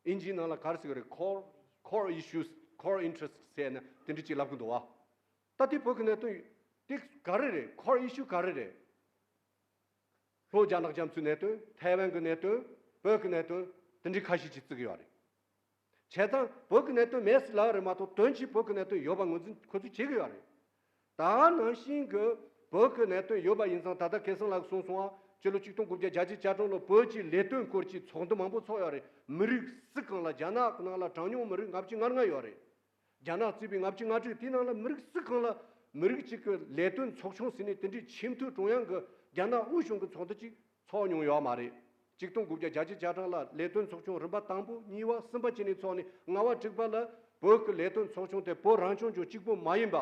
ཨིན་ཇིའི་ནང་ལ་ག་རེ་ཟེར་གི་རེད། Core Core Issues, Core Interests ཟེར་ནས་དེ་འདྲ་ཅིག་ལབ་གི་འདུག་བ། ད་དེ་བོད་ཀྱི་གནད་དོན་དེ་ག་རེ་རེད། Core Issue ག་རེ་རེད། ལྷོ་རྒྱ་ནག་རྒྱ་མཚོའི་གནད་དོན། ཐའེ་ཝན་གྱི་གནད་དོན། བོད་ཀྱི་གནད་དོན། དེ་འདྲའི་ཁ་ཤས་ཅིག་བརྩི་གི་ཡོད་རེད། བྱས་ཙང་བོད་ཀྱི་གནད་དོན་མེད་ཟེར་ལབ་རེད་མ་གཏོགས་དོན་གྱིས་བོད་ཀྱི་གནད་དོན་ཡོད་པ་ངོས་འཛིན་ཁོ་ཚོས་བྱེད་ཀྱི་ཡོད་རེད། ད་ནང་བཞིན་གྱི་བོད་ཀྱི་གནད་དོན་ཡོད་པ་ཡིན་ཙང་ད་ལྟ་སྐལ་བཟང་ལགས་གསུངས་སོང་ཨ། ཕྱི་ལོ་ཆིག་སྟོང་དགུ་བརྒྱ་བརྒྱད་ཅུ་གྱ་གྲངས་ལོ་བོད་ཀྱི་ལས་དོན་སྐོར་གྱི་ཚོགས་འདུ་མང་པོ་ཚོགས་ཡོད་རེད། མི་རིགས་སུ་གང་ལ་རྒྱ་ནག་གི་ནང་ལ་གྲངས་ཉུང་མི་རིགས་ལྔ་བཅུ་ང་ལྔ་ཡོད་རེད། རྒྱ་ནག་གཙོས་པའི་ལྔ་བཅུ་ང་དྲུག་དེའི་ནང་ལ་མི་རིགས་སུ་གང་ལ་མི་རིགས་གཅིག་གི་ལས་དོན་ཚོགས་ཆུང་ཟེར་ནས་དེ་འདྲའི་ཆེས་མཐོའི་ཀྲུང་དབྱང་གི་རྒྱ་ནག་དབུས་གཞུང་གི་ཚོགས་འདུ་གཅིག་ཚོགས་མྱོང་ཡོད་མ་རེད། ཆིག་སྟོང་དགུ་བརྒྱ་བརྒྱད་ཅུ་གྱ་གྲངས་ལ་ལས་དོན་ཚོགས་ཆུང་རིམ་པ་དང་པོ་གཉིས་པ་གསུམ་པ་བྱས་ནས་ཚོགས་ནས་ལྔ་པ་དྲུག་པ་ལ་བོད་ཀྱི་ལས་དོན་ཚོགས་ཆུང་དེ་བོད་རང་སྐྱོང་ལྗོངས་གཅིག་པུ་མ་ཡིན་པ།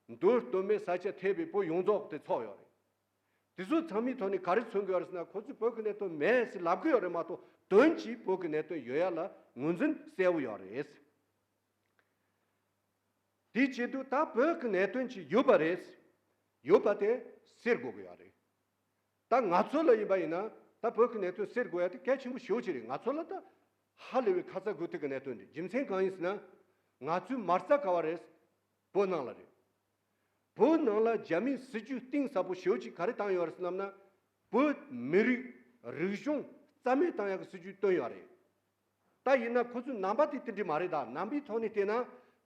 མདོ་སྟོད་སྨད་ས་ཆ་ཐེ་བའི་བོད་ཡོངས་རྫོགས་དེ་ཚོགས་ཡོད་རེད། དེ་ཚོ་ཚང་མའི་ཐོག་ནས་ག་རེ་མཚོན་གྱི་ཡོད་རེད་ཟེར་ན། ཁོ་ཚོས་བོད་ཀྱི་གནད་དོན་མེད་ཟེར་ལབ་གི་ཡོད་རེད་མ་གཏོགས་དོན་གྱིས་བོད་ཀྱི་གནད་དོན་ཡོད་ཡ་ལ་ངོས་འཛིན་གསལ་བོ་ཡོད་རེད། དེའི་ཆེད་དུ་ད་བོད་ཀྱི་གནད་དོན་ཅིག་ཡོད་པ་རེད། ཡོད་པ་དེ་སེལ་དགོས་ཀྱི་ཡོད་རེད། ད་ང་ཚོ་ལ་ཡིན་པ་ཡིན་ན་ད་བོད་ཀྱི་གནད་དོན་སེལ་དགོས་ཡ་དེ་གལ་ཆེན་པོ་ཞེ་པོ་ཅིག་རེད། ང་ཚོ་ལ་ད་ཧ་ལས་པའི་ཁ་ཚ་དགོས་གཏུག་གི་གནད་དོན་རེད། རྒྱུ་མཚན་གང་ཡིན་ཟེར་ན། ང་ཚོའི་མ་རྩ་ག་བ་རེད། བོད་ནང་ལ་རེད། བོད་ནང་ལ་རྒྱ་མིས་སྲིད་ཇུས་གཏིང་ཟབ་པོ་ཞེ་པོ་ཅིག་ག་རེ་བཏང་ཡོད་རེད་ཟེར་ལབ་ན། བོད་མི་རིགས་རིག་གཞུང་རྩ་མེད་བཏང་ཡག་གི་སྲིད་ཇུས་བཏོན་ཡོད་རེད། ད་ཡིན་ན་ཁོ་ཚོའི་རྣམ་པ་དེ་དེ་འདྲ་མ་རེད། ད་རྣམ་པའི་ཐོག་ནས་བལྟས་ན་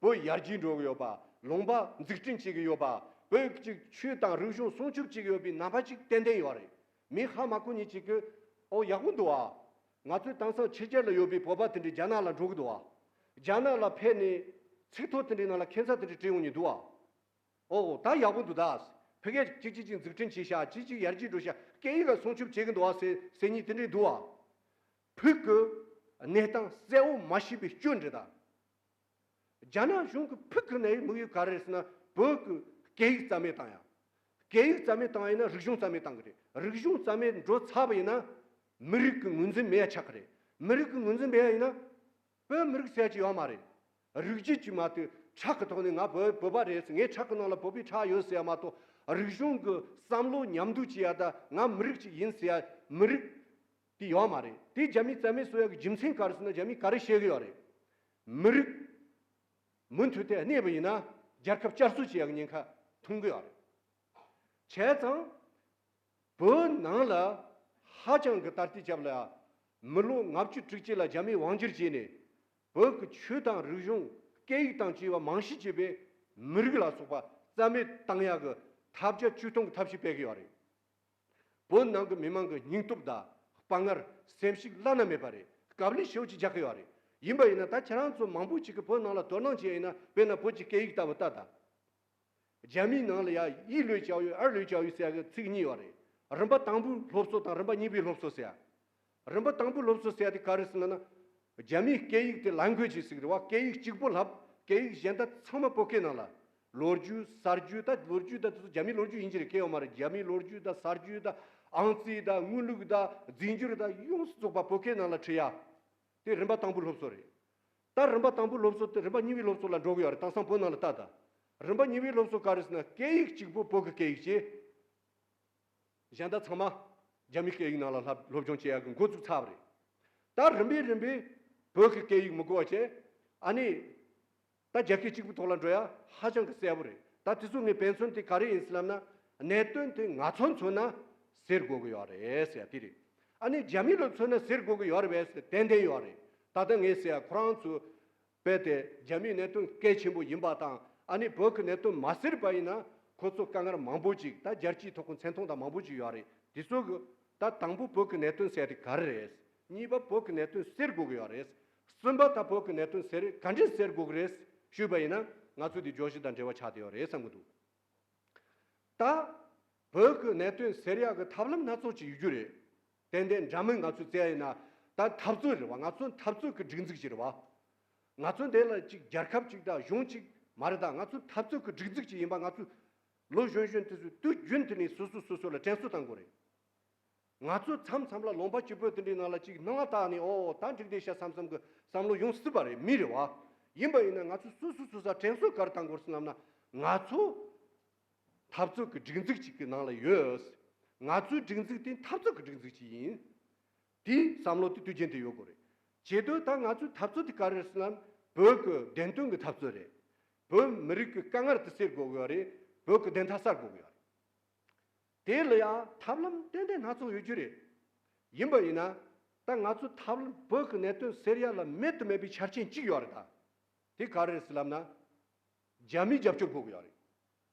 བོད་ཡར་རྒྱས་འགྲོ་གི་ཡོད་པ། ལུང་པ་འཛུགས་སྐྲུན་བྱེད་ཀྱི་ཡོད་པ། བོད་ཀྱི་ཆོས་དང་རིག་གཞུང་སྲུང་སྐྱོབ་བྱེད་ཀྱི་ཡོད་པའི་རྣམ་པ་ཅིག་ཏན་ཏན་ཡོད་རེད། མི་ཧ་མ་གོ་མཁན་ཅིག་གིས་ཨོ་ཡག་པོ་འདུག་ཨ། ང་ཚོའི་དེང་སང་ཕྱི་རྒྱལ་ལ་ཡོད་པའི་བོད་པ་དེ་འདྲ་རྒྱ་ནག་ལ་འགྲོ་གི་འདུག་ཨ། རྒྱ་ནག་ལ་ཕེབས་ནས་ཚིག་ཐོ་དེ་འདྲའི་ནང་ལ་ཁྱད་མཚར་དེ་འདྲ་བྲིས་ཡོང་མཁན་འདུག་ཨ། ཨོ་ད་ཡག་པོ་འདུག་ད། ཕ་གིར་ཅིག་ཅིག་ཅིག་འཛུགས་སྐྲུན་བྱས་ཤག་ཅིག་ཅིག་ཡར་རྒྱས་འགྲོ་ཤག་སྐད་ཡིག་ལ་སྲུང་སྐྱོབ་བྱེད་ཀྱི་འདུག་ཨ་ཟེར་ཟེར་མཁན་དེ་འདྲ་འདུག་ཨ། བོད་ཀྱི་གནས་སྟངས་གསལ་བོ་མ་ཤེས་པའི་སྐྱོན་རེད་ད། རྒྱ་ནག་གཞུང་གི་ཕུགས་ཀྱི་གནས་དམིགས་ཡུལ་ག་རེ་རེད་ཟེར་ན། བོད་ཀྱི་སྐད་ཡིག་རྩ་མེད་བཏང་ཡ། སྐད་ཡིག་རྩ་མེད་བཏང་ཡ་ཡིན་ན་རིག་གཞུང་རྩ་མེད་བཏང་གི་རེད། རིག་གཞུང་རྩ་མེད་འགྲོ་ཚར་བ་ཡིན་ན་མི་རིགས་ཀྱི་ངོས་འཛིན་མེད་ཡ་ཆགས་ཀྱི་རེད། མི་རིགས་ཀྱི་ངོས་འཛིན་མེད་ཡ་ཡིན་ན་བོད་མི་རིགས་ཟེར་ཡ་ཅིག་ཡོད་མ་རེད། རིགས་རྒྱུད་ཀྱི་མ་གཏོགས་ཁྲག་གི་ཐོག་ནས་ང་བོད་བོད་པ་རེད་ཟེར། ངའི་ཁྲག་གི་ནང་ལ་བོད་པའི་ཁྲག་ཡོད་ཟེར་ཡ་མ་གཏོགས་རིག་གཞུང་གི་བསམ་བློ་མཉམ་འདུས་བྱེད་ཡ་ད་ང་མི་རིགས་ཅིག་ཡིན་ཟེར་ཡ་མི་རིགས་དེ་ཡོད་མ་རེད། དེ་རྒྱ་མིས་རྩ་མེད་བཟོ་ཡག་གི་རྒྱུ་མཚན་ག་རེ་ཟེར་ན། རྒྱ་མིས་ག་རེ་བཤད་གི་ཡོད་རེད། མི་རིགས་མུ་མཐུད་དེ་གནས་པ་ཡིན་ན་རྒྱལ་ཁབ་བསྐྱར་གསོ་བྱེད་ཡག་གི་ཉེན་ཁ་མཐོང་གི་ཡོད་རེད། བྱས་ཙང་བོད་ནང་ལ་ཧ་ཅང་གི་ད་ལྟའི་སྐབས་ལ་མི་ལོ་ལྔ་བཅུ་དྲུག་ཅུ་ལ་རྒྱ་མིས་དབང་སྒྱུར་བྱས་ནས་བོད་ཀྱི་ཆོས་དང་རིག་གཞུང་སྐད་ཡིག་དང་བཅས་པ་རྨང་གཞི་བྱས་པའི་མི་རིགས་ལ་སོགས་པ་རྩ་མེད་བཏང་ཡག་གི་ཐབས་བརྒྱ་ཇུས་སྟོང་གི་ཐབས་ཤེས་སྤེལ་གི་ཡོད་རེད། བོད་ནང་གི་མི་མང་གི་སྙིང་སྟོབས་དང་དཔའ་ངར་སེམས་ཤུགས་བླ་ན་མེད་པ་རེད། དཀའ་ལས་ཞེ་པོ་ཅིག་རྒྱག་གི་ཡོད་རེད། ཡིན་པ་ཡིན་ན་ད་ཁྱེད་རང་ཚོ་མང་པོ་ཅིག་གིས་བོད་ནང་ལ་དོ་སྣང་བྱས་ཡིན་ན་དཔེར་ན་བོད་ཀྱི་སྐད་ཡིག་ལྟ་བུ་ལྟ་དང་། རྒྱ་མིའི་ནང་ལ་ཡ་一类教育、二类教育ཟེར་ཡ་གི་ཚིག་གཉིས་ཡོད་རེད། རིམ་པ་དང་པོའི་སློབ་གསོ་དང་རིམ་པ་གཉིས་པའི་སློབ་གསོ་ཟེར་ཡ། རིམ་པ་དང་པོའི་སློབ་གསོ་ཟེར་ཡ་དེ་ག་རེ་ཟེར་ན་ན། རྒྱ་མིའི་སྐད་ཡིག་དེ་language ཟེར་གི་རེད་བ། སྐད་ཡིག་གཅིག་པོ་ལབ། སྐད་ཡིག་གཞན་དག་ཚང་མ་བོད་སྐད་ནང་ལ། ལོ་རྒྱུས་གསར་བརྗེ་ད་ལོ་རྒྱུས་ད་དེ་ཚོ་རྒྱ་མིའི་ལོ་རྒྱུས་ཡིན་གྱི་རེད། སྐད་ཡོད་མ་རེད། རྒྱ་མིའི་ལོ་རྒྱུས་ད་གསར་བརྗེ་ད་ཨང་རྩིས་ད་དངོས་ལུགས་ད་རྫས་འགྱུར་ད་ཡོངས་སུ་རྫོགས་པ་བོད་སྐད་ནང་ལ་བྲིས་ཡ། དེ་རིམ་པ་དང་པོའི་སློབ་གསོ་རེད། ད་རིམ་པ་དང་པོའི་སློབ་གསོ་དེ་རིམ་པ་གཉིས་པའི་སློབ་གསོ་ལ་འགྲོ་གི་ཡོད་རེད། དེང་སང་བོད་ནང་ལ་ལྟ་ད། རིམ་པ་གཉིས་པའི་སློབ་གསོ་ག་རེ་ཟེར་ན་སྐད་ཡིག་གཅིག་པོ་བོད་ཀྱི་སྐད་ཡིག་བྱས། གཞན་དག་ཚང་མ་རྒྱ་མིའི་སྐད་ཡིག་ནང་ལ་སློབ་སློབ་སྦྱོང་བྱེད་ཡག་གི་འགོ་བཙུགས་ཚར་བ་རེད། ད་རིམ་པས་རིམ་པས་བོད་ཀྱི་སྐད་ཡིག་མི་གོ་བ་བྱས། ཨ་ནི། ད་རྒྱལ་ཁབ་གཅིག་པུའི་ཐོག་ལ་འགྲོ་ཡ་ཧ་ཅང་གི་གསལ་པོ་རེད། ད་དེ་ཚོ་ངས་དཔེ་མཚོན་དེ་ག་རེ་ཡིན་ཟེར་ལབ་ན། གནད་དོན་དེ་ང་ཚོ་མཚོན་ན་སེལ་དགོས་ཀྱི་ཡོད་རེད་ཟེར་ཡ་དེ་རེད། ཨ་ནི་རྒྱ་མི་ལ་མཚོན་ན་སེལ་དགོས་ཀྱི་ཡོད་རེད་པས་ཟེར་ཏན་ཏན་ཡོད་རེད། ད་ལྟ་ངས་ཟེར་ཡ་ཁོ་རང་ཚོ་རྦད་དེ་རྒྱ་མིའི་གནད་དོན་གལ་ཆེན་པོ་ཡིན་པ་དང་། ཨ་ནི་བོད་ཀྱི་གནད་དོན་མ་སེལ་བ་ཡིན་ན་ཁོ་ཚོ་དཀའ་ངལ་མང་པོ་ཅིག་ད་རྒྱལ་སྤྱིའི་ཐོག་གི་མཚན་མཐོང་དང་མང་པོ་ཅིག་ཡོད་རེད། དེ་ཚོ་གི་ད་དང་པོ་བོད་ཀྱི་གནད་དོན་ཟེར་དེ་ག་རེ་རེད། གཉིས་པ་བོད་ཀྱི་གནད་དོན་སེལ་དགོས་ཀྱི་ཡོད་རེད། གསུམ་པ་ད་བོད་ཀྱི་གནད་དོན་སེལ་ག་འདྲས་སེལ་དགོས་ཀྱི་རེད་ཞུས་པ་ཡིན་ན་ང་ཚོ་དེ་བརྗོད་གཞི་དང་འབྲེལ་བ་ཆགས་བསྡད་ཡོད་རེད་བསམ་གྱི་འདུག་ད་བོད་ཀྱི་གནད་དོན་སེལ་ཡག་གི་ཐབས་ལམ་སྣ་ཚོགས་ཅིག་ཡོད་རྒྱུ་རེད། ཏན་ཏན་འདྲ་མིན་ང་ཚོས་བཙལ་ཡ་ཡིན་ན་ད་འཐབ་རྩོད་རེད་བ། ང་ཚོ་འཐབ་རྩོད་ཀྱི་སྒྲིག་འཛུགས་ཅིག་རེད་བ། ང་ཚོ་འདི་ལ་ཅིག་རྒྱལ་ཁབ་ཅིག་དང་གཞུང་ཅིག་མ་རེད། ད་ང་ཚོ་འཐབ་རྩོད་ཀྱི་སྒྲིག་འཛུགས་ཅིག་ཡིན་པ་ང་ཚོས་ལོ་གཞོན་གཞོན་དེ་ཚོས་དུས་རྒྱུན་དུ་ནས་སོ་སོ་སོ་སོ་ལ་དྲན་གསོ་གཏང་དགོས་རེད། ང་ཚོ་མཚམས་མཚམས་ལ་ལུང་པ་སྐྱིད་པོ་དེ་འདྲའི་ནང་ལ་ཅིག་སྣང་བ་བཏགས་ནས་ཨོ་ད་འགྲིག་བསྡད་ཤག་བསམ་བསམ་གི་བསམ་བློ་ཡོང་སྲིད་པ་རེད། མི་རེད་བ། ཡིན་པ་ཡིན་ན་ང་ཚོ་སོ་སོ་སོ་སོ་དྲན་གསོ་ག་རེ་བཏང་དགོས་ཟེར་ལབ་ན། ང་ཚོ་འཐབ་རྩོད་ཀྱི་སྒྲིག་འཛུགས་ཅིག་གི་ནང་ལ་ཡོད། ང་ཚོའི་སྒྲིག་འཛུགས་དེ་འཐབ་རྩོད་ཀྱི་སྒྲིག་འཛུགས་ཅིག་ཡིན། དེའི་བསམ་བློ་དེ་དུས་རྒྱུན་དུ་ཡོད་དགོས་རེད། བྱེད་དུས་ད་ང་ཚོའི་འཐབ་རྩོད་དེ་ག་རེ་རེད་ཟེར་ན། བོད་ཀྱི་བདེན་དོན་གྱི་འཐབ་རྩོད་རེད། བོད་མི་རིགས་ཀྱི་དཀའ་ངལ་དེ་སེལ་དགོས་ཀྱི་ཡོད་རེད། བོད་ཀྱི་བདེན་མཐའ་གསལ་དགོས་ཀྱི་ཡོད་རེད། དེ་ལ་ཡང་ཐབས་ལམ་ཏན་ཏན་སྣ་ཚོགས་ཡོད་རྒྱུ་རེད། ཡིན་པ་ཡིན་ན། ད་ང་ཚོ་ཐབས་ལམ་བོད་ཀྱི་གནད་དོན་སེལ་ཡ་ལ་མེད་དུ་མེད་པའི་ཆ་རྐྱེན་གཅིག་ཡོད་རེད་ད། དེ་ག་རེ་རེད་ཟེར་ལབ་ན། རྒྱ་མིའི་རྒྱབ་སྐྱོར་དགོས་ཀྱི་ཡོད་རེད།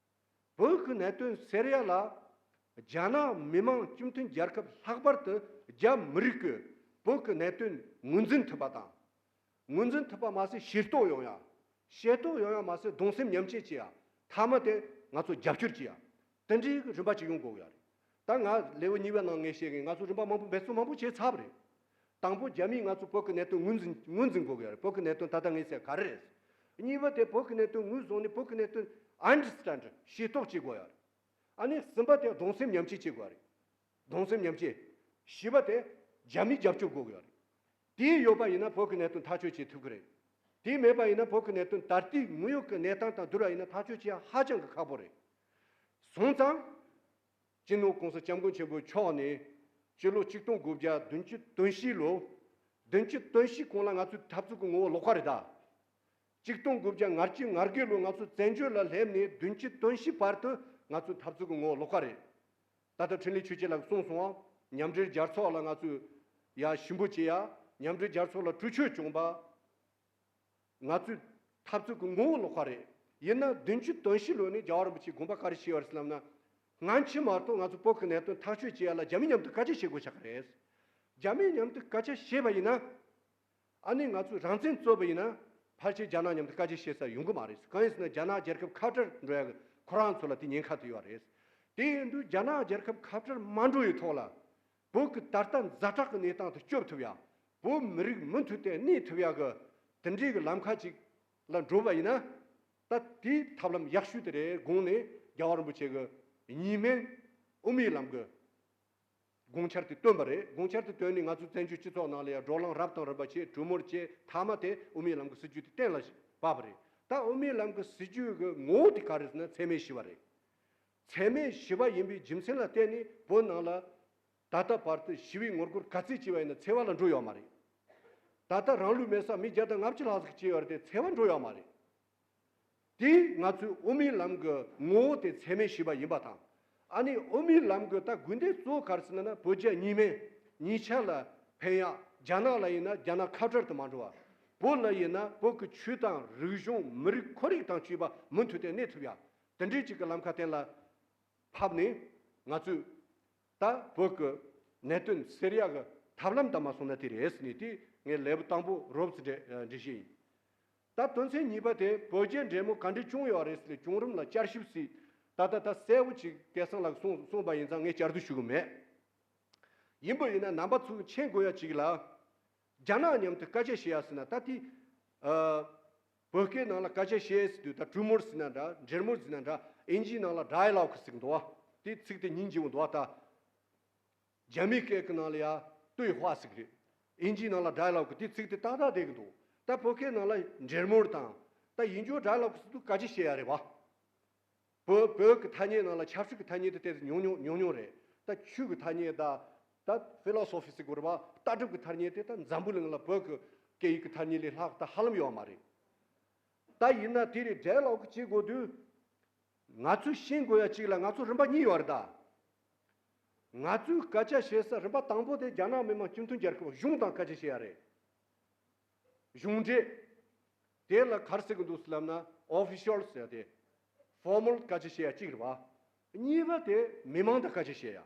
བོད་ཀྱི་གནད་དོན་སེལ་ཡ་ལ། རྒྱ་ནག་མི་དམངས་སྤྱི་མཐུན་རྒྱལ་ཁབ་ལྷག་པར་དུ་རྒྱ་མི་རིགས་ཀྱིས་བོད་ཀྱི་གནད་དོན་ངོས་འཛིན་ཐུབ་པ་དང་། ངོས་འཛིན་ཐུབ་པ་མ་ཟད་ཤེས་རྟོགས་ཡོང་ཡ། ཤེས་རྟོགས་ཡོང་ཡ་མ་ཟད་གདུང་སེམས་མཉམ་སྐྱེད་བྱེད་ཡ། མཐའ་མ་དེ་ང་ཚོ་རྒྱབ་སྐྱོར་བྱེད་ཡ། དེ་འདྲའི་རིམ་པ་ཅིག་ཡོང་དགོས་ཡ་རེད། ད་ང་ལེའུ་གཉིས་པའི་ནང་ངས་བཤད་མཁན་ང་ཚོ་རིམ་པ་མང་པོ་འབད་བརྩོན་མང་པོ་བྱས་ཚར་བ་རེད། དང་པོ་རྒྱ་མིས་ང་ཚོ་བོད་ཀྱི་གནད་དོན་ངོས་འཛིན་ངོས་འཛིན་དགོས་ཀྱི་ཡོད་རེད། བོད་ཀྱི་གནད་དོན་ད་ལྟ་ངས་ཟེར་ག་རེ་རེད། གཉིས་པ་དེ་བོད་ཀྱི་གནད་དོན་ངོས་བཟུང་ནས་བོད་ཀྱི་གནད་དོན་understand ཤེས་རྟོགས་བྱེད་དགོས་ཡོད་རེད། ཨ་ནི་གསུམ་པ་དེ་གདུང་སེམས་མཉམ་སྐྱེད་བྱེད་དགོས་རེད། གདུང་སེམས་མཉམ་སྐྱེད། བཞི་པ་དེ་རྒྱ་མིའི་རྒྱབ་སྐྱོར་དགོས་ཀྱི་ཡོད་རེད། དེ་ཡོད་པ་ཡིན་ན་བོད་ཀྱི་གནད་དོན་ཐག་གཅོད་བྱེད་ཐུབ་ཀྱི་རེད། དེ་མེད་པ་ཡིན་ན་བོད་ཀྱི་གནད་དོན་ད་ལྟའི་དངོས་ཡོད་ཀྱི་གནས་སྟངས་དང་བསྡུར་བ་ཡིན་ན་ཐག་གཅོད་བྱེད་ཡ་ཧ་ཅང་གི་ཁག་པོ་རེད། སོང་ཙང་། སྤྱི་ནོར་༸གོང་ས་༸སྐྱབས་མགོན་ཆེན་པོ་མཆོག་ནས་སྤྱི་ལོ་ཆིག་སྟོང་དགུ་བརྒྱ་བདུན་ཅུ་དོན་བཞི་ལོ། བདུན་ཅུ་དོན་བཞི་གོང་ལ་ང་ཚོའི་འཐབ་རྩོད་ཀྱི་ངོ་བོ་ལོག་པ་རེད་ད། ཆིག་སྟོང་དགུ་བརྒྱ་ང་གཅིག་ང་དགུ་ལོ་ང་ཚོ་བཙན་བྱོལ་ལ་སླེབས་ནས་བདུན་ཅུ་དོན་བཞི་བར་དུ་ང་ཚོའི་འཐབ་རྩོད་ཀྱི་ངོ་བོ་ལོག་པ་རེད། ད་ལྟ་འཕྲིན་ལས་ཆོས་སྐྱིད་ལགས་གསུངས་སོང་བ། མཉམ་འབྲེལ་རྒྱལ་ཚོགས་ལ་ང་ཚོས་ཡ་ཞུ་འབོད་བྱེད་ཡ། མཉམ་འབྲེལ་རྒྱལ་ཚོགས་ལ་གྲོས་ཆོད་བྱུང་བ། ང་ཚོའི་འཐབ་རྩོད་ཀྱི་ངོ་བོ་ལོག་པ་རེད། ཡིན་ན་བདུན་ཅུ་དོན་བཞི་ལོ་ནས་རྒྱལ་བ་རིན་པོ་ཆེས་དགོངས་པ་ག་རེ་བཞེས་པ་རེད་ཟེར་ལབ་ན། སྔ་ཕྱི་མ་གཏོགས་ང་ཚོ་བོད་ཀྱི་གནད་དོན་ཐག་གཅོད་བྱེད་ཡ་ལ་རྒྱ་མི་མཉམ་དུ་སྐད་ཆ་བཤད་དགོས་ཆགས་ཀྱི་རེད། རྒྱ་མི་མཉམ་དུ་སྐད་ཆ་བཤད་པ་ཡིན་ན། ཨ་ནི་ང་ཚོས་རང་བཙན་རྩོད་པ་ཡིན་ན། ཕལ་ཆེར་རྒྱ་ནག་མཉམ་དུ་སྐད་ཆ་བཤད་ས་ཡོང་གི་མ་རེད། གང་ཡིན་ཟེར་ན་རྒྱ་ནག་རྒྱལ་ཁབ་ཁ་བྲལ་འགྲོ་ཡ་གི་ཁོ་རང་ཚོ་ལ་དེ་ཉེན་ཁ་དེ་ཡོད་རེད། དེ་ཡིན་དུས་རྒྱ་ནག་རྒྱལ་ཁབ་ཁ་བྲལ་མ་འགྲོ་ཡི་ཐོག་ལ། བོད་ཀྱི་ད་ལྟ་ཛ་དྲག་གི་གནས་སྟངས་དེ་སྐྱོབ་ཐུབ་ཡ། བོད་མི་རིགས་མུ་མཐུད་དེ་གནས་ཐུབ་ཡ་གི་དེ་འདྲའི་གི་ལམ་ཁ་ཅིག་ལ་འགྲོ་བ་ཡིན་ན། ད་དེའི་ཐབས་ལམ་ཡག་ཤོས་དེ་རེད་དགོངས་ནས་རྒྱལ་བ་རིན་པོ་ཆེ་གི་གཉིས་སྨན་དབུ་མའི་ལམ་གི་དགོངས་འཆར་དེ་བཏོན་པ་རེད། དགོངས་འཆར་དེ་བཏོན་ནས་ང་ཚོ་བཙན་བྱོལ་སྤྱི་ཚོགས་ནང་ལ་ཡང་བགྲོ་གླེང་རབ་དང་རིམ་པ་བྱས། གྲོས་མོལ་བྱས། མཐའ་མ་དེ་དབུ་མའི་ལམ་གྱི་སྲིད་ཇུས་དེ་གཏན་ལ་ཕབ་པ་རེད། ད་དབུ་མའི་ལམ་གྱི་སྲིད་ཇུས་ཀྱི་ངོ་བོ་དེ་ག་རེ་ཟེར་ན་འཚེ་མེད་ཞི་བ་རེད། འཚེ་མེད་ཞི་བ་ཡིན་པའི་རྒྱུ་མཚན་ལ་བརྟེན་ནས་བོད་ནང་ལ་ད་ལྟ་བར་དུ་ཞི་བའི་ངོ་རྒོལ་ག་ཚད་བྱས་པ་ཡིན་ན་འཚེ་བ་ལ་འགྲོ་ཡོད་མ་རེད། ད་ལྟ་རང་ལུས་མེར་བསྲེགས་མི་བརྒྱ་དང་ལྔ་བཅུ་ལྷག་ཙམ་བྱས་ཡོད་རེད་དེ་འཚེ་བ་འགྲོ་ཡོད་མ་རེད། དེས་ང་ཚོའི་དབུ་མའི་ལམ་གྱི་ངོ་བོ་དེ་འཚེ་མེད་ཞི་བ་ཡིན་པ་དང་། ཨ་ནི་དབུ་མའི་ལམ་གྱི་ད་དགོས་འདུན་གཙོ་བོ་ག་རེ་ཟེར་ན་ན་བོད་རྒྱ་གཉིས་སྨན་གཉིས་ཆ་ལ་ཕན་ཡག་རྒྱ་ནག་ལ་ཡིན་ན་རྒྱ་ནག་ཁ་བྲལ་དུ་མ་འགྲོ་བ། བོད་ལ་ཡིན་ན་བོད་ཀྱི་ཆོས་དང་རིག་གཞུང་མི་རིགས་ཁོར་ཡུག་དང་བཅས་པ་མུ་མཐུད་དེ་གནས་ཐུབ་ཡག་དེ་འདྲའི་ཅིག་གི་ལམ་ཁ་གཏན་ལ་ཕབ་ནས་ང་ཚོས་ད་བོད་ཀྱི་གནད་དོན་སེལ་ཡག་གི་ཐབས་ལམ་དམ་པ་སོང་ན་དེ་རེད་ཟེར་ནས་དེ་ངས་ལེའུ་དང་པོ་རོབ་ཙམ་འགྲེལ་འགྲེལ་བཤད་ཡིན། ད་དོན་ཚན་གཉིས་པ་དེ་བོད་རྒྱའི་འབྲེལ་མོལ་ག་འདྲ་བྱུང་ཡོད་རེད་ཟེར་བྱུང་རིམ་ལ་བསྐྱར་ཞིབ་ཟེར། ད་ལྟ་ད་གསལ་བོ་ཅིག་སྐལ་བཟང་ལགས་གསུངས་གསུངས་པ་ཡིན་ཙང་ངས་བསྐྱར་ཟློས་ཞུ་གི་མེད། ཡིན་པ་ཡིན་ན་རྣམ་པ་ཚོས་མཁྱེན་དགོས་ཡ་ཅིག་ལ། རྒྱ་ནག་མཉམ་དུ་སྐད་ཆ་བཤད་ཡ་ཟེར་ན་ད་དེ། ཨ། བོད་སྐད་ནང་ལ་སྐད་ཆ་བཤད་ཟེར་དུས་ད་གྲོས་མོལ་ཟེར་ན་འདྲ་འབྲེལ་མོལ་ཟེར་ན་འདྲ་ཨིན་ཇིའི་ནང་ལ་dialogue ཟེར་གི་འདུག་བ། དེ་ཚིག་དེ་སྙིང་རྗེ་བོ་འདུག་བ་ད། རྒྱ་མིའི་སྐད་ཀྱི་ནང་ལ་ཡ་对话ཟེར་གི་རེད། ཨིན་ཇིའི་ནང་ལ་dialogue དེ་ཚིག་དེ་ཏག་ཏག་བསྡད་གི་འདུག་ད་བོད་སྐད་ནང་ལ་འབྲེལ་མོལ་དང་ད་ཡིན་རྒྱུ་dialogue ཟེར་དུས་སྐད་ཆ་བཤད་ཡ་རེད་བ། བོད་བོད་ཀྱི་ཐ་སྙད་ནང་ལ་ཆབ་སྲིད་ཀྱི་ཐ་སྙད་དེ་ཏོག་ཙམ་ཉུང་ཉུང་ཉུང་ཉུང་རེད། ད་ཆོས་ཀྱི་ཐ་སྙད་ད་ད་philosophy ཟེར་དགོས་རེད་བ། ལྟ་གྲུབ་ཀྱི་ཐ་སྙད་དེ་ད་འཛམ་བུ་གླིང་ལ་བོད་ཀྱི་སྐད་ཡིག་གི་ཐ་སྙད་ལས་ལྷག་ད་ཧ་ལམ་ཡོད་མ་རེད། ད་ཡིན་ན་དེ་རེད་dialogue བྱེད་དགོས་དུས། ང་ཚོས་ཤེས་དགོས་ཡ་གཅིག་ལ་ང་ཚོ་རིམ་པ་གཉིས་ཡོད་རེད་ད། ང་ཚོས་སྐད་ཆ་བཤད་ས་རིམ་པ་དང་པོ་དེ་རྒྱ་ནག་མི་དམངས་སྤྱི་མཐུན་རྒྱལ་ཁབ་གཞུང་དང་སྐད་ཆ་བཤད་ཡ་རེད། གཞུང་འབྲེལ། དེ་ལ་ག་རེ་ཟེར་གི་འདུག་ཟེར་ལབ་ན་official ཟེར་ཡ་དེ། formal སྐད་ཆ་བཤད་ཡ་གཅིག་རེད་བ། གཉིས་པ་དེ་མི་མང་དང་སྐད་ཆ་བཤད་ཡ།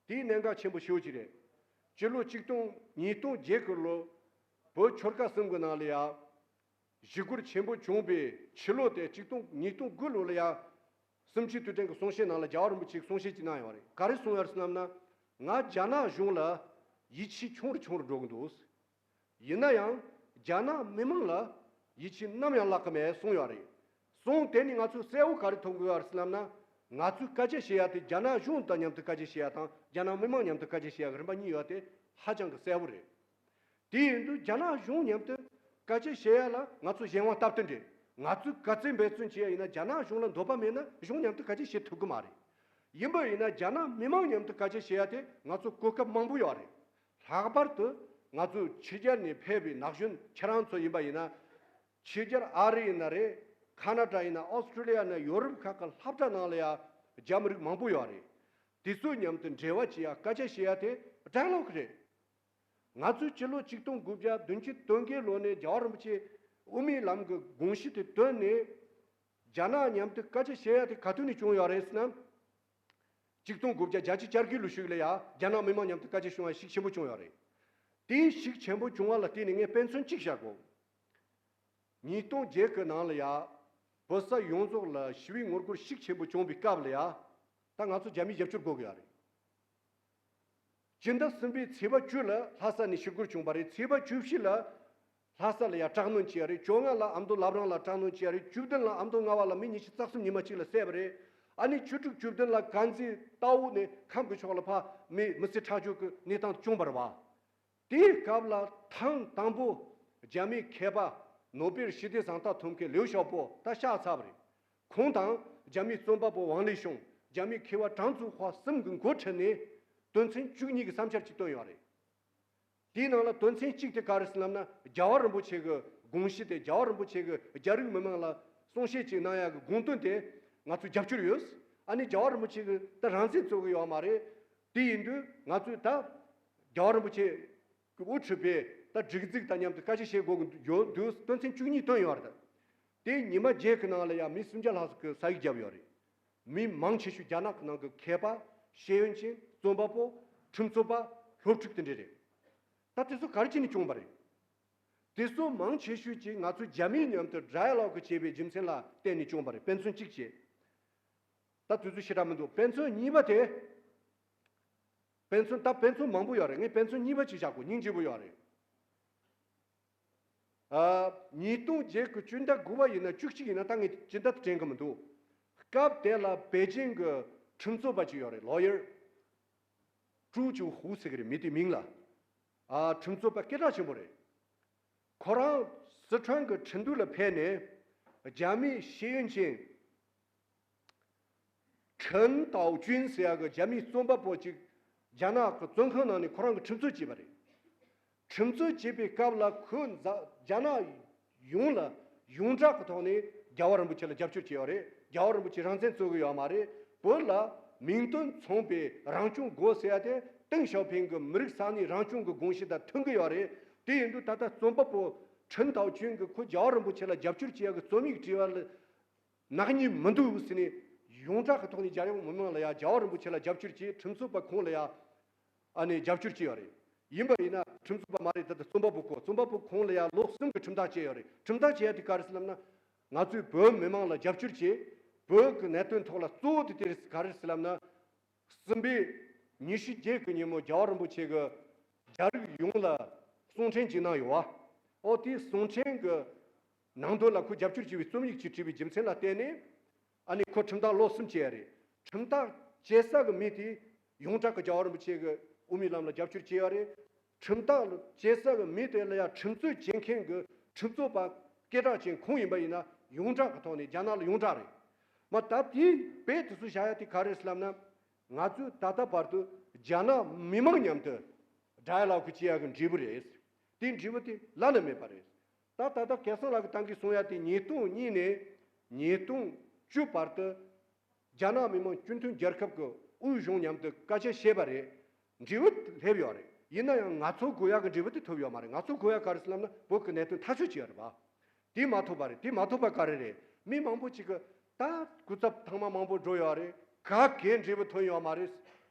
དེའི་གནད་འགག་ཆེན་པོ་ཤོས་ཅིག་རེད། སྤྱི་ལོ་ཆིག་སྟོང་ཉིས་སྟོང་བརྒྱད་ཀྱི་ལོ། བོད་ཆོལ་ཁ་གསུམ་གྱི་ནང་ལ་ཡ། ཞི་རྒོལ་ཆེན་པོ་བྱུང་བའི་ཕྱི་ལོ་དེ་ཆིག་སྟོང་ཉིས་སྟོང་དགུ་ལོ་ལ་ཡ། གསུམ་བཅུའི་དུས་དྲན་གྱི་གསུང་བཤད་ནང་ལ་རྒྱལ་བ་རིན་པོ་ཆེས་གསུང་བཤད་ཅིག་གནང་ཡོད་རེད། ག་རེ་གསུངས་ཡོད་རེད་ཟེར་ལབ་ན། ང་རྒྱ་ནག་གཞུང་ལ་ ཡིད་ཆེས་ཆུང་རུ་ཆུང་རུ་འགྲོ་གི་འདུག། ཡིན་ན་ཡང་རྒྱ་ནག་མི་མང་ལ་ཡིད་ཆེས་ནམ་ཡང་བརླག་གི་མེད་གསུངས་ཡོད་རེད། གསུངས་དེ་ནི་ང་ཚོས་གསལ་བོ་ག་རེ་མཐོང་གི་ཡོད་རེད་ཟེར་ལབ་ན། ང་ཚོས་སྐད་ཆ་བཤད་ཡ་དེ་རྒྱ་ནག་གཞུང་དང་མཉམ་དུ་སྐད་ཆ་བཤད་ཡ་དང་རྒྱ་ནག་མི་མང་མཉམ་དུ་སྐད་ཆ་བཤད་ཡ་གི་རིམ་པ་གཉིས་ཡོད་དེ་ཧ་ཅང་གི་གསལ་བོ་རེད། དེ་ཡིན་དུས་རྒྱ་ནག་གཞུང་མཉམ་དུ་སྐད་ཆ་བཤད་ཡ་ལ་ང་ཚོ་གཞན་དབང་སྟབས་བསྟུན་རེད། ང་ཚོས་ག་ཚོད་འབད་བརྩོན་བྱེད་ཡ་ཡིན་ན་རྒྱ་ནག་གཞུང་ལ་འདོད་པ་མེད་ན་གཞུང་མཉམ་དུ་སྐད་ཆ་བཤད་ཐུབ་གི་མ་རེད། ཡིན་པ་ཡིན་ན་རྒྱ་ནག་མི་མང་མཉམ་དུ་སྐད་ཆ་བཤད་ཡ་དེ་ང་ཚོ་གོ་སྐབས་མང་པོ་ཡོད་རེད། ལྷག་པར་དུ་ང་ཚོ་ཕྱི་རྒྱལ་ནས་ཕེབས་པའི་ན་གཞོན་ཁྱེད་རང་ཚོ་ཡིན་པ་ཡིན་ན། ཕྱི་རྒྱལ་ཨ་རི་ཡིན་ན་རེད། ཁ་ན་ཌ་ཡིན་ན། ཨོ་སི་ཀྲི་ལི་ཡ་ཡིན་ན། ཡོ་རོབ་ཁག་གི་སློབ་གྲྭ་ནང་ལ་ཡ་རྒྱ་མི་རིགས་མང་པོ་ཡོད་རེད། དེ་ཚོ་མཉམ་དུ་འབྲེལ་བ་བྱེད་ཡ་སྐད་ཆ་བཤད་ཡ་དེ་ཌའི་ལོག་རེད། ང་ཚོས་སྤྱི་ལོ་ཆིག་སྟོང་དགུ་བརྒྱ་བདུན་ཅུ་དོན་བརྒྱད་ལོ་ནས་རྒྱལ་བ་རིན་པོ་ཆེ་དབུ་མའི་ལམ་གྱི་དགོངས་གཞི་དེ་བཏོན་ནས་རྒྱ་ནག་མཉམ་དུ་སྐད་ཆ་བཤད་ཡ་དེ་ག་དུས་ནས་བྱུང་ཡོད་རེད་ཟེར་ན། ཆིག་སྟོང་དགུ་བརྒྱ་བརྒྱད་ཅུ་གྱ་དགུ་ལོ་ཤུགས་ལ་ཡ་རྒྱ་ནག་མི་མང་མཉམ་དུ་སྐད་ཆ་བྱུང་བ་ཤུགས་ཆེན་པོ་བྱུང་ཡོད་རེད། དེ་ཤུགས་ཆེན་པོ་བྱུང་བ་ལ་བརྟེན་ནས་ངས་དཔེ་མཚོན་གཅིག་བཞག་གོ། ཉིས་སྟོང་བརྒྱད་ཀྱི་ནང་ལ་ཡ་བོད་ས་ཡོངས་རྫོགས་ལ་ཞི་བའི་ངོ་རྒོལ་ཤུགས་ཆེན་པོ་བྱུང་བའི་སྐབས་ལ་ཡ་ད་ང་ཚོ་རྒྱ་མིའི་རྒྱབ་སྐྱོར་དགོས་ཀྱི་ཡོད་རེད། སྤྱི་ཟླ་གསུམ་པའི་ཚེས་པ་བཅུ་ལ་ལྷ་ས་ནས་ཞི་རྒོལ་བྱུང་བ་རེད། ཚེས་པ་བཅུ་བཞི་ལ་ལྷ་ས་ལ་ཡ་དྲག་གནོན་བྱས་རེད། བཅོ་ལྔ་ལ་ཨ་མདོ་བླ་བྲང་ལ་དྲག་གནོན་བྱས་རེད། བཅུ་བདུན་ལ་ཨ་མདོ་རྔ་བ་ལ་མི་ཉི་ཤུ་རྩ་གསུམ་ཉི་མ་གཅིག་ལ་བསད་པ་རེད། ཨ་ནི་བཅུ་དྲུག་བཅུ་བདུན་ལ་དཀར་མཛེས་རྟའུ་ནས་ཁམས་ཀྱི་ཕྱོགས་ལ་ཕར་མི་མི་ཚེ་ཁྲག་སྦྱོར་གྱི་གནས་སྟངས་བྱུང་བ་རེད་བ། དེའི་སྐབས་ལ་ཐེངས་དང་པོ་རྒྱ་མིའི་མཁས་པ་ནོ་སྦེལ་ཞི་བདེ་གཟེངས་རྟགས་ཐོབ་མཁན་ལིའུ་ཞའོ་པོ་ད་གཤེགས་ཚར་བ་རེད། ཁོང་དང་རྒྱ་མིའི་རྩོམ་པ་པོ་ཝང་ལི་ཤུང་། རྒྱ་མིའི་མཁས་པ་ཀྲང་ཙུའུ་ཧྭ་གསུམ་གྱིས་འགོ་ཁྲིད་ནས་དོན་ཚན་བཅུ་གཉིས་ཀྱི་བསམ་འཆར་ཅིག་བཏོན་ཡོད་རེད། དེའི་ནང་ལ་དོན་ཚན་གཅིག་དེ་ག་རེ་ཟེར་ལབ་ན། རྒྱལ་བ་རིན་པོ་ཆེ་གི་དགོངས་གཞི་དེ། རྒྱལ་བ་རིན་པོ་ཆེ་གི་རྒྱ་རིགས་མི་མང་ལ་གསུང་བཤད་ཅིག་གནང་ཡག་གི་དགོངས་དོན་དེ་ང་ཚོས་རྒྱབ་སྐྱོར་ཡོད། ཨ་ནི་རྒྱལ་བ་རིན་པོ་ཆེ་གི་ད་རང་བཙན་རྩོད་གི་ཡོད་མ་རེད། དེ་ཡིན་དུས་ང་ཚོས་ད་རྒྱལ་བ་རིན་པོ་ཆེ་གི་དབུ་ཁྲིད་པའི་ད་སྒྲིག་འཛུགས་དང་མཉམ་དུ་སྐད་ཆ་བཤད་དགོས་ཀྱི་ཡོད་འདུག། དོན་ཚན་བཅུ་གཉིས་བཏོན་ཡོད་རེད། དེ་ཉི་མ་བརྒྱད་ཀྱི་ནང་ལ་ཡང་མི་སུམ་བརྒྱ་ལྷག་ཙམ་གྱི་ས་ཡིག་བརྒྱབ་ཡོད་རེད། མི་མང་ཆེ་ཤོས་རྒྱ་ནག་གི་ནང་གི་མཁས་པ། ཤེས་ཡོན་ཅན། རྩོམ་པ་པོ། ཁྲིམས་རྩོད་པ། སློབ་ཕྲུག་དེ་འདྲ་རེད། ད་དེ་ཚོ་ག་རེ་བྱས་ནས་བྱུང་བ་རེད། དེ་ཚོ་མང་ཆེ་ཤོས་ཀྱིས་ང་ཚོ་རྒྱ་མིའི་མཉམ་དུ་ཌའི་ལོག་བྱས་པའི་རྒྱུ་མཚན་ལ་བརྟེན་ནས་བྱུང་བ་རེད། དཔེ་མཚོན་གཅིག་བྱས། ད་དུས་ཚོད་ཞེ་དྲག་མི་འདུག། དཔེ་མཚོན་གཉིས་པ་དེ། དཔེ་མཚོན་ད་དཔེ་མཚོན་མང་པོ་ཡོད་རེད། ངས་དཔེ་མཚོན་གཉིས་པ་ཅིག་བཞག་གོ། སྙིང་རྗེ་པོ་ཡོད་རེད། ཨ། ཉིས་སྟོང་བརྒྱད་ཀྱི་སྤྱི་ཟླ་དགུ་པ་ཡིན་ན་བཅུ་གཅིག་ཡིན་ན་ད་ངས་སྤྱི་ཟླ་དེ་དྲན་གི་མི་འདུག། སྐབས་དེ་ལ་པེ་ཅིང་གི་ཁྲིམས་རྩོད་པ་ཅིག་ཡོད་རེད། ལོ་ཡར། ཀྲུའུ་ཅུའུ་ཧུའུ་ཟེར་གི་རེད། མི་དེའི་མིང་ལ། ཨ། ཁྲིམས་རྩོད་པ་སྐད་གྲགས་ཆེན་པོ་རེད། ཁོ་རང་སི་ཁྲོན་གྱི་ཁྲིན་ཏུའུ་ལ་ཕེབས་ནས་རྒྱ་མིའི་ཤེས་ཡོན་ཅན་ཁྲིན་ཏའོ་ཅུན་ཟེར་ཡག་གི་རྒྱ་མིའི་རྩོམ་པ་པོ་ཅིག་རྒྱ་ནག་གི་བཙོན་ཁང་ནང་ནས་ཁོ་རང་གི་ཁྲིམས་རྩོད་བྱས་པ་རེད། ཁྲིམས་རྩོད་བྱེད་པའི་སྐབས་ལ་ཁོས་རྒྱ་ནག་ཡོངས་ལ་ཡོངས་གྲགས་ཀྱི་ཐོག་ནས་རྒྱལ་བ་རིན་པོ་ཆེ་ལ་རྒྱབ་སྐྱོར་བྱས་ཡོད་རེད། རྒྱལ་བ་རིན་པོ་ཆེ་རང་བཙན་རྩོད་གི་ཡོད་མ་རེད། བོད་ལ་མིང་དོན་མཚུངས་པའི་རང་སྐྱོང་དགོས་ཟེར་ཡ་དེ་ཏེང་ཞའོ་ཕིང་གི་མི་རིགས་ས་གནས་རང་སྐྱོང་གི་དགོངས་གཞི་དང་མཐུན་གི་ཡོད་རེད། དེ་ཡིན་དུས་ད་ལྟ་རྩོམ་པ་པོ་ཁྲིན་ཏའོ་ཅུན་གྱིས་ཁོ་རྒྱལ་བ་རིན་པོ་ཆེ་ལ་རྒྱབ་སྐྱོར་བྱེད་ཡ་གི་རྩོམ་ཡིག་བྲིས་པ་ལ་ནག་ཉེས་མི་འདུག་ཟེར་ནས་ཡོངས་གྲགས་ཀྱི་ཐོག་ནས་རྒྱལ་ཡོངས་མི་མང་ལ་ཡ་རྒྱལ་བ་རིན་པོ་ཆེ་ལ་རྒྱབ་སྐྱོར་བྱས། ཁྲིམས་རྩོད་པ་ཁོང་ལ་ཡ་ཨ་ནི་རྒྱབ་སྐྱོར་བྱས་ཡོད་རེད། ཡིན་པ་ཡིན་ན་ཁྲིམས་རྩོད་པ་མ་རེད། ད་ལྟ་རྩོམ་པ་པོ་ཁོ། རྩོམ་པ་པོ་ཁོང་ལ་ཡ་ལོ་གསུམ་གྱི་ཁྲིམས་ཐག་བཅད་ཡོད་རེད། ཁྲིམས་ཐག་བཅད་ཡ་དེ་ག་རེ་ཟེར་ལབ་ན། ང་ཚོས་བོད་མི་མང་ལ་རྒྱབ་སྐྱོར་བྱས། བོད་ཀྱི་གནད་དོན་ཐོག་ལ་གཙོ་བོ་དེ་དེ་ག་རེ་ཟེར་ལབ་ན། གསུམ་པའི་ཉི་ཤུ་བརྒྱད་ཀྱི་ཉིན་མོ་རྒྱལ་བ་རིན་པོ་ཆེ་གིས་རྒྱ་རིགས་ཡོངས་ལ་གསུང་འཕྲིན་ཅིག་གནང་ཡོད་བ། ཨོ་དེའི་གསུང་འཕྲིན་གྱི་ནང་དོན་ལ་ཁོས་རྒྱབ་སྐྱོར་བྱས་པའི་རྩོམ་ཡིག་ཅིག་བྲིས་པའི་རྒྱུ་མཚན་ལ་བརྟེན་ནས། ཨ་ནི་ཁོ་ཁྲིམས་ཐག་ལོ་གསུམ་བཅད་ཡ་རེད། ཁྲིམས་ཐག་བཅད་ས་གི་མི་དེ་ཡོངས་གྲགས་ཀྱི་རྒྱལ་བ་རིན་པོ་ཆེ་གི་དབུ་མའི་ལམ་ལ་རྒྱབ་སྐྱོར་བྱས་ཡ་རེད། ཁྲིམས་ཐག་བཅད་ས་གི་མི་དེ་ལ་ཡང་ཁྲིམས་རྩོད་བྱེད་མཁན་གྱི་ཁྲིམས་རྩོད་པ་སྐད་གྲགས་ཅན་ཁོང་ཡིན་པ་ཡིན་ན་ཡོངས་གྲགས་ཀྱི་ཐོག་ནས་རྒྱ་ནག་ལ་ཡོངས་གྲགས་རེད། མ་ད་དེའི་དཔེ་དེ་ཚོ་བཞག་ཡ་དེ་ག་རེད་ཟེར་ལབ་ན། ང་ཚོས་ད་ལྟ་བར་དུ་རྒྱ་ནག་མི་མང་མཉམ་དུ་ཌའི་ལོག་བྱེད་ཡ་གི་འབྲས་བུ་རེད། དེའི་འབྲས་བུ་དེ་བླ་ན་མེད་པ་རེད། ད་ད་ལྟ་སྐལ་བཟང་ལགས་ཀྱིས་ད་གིན་གསུང་ཡ་དེ་ཉིས་སྟོང་གཉིས་ནས་ཉིས་སྟོང་བཅུ་བར་དུ་རྒྱ་ནག་མི་དམངས་སྤྱི་མཐུན་རྒྱལ་ཁབ་ཀྱི་དབུས་གཞུང་མཉམ་དུ་སྐད་ཆ་བཤད་པ་རེད། འབྲས་བུ་སླེབས་ཡོད་རེད། ཡིན་ན་ཡང་ང་ཚོ་དགོས་ཡ་གི་འབྲས་བུ་དེ་ཐོབ་ཡོད་མ་རེད། ང་ཚོ་དགོས་ཡ་ག་རེ་ཟེར་ལབ་ན་བོད་ཀྱི་གནད་དོན་ཐག་གཅོད་བྱས་ཡོད་རེད་པ། དེ་མ་ཐོབ་པ་རེད། དེ་མ་ཐོབ་པ་ག་རེ་རེད། མི་མང་པོ་ཅིག་གིས་ད་སྐུ་ཚབ་ཐེངས་མ་མང་པོ་འགྲོ་ཡོད་རེད། ག་གེ་འབྲས་བུ་ཐོན་ཡོད་མ་རེད།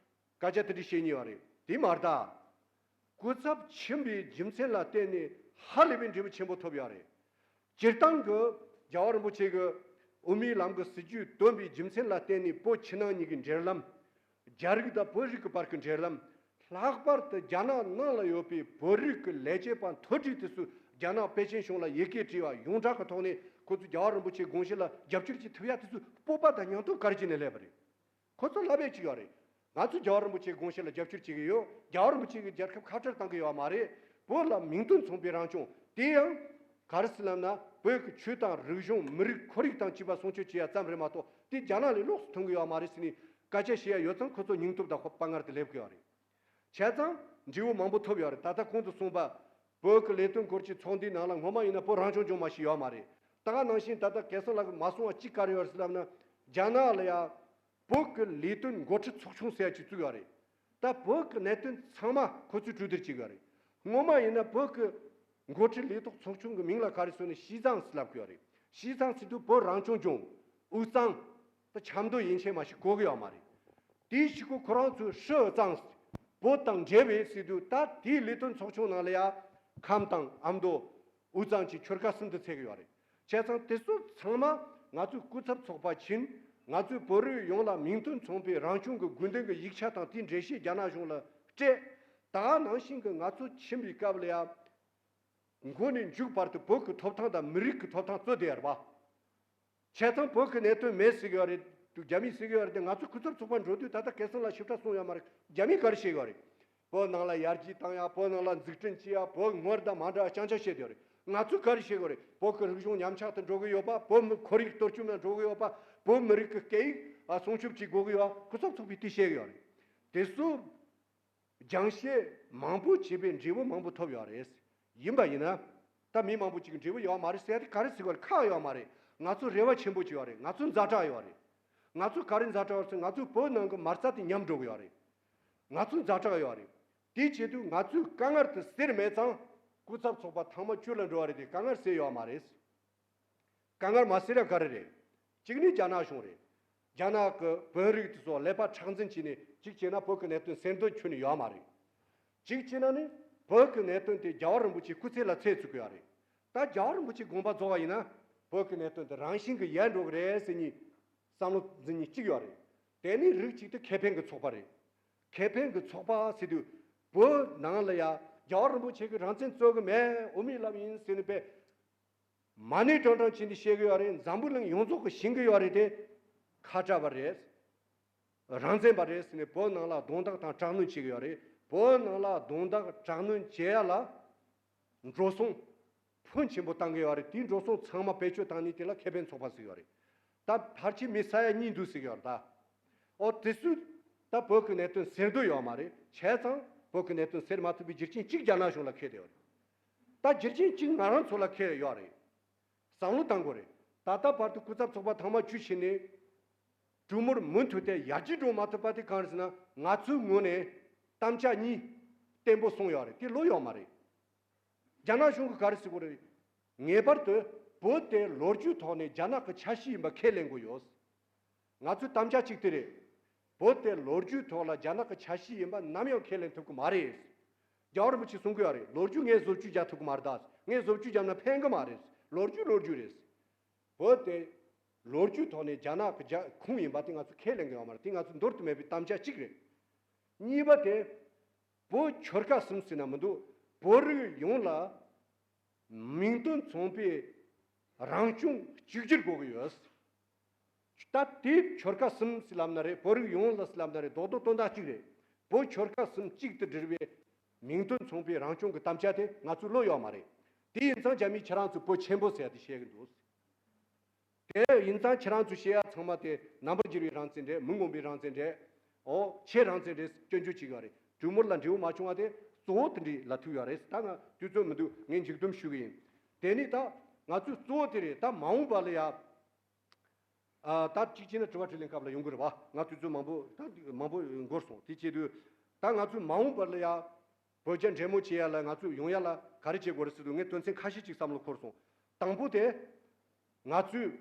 སྐད་ཆ་དེ་འདྲ་བཤད་ཉེན་ཡོད་རེད། དེ་མ་རེད་ད། སྐུ་ཚབ་ཕྱིན་པའི་རྒྱུ་མཚན་ལ་བརྟེན་ནས་ཧ་ལས་པའི་འབྲས་བུ་ཆེན་པོ་ཐོབ་ཡོད་རེད། སྤྱིར་བཏང་གི་རྒྱལ་བ་རིན་པོ་ཆེ་གི་དབུ་མའི་ལམ་གྱི་སྲིད་བྱུས་བཏོན་པའི་རྒྱུ་མཚན་ལ་བརྟེན་ནས་བོད་ཕྱི་ནང་གཉིས་ཀྱི་འབྲེལ་ལམ། རྒྱ་རིགས་དང་བོད་རིགས་ཀྱི་བར་གྱི་འབྲེལ་ལམ། ལྷག་པར་དུ་རྒྱ་ནག་ནང་ལ་ཡོད་པའི་བོད་རིགས་ཀྱི་ལས་བྱེད་པ་མཐོ་གྲས་དེ་ཚོས་རྒྱ་ནག་པེ་ཅིན་གཞུང་ལ་ཡི་གེ་བྲིས་པ་ཡོངས་གྲགས་ཀྱི་ཐོག་ནས་ཁོ་ཚོས་རྒྱལ་བ་རིན་པོ་ཆེའི་དགོངས་གཞི་ལ་རྒྱབ་སྐྱོར་བྱེད་ཐུབ་ཡ་དེ་ཚོའི་སྤོབས་པ་དང་སྙིང་སྟོབས་ག་རེ་བྱས་ནས་སླེབས་པ་རེད། ཁོ་ཚོ་ལབ་ཡས་ཅིག་ཡོད་རེད། ང་ཚོས་རྒྱལ་བ་རིན་པོ་ཆེའི་དགོངས་གཞི་ལ་རྒྱབ་སྐྱོར་བྱེད་ཀྱི་ཡོད། རྒྱལ་བ་རིན་པོ་ཆེ་གིས་རྒྱལ་ཁབ་ཁ་བྲལ་བཏང་གི་ཡོད་མ་རེད། བོད་ལ་མིང་དོན་མཚུངས་པའི་རང་སྐྱོང་དེ་ཡང་ག་རེ་ཟེར་ལབ་ན། བོད་ཀྱི་ཆོས་དང་རིག་གཞུང་། མི་རིགས་ཁོར་ཡུག་དང་བཅས་པ་སྲུང་སྐྱོབ་བྱེད་ཡ་ཙམ་རེད་མ་གཏོགས། དེ་རྒྱ་ནག་ལས་ལོགས་སུ་མཐོང་གི་ཡོད་མ་རེད་ཟེར་ནས་སྐད་ཆ་བཤད་ཡ་ཡོད་ཙང་ཁོ་ཚོ་སྙིང་སྟོབས་དང་དཔའ་ངར་དེ་སླེབས་ཀྱི་ཡོད་རེད། བྱས་ཙང་འབྲས་བུ་མང་པོ་ཐོབ་ཡོད་རེད། ད་ལྟ་གོང་དུ་གསུངས་པ། བོད་ཀྱི་ལས་དོན་སྐོར་གྱི་ཚོགས་འདུའི་ནང་ལ་སྔོན་མ་ཡིན་ན་བོད་རང་སྐྱོང་ལྗོངས་མ་ཞིག་ཡོད་མ་རེད། ད་ག་ནང་བཞིན་ད་ལྟ་སྐལ་བཟང་ལགས་ཀྱིས་མ་གསུངས་པ་གཅིག་ག་རེ་ཡོད་རེད་ཟེར་ལབ་ན། རྒྱ་ནག་ལ་ཡ་བོད་ཀྱི་ལས་དོན་འགོ་ཁྲིད་ཚོགས་ཆུང་ཟེར་ཡ་ཅིག་བཙུགས་ཡོད་རེད། ད་བོད་ཀྱི་གནད་དོན་ཚང་མ་ཁོ་ཚོས་གྲོས་བསྡུར་བྱེད་ཀྱི་ཡོད་རེད། སྔོན་མ་ཡིན་ན་བོད་ཀྱི་འགོ་ཁྲིད་ལས་ཐོག་ཚོགས་ཆུང་གི་མིང་ལ་ག་རེ་ཟེར་ན་西藏ཟེར་ལབ་ཀྱི་ཡོད་རེད།西藏ཟེར་དུས་བོད་རང་སྐྱོང་ལྗོངས། 武藏། ད་ཆབ་མདོ་ཡན་ཆད་མ་ཞིག་གོ་གི་ཡོད་མ་རེད། དེའི་གཞུག་གུ་ཁོ་རང་ཚོས 省长ཟེར། བོད་དང་འབྲེལ་བའི་ཟེར་དུས་ད་དེའི་ལས་དོན་ཚོགས་ཆུང་ནང་ལ་ཡ་ཁམས་དང་ཨ་མདོ། 武藏གྱི་ཆོལ་ཁ་གསུམ་དུ་ཚད་ཀྱི་ཡོད་རེད། བྱས་ཙང་དེ་ཚོ་ཚང་མ་ང་ཚོའི་སྐུ་ཚབ་ཚོགས་པ་ཕྱིན། ང་ཚོས་བོད་རིགས་ཡོངས་ལ་མིང་དོན་མཚུངས་པའི་རང་སྐྱོང་གི་དགོས་འདུན་གྱི་ཡིག་ཆ་དང་དེའི་འགྲེལ་བཤད་རྒྱ་ནག་གཞུང་ལ་སྤྲད། ད་ག་ནང་བཞིན་གྱི་ང་ཚོ་ཕྱིན་པའི་སྐབས་ལ་ཡ། མགོ་ནས་མཇུག་བར་དུ་བོད་ཀྱི་ཐོབ་ཐང་དང་མི་རིགས་ཀྱི་ཐོབ་ཐང་རྩོད་བསྡད་ཡོད་རེད་པ། བྱས་ཙང་བོད་ཀྱི་གནད་དོན་མེད་ཟེར་གྱི་ཡོད་རེད། རྒྱ་མིས་ཟེར་གྱི་ཡོད་རེད་དེ། ང་ཚོ་སྐུ་ཚབ་ཚོགས་པ་འགྲོ་དུས་ད་ལྟ་སྐལ་བཟང་ལགས་ཞིབ་ཕྲ་གསུངས་ཡོད་མ་རེད། རྒྱ་མིས་ག་རེ་བཤད་ཡོད་རེད། བོད་ནང་ལ་ཡར་རྒྱས་བཏང་ཡ། བོད་ནང་ལ་འཛུགས་སྐྲུན་བྱེད་ཡ། བོད་སྔར་དང་མ་འདྲ་བ་རྐྱང་རྐྱང་བཤད་ཡོད་རེད། ང་ཚོས་ག་རེ་བཤད་དགོས་རེད། བོད་ཀྱི་རིག་གཞུང་ཉམས་ཆག་ཏུ་འགྲོ་གི་ཡོད་པ། བོད་མི་ཁོར་ཡུག་གཏོར་བཅོམ་ནང་འགྲོ་གི་ཡོད་པ། བོད་མི་རིགས་ཀྱི་སྐད་ཡིག་ཨ་སྲུང་སྐྱོབ་བྱེད་དགོས་ཀྱི་ཡོད། སྐུ་ཚབ་ཚོགས་པས་དེ་བཤད་ཀྱི་ཡོད་རེད། དེ་ཚོ་སྦྱང་བཤད་མང་པོ་བྱས་པའི་འབྲས་བུ་མང་པོ་ཐོབ་ཡོད་རེད། ཡིན་པ་ཡིན་ན། ད་མི་མང་པོ་ཅིག་འབྲས་བུ་ཡོད་མ་རེད་ཟེར་ཡ་དེ་ག་རེ་ཟེར་དགོས་རེད། ཁག་ཡོད་མ་རེད། ང་ཚོ་རེ་བ་ཆེན་པོ་ཅིག་ཡོད་རེད། ང་ཚོ་ཛ་དྲག་ཡོད་རེད། ང་ཚོ་ག་རེ་ཛ་དྲག་ཡོད་ཟེར། ང་ཚོའི་བོད་ནང་གི་མ་རྩ་དེ་ཉམས་འགྲོ་གི་ཡོད་རེད། ང་ཚོ་ཛ་དྲག་ཡོད་རེད། དེའི་ཆེད་དུ་ང་ཚོས་དཀའ་ངལ་དེ་སེལ་མེད་ཙང་། སྐུ་ཚབ་ཚོགས་པ་ཐེངས་མ་བཅུ་ལ་འགྲོ་བ་རེད་དེ། དཀའ་ངལ་སེལ་ཡོད་མ་རེད། དཀའ་ངལ་མ་སེལ་ཡ་ག་རེ་རེད། གཅིག་ནི་རྒྱ་ནག་གཞུང་རེད། རྒྱ་ནག་གི་བོད་རིགས་དེ་ཚོ་ཀླད་པ་མཁྲེགས་འཛིན་བྱས་ནས། གཅིག་བྱས་ན་བོད་ཀྱི་གནད་དོན་སེལ་འདོད་ཁྱོན་ནས་ཡོད་མ་རེད། གཅིག་བྱས་ན་ནི་བོད་ཀྱི་གནད་དོན་དེ་རྒྱལ་བ་རིན་པོ་ཆེའི་སྐུ་ཚེ་ལ་ཚད་བཙུགས་ཀྱི་ཡོད་རེད། ད་རྒྱལ་བ་རིན་པོ་ཆེའི་དགོངས་པ་རྫོགས་པ་ཡིན་ན། བོད་ཀྱི་གནད་དོན་དེ་རང་བཞིན་གྱིས་ཡལ་འགྲོ་གི་རེད་ཟེར་ནས་བསམ་བློ་འཛིན་མཁན་གཅིག་ཡོད་རེད། དེ་ནི་རིགས་གཅིག་དེ་ཁེ་ཕན་གྱི་ཚོགས་པ་རེད། ཁེ་ཕན་གྱི་ཚོགས་པ་ཟེར་དུས། བོད་ནང་ལ་ཡ་རྒྱལ་བ་རིན་པོ་ཆེ་གིས་རང་བཙན་རྩོད་ཀྱི་མེད། དབུ་མའི་ལམ་ཡིན་ཟེར་ནས་པས། མ་ཎི་བགྲང་བགྲང་བྱས་ནས་བཤད་ཀྱི་ཡོད་རེད། འཛམ་བུ་གླིང་ཡོངས་རྫོགས་ཀྱིས་ཤེས་ཀྱི་ཡོད་རེད་དེ། ཁ་བྲལ་བ་རེད། རང་བཙན་པ་རེད་ཟེར་ནས་བོད་ནང་ལ་རྡུང་རྡེག་དང་དྲག་གནོན་བྱེད་ཀྱི་ཡོད་རེད། བོད་ནང་ལ་རྡུང་རྡེག་དྲག་གནོན་བྱེད་ཡ་ལ་འགྲོ་སོང་ཕོན་ཆེན་པོ་བཏང་གི་ཡོད་རེད། དེའི་འགྲོ་སོང་ཚང་མ་བེད་སྤྱོད་བཏང་ནས་དེ་ལ་ཁེ་ཕན་ཚོགས་པ་ཟེར་གྱི་ཡོད་རེད། ད་ཕལ་ཆེར་མི་ས་ཡ་གཉིས་འདུག་ཟེར་གྱི་ཡོད་རེད་ད། ཨོ་དེ་ཚོས་ད་བོད་ཀྱི་གནད་དོན་སེལ་འདོད་ཡོད་མ་རེད། བྱས་ཙང་བོད་ཀྱི་གནད་དོན་སེལ་མ་ཐུབ་པའི་རྒྱུ་རྐྱེན་གཅིག་རྒྱ་ནག་གཞུང་ལ་འཁེལ་བསྡད་ཡོད་རེད། ད་རྒྱུ་རྐྱེན་གཅིག་ང་རང་ཚོ་ལ་འཁེལ་ཡོད་རེད། བསམ་བློ་བཏང་དགོས་རེད། ད་ལྟ་བར་དུ་སྐུ་ཚབ་ཚོགས་པ་ཐེངས་མ་བཅུ་ཕྱིན་ནས། གྲོས་མོལ་མུ་མཐུད་དེ་ཡར་རྒྱས་འགྲོ་མ་ཐུབ་པ་དེ་གང་རེད་ཟེར་ན། ང་ཚོའི་ངོས་ནས་དམ་བཅའ་གཉིས་བརྟན་པོ་བཟུང་ཡོད་རེད། དེ་ལོག་ཡོད་མ་རེད། རྒྱ་ནག་གཞུང་གིས་ག་རེ་ཟེར་གྱི་རེད། ངེས་པར་དུ་བོད་དེ་ལོ་རྒྱུས་ཐོག་ནས་རྒྱ་ནག་གི་ཆ་ཤས་ཡིན་པ་ཁས་ལེན་དགོས་ཡོད། ང་ཚོའི་དམ་བཅའ་གཅིག་དེ་རེད། བོད་དེ་ལོ་རྒྱུས་ཐོག་ལ་རྒྱ་ནག་གི་ཆ་ཤས་ཡིན་པ་ནམ་ཡང་ཁས་ལེན་ཐུབ་ཀྱི་མ་རེད། རྒྱལ་བ་རིན་པོ་ཆེས་གསུང་གི་ཡོད་རེད། ལོ་རྒྱུས་ངས་བཟོ་བཅོས་རྒྱག་ཐུབ་ཀྱི་མ་རེད་ད། ངས་བཟོ་བཅོས་བརྒྱབ་ན་ཕན་གྱི་མ་རེད། ལོ་རྒྱུས་ལོ་རྒྱུས་རེད། བོད་དེ་ལོ་རྒྱུས་ཐོག་ནས་རྒྱ་ནག་གི་རྒྱ་ཁོངས་ཡིན་པ་དེ་ང་ཚོ་ཁས་ལེན་གྱི་ཡོད་མ་རེད། དེ་ང་ཚོ་འདོར་དུ་མེད་པའི་དམ་བཅའ་གཅིག་རེད། གཉིས་པ་དེ། བོད་ཆོལ་ཁ་གསུམ་ཟེར་ན་མི་འདུག་བོད་རིགས་ཡོངས་ལ་མིང་དོན་མཚུངས་པའི་རང་སྐྱོང་གཅིག་གྱུར་དགོས་ཀྱི་ཡོད། ད་དེ་ཆོལ་ཁ་གསུམ་ཟེར་ལབ་ན་རེད། བོད་རིགས་ཡོངས་ལ་ཟེར་ལབ་ན་རེད། རྡོག་རྡོག་དོན་དག་གཅིག་རེད། བོད་ཆོལ་ཁ་གསུམ་གཅིག་ཏུ་སྒྲིལ་བའི་མིང་དོན་མཚུངས་པའི་རང་སྐྱོང་གི་དམ་བཅའ་དེ་ང་ཚོས་ལོག་ཡོད་མ་རེད། དེ་ཡིན་ཙང་རྒྱ་མིས་ཁྱེད་རང་ཚོ་བོད་ཆེན་པོ་ཟེར་ཡ་དེ་བཤད་ཀྱི་འདུག་དེ་ཡིན་ཙང་ཁྱེད་རང་ཚོས་བཤད་ཡ་ཚང་མ་དེ་ནང་པ་འགྱུར་བའི་རང་བཙན་རེད། མི་མངོན་པའི་རང་བཙན་རེད། ཨོ་ཆོས་རང་བཙན་རེད། སྐྱོན་བརྗོད་བྱེད་ཀྱི་ཡོད་རེད། གྲོས་མོལ་ལ་འབྲས་བུ་མ་བྱུང་བ་དེ་གཙོ་བོ་དེ་འདྲ་ལ་ཐུག་ཡོད་རེད། ད་ང་དུས་ཚོད་མི་འདུག་ངས་མཇུག་བསྡོམས་ཞུ་གི་ཡིན། དེ་ནི་ད་ང་ཚོའི་གཙོ་བོ་དེ་རེད། ད་མ་འོངས་པ་ལ་ཡ། ཨ་ད་གཅིག་བྱས་ན་དྲི་བ་དྲིས་ལན་སྐབས་ལ་ཡོང་གི་རེད་པ། ང་དུས་ཚོད་མང་པོ་ད་མང་པོ་འགོར་སོང་། དེ་བྱེད་དུས་ད་ང་ཚོས་མ་འོངས་པ་ལ་ཡ་བོད་རྒྱ་འབྲེལ་མོལ་བྱེད་ཡ་ལ་ང་ཚོས་ཡོང་ཡ་ལ་ག་རེ་བྱེད་དགོས་རེད་ཟེར་དུས། ངས་དོན་ཚན་ཁ་ཤས་ཅིག་བསམ་བློ་འཁོར་སོང་། དང་པོ་དེ། ང་ཚོས་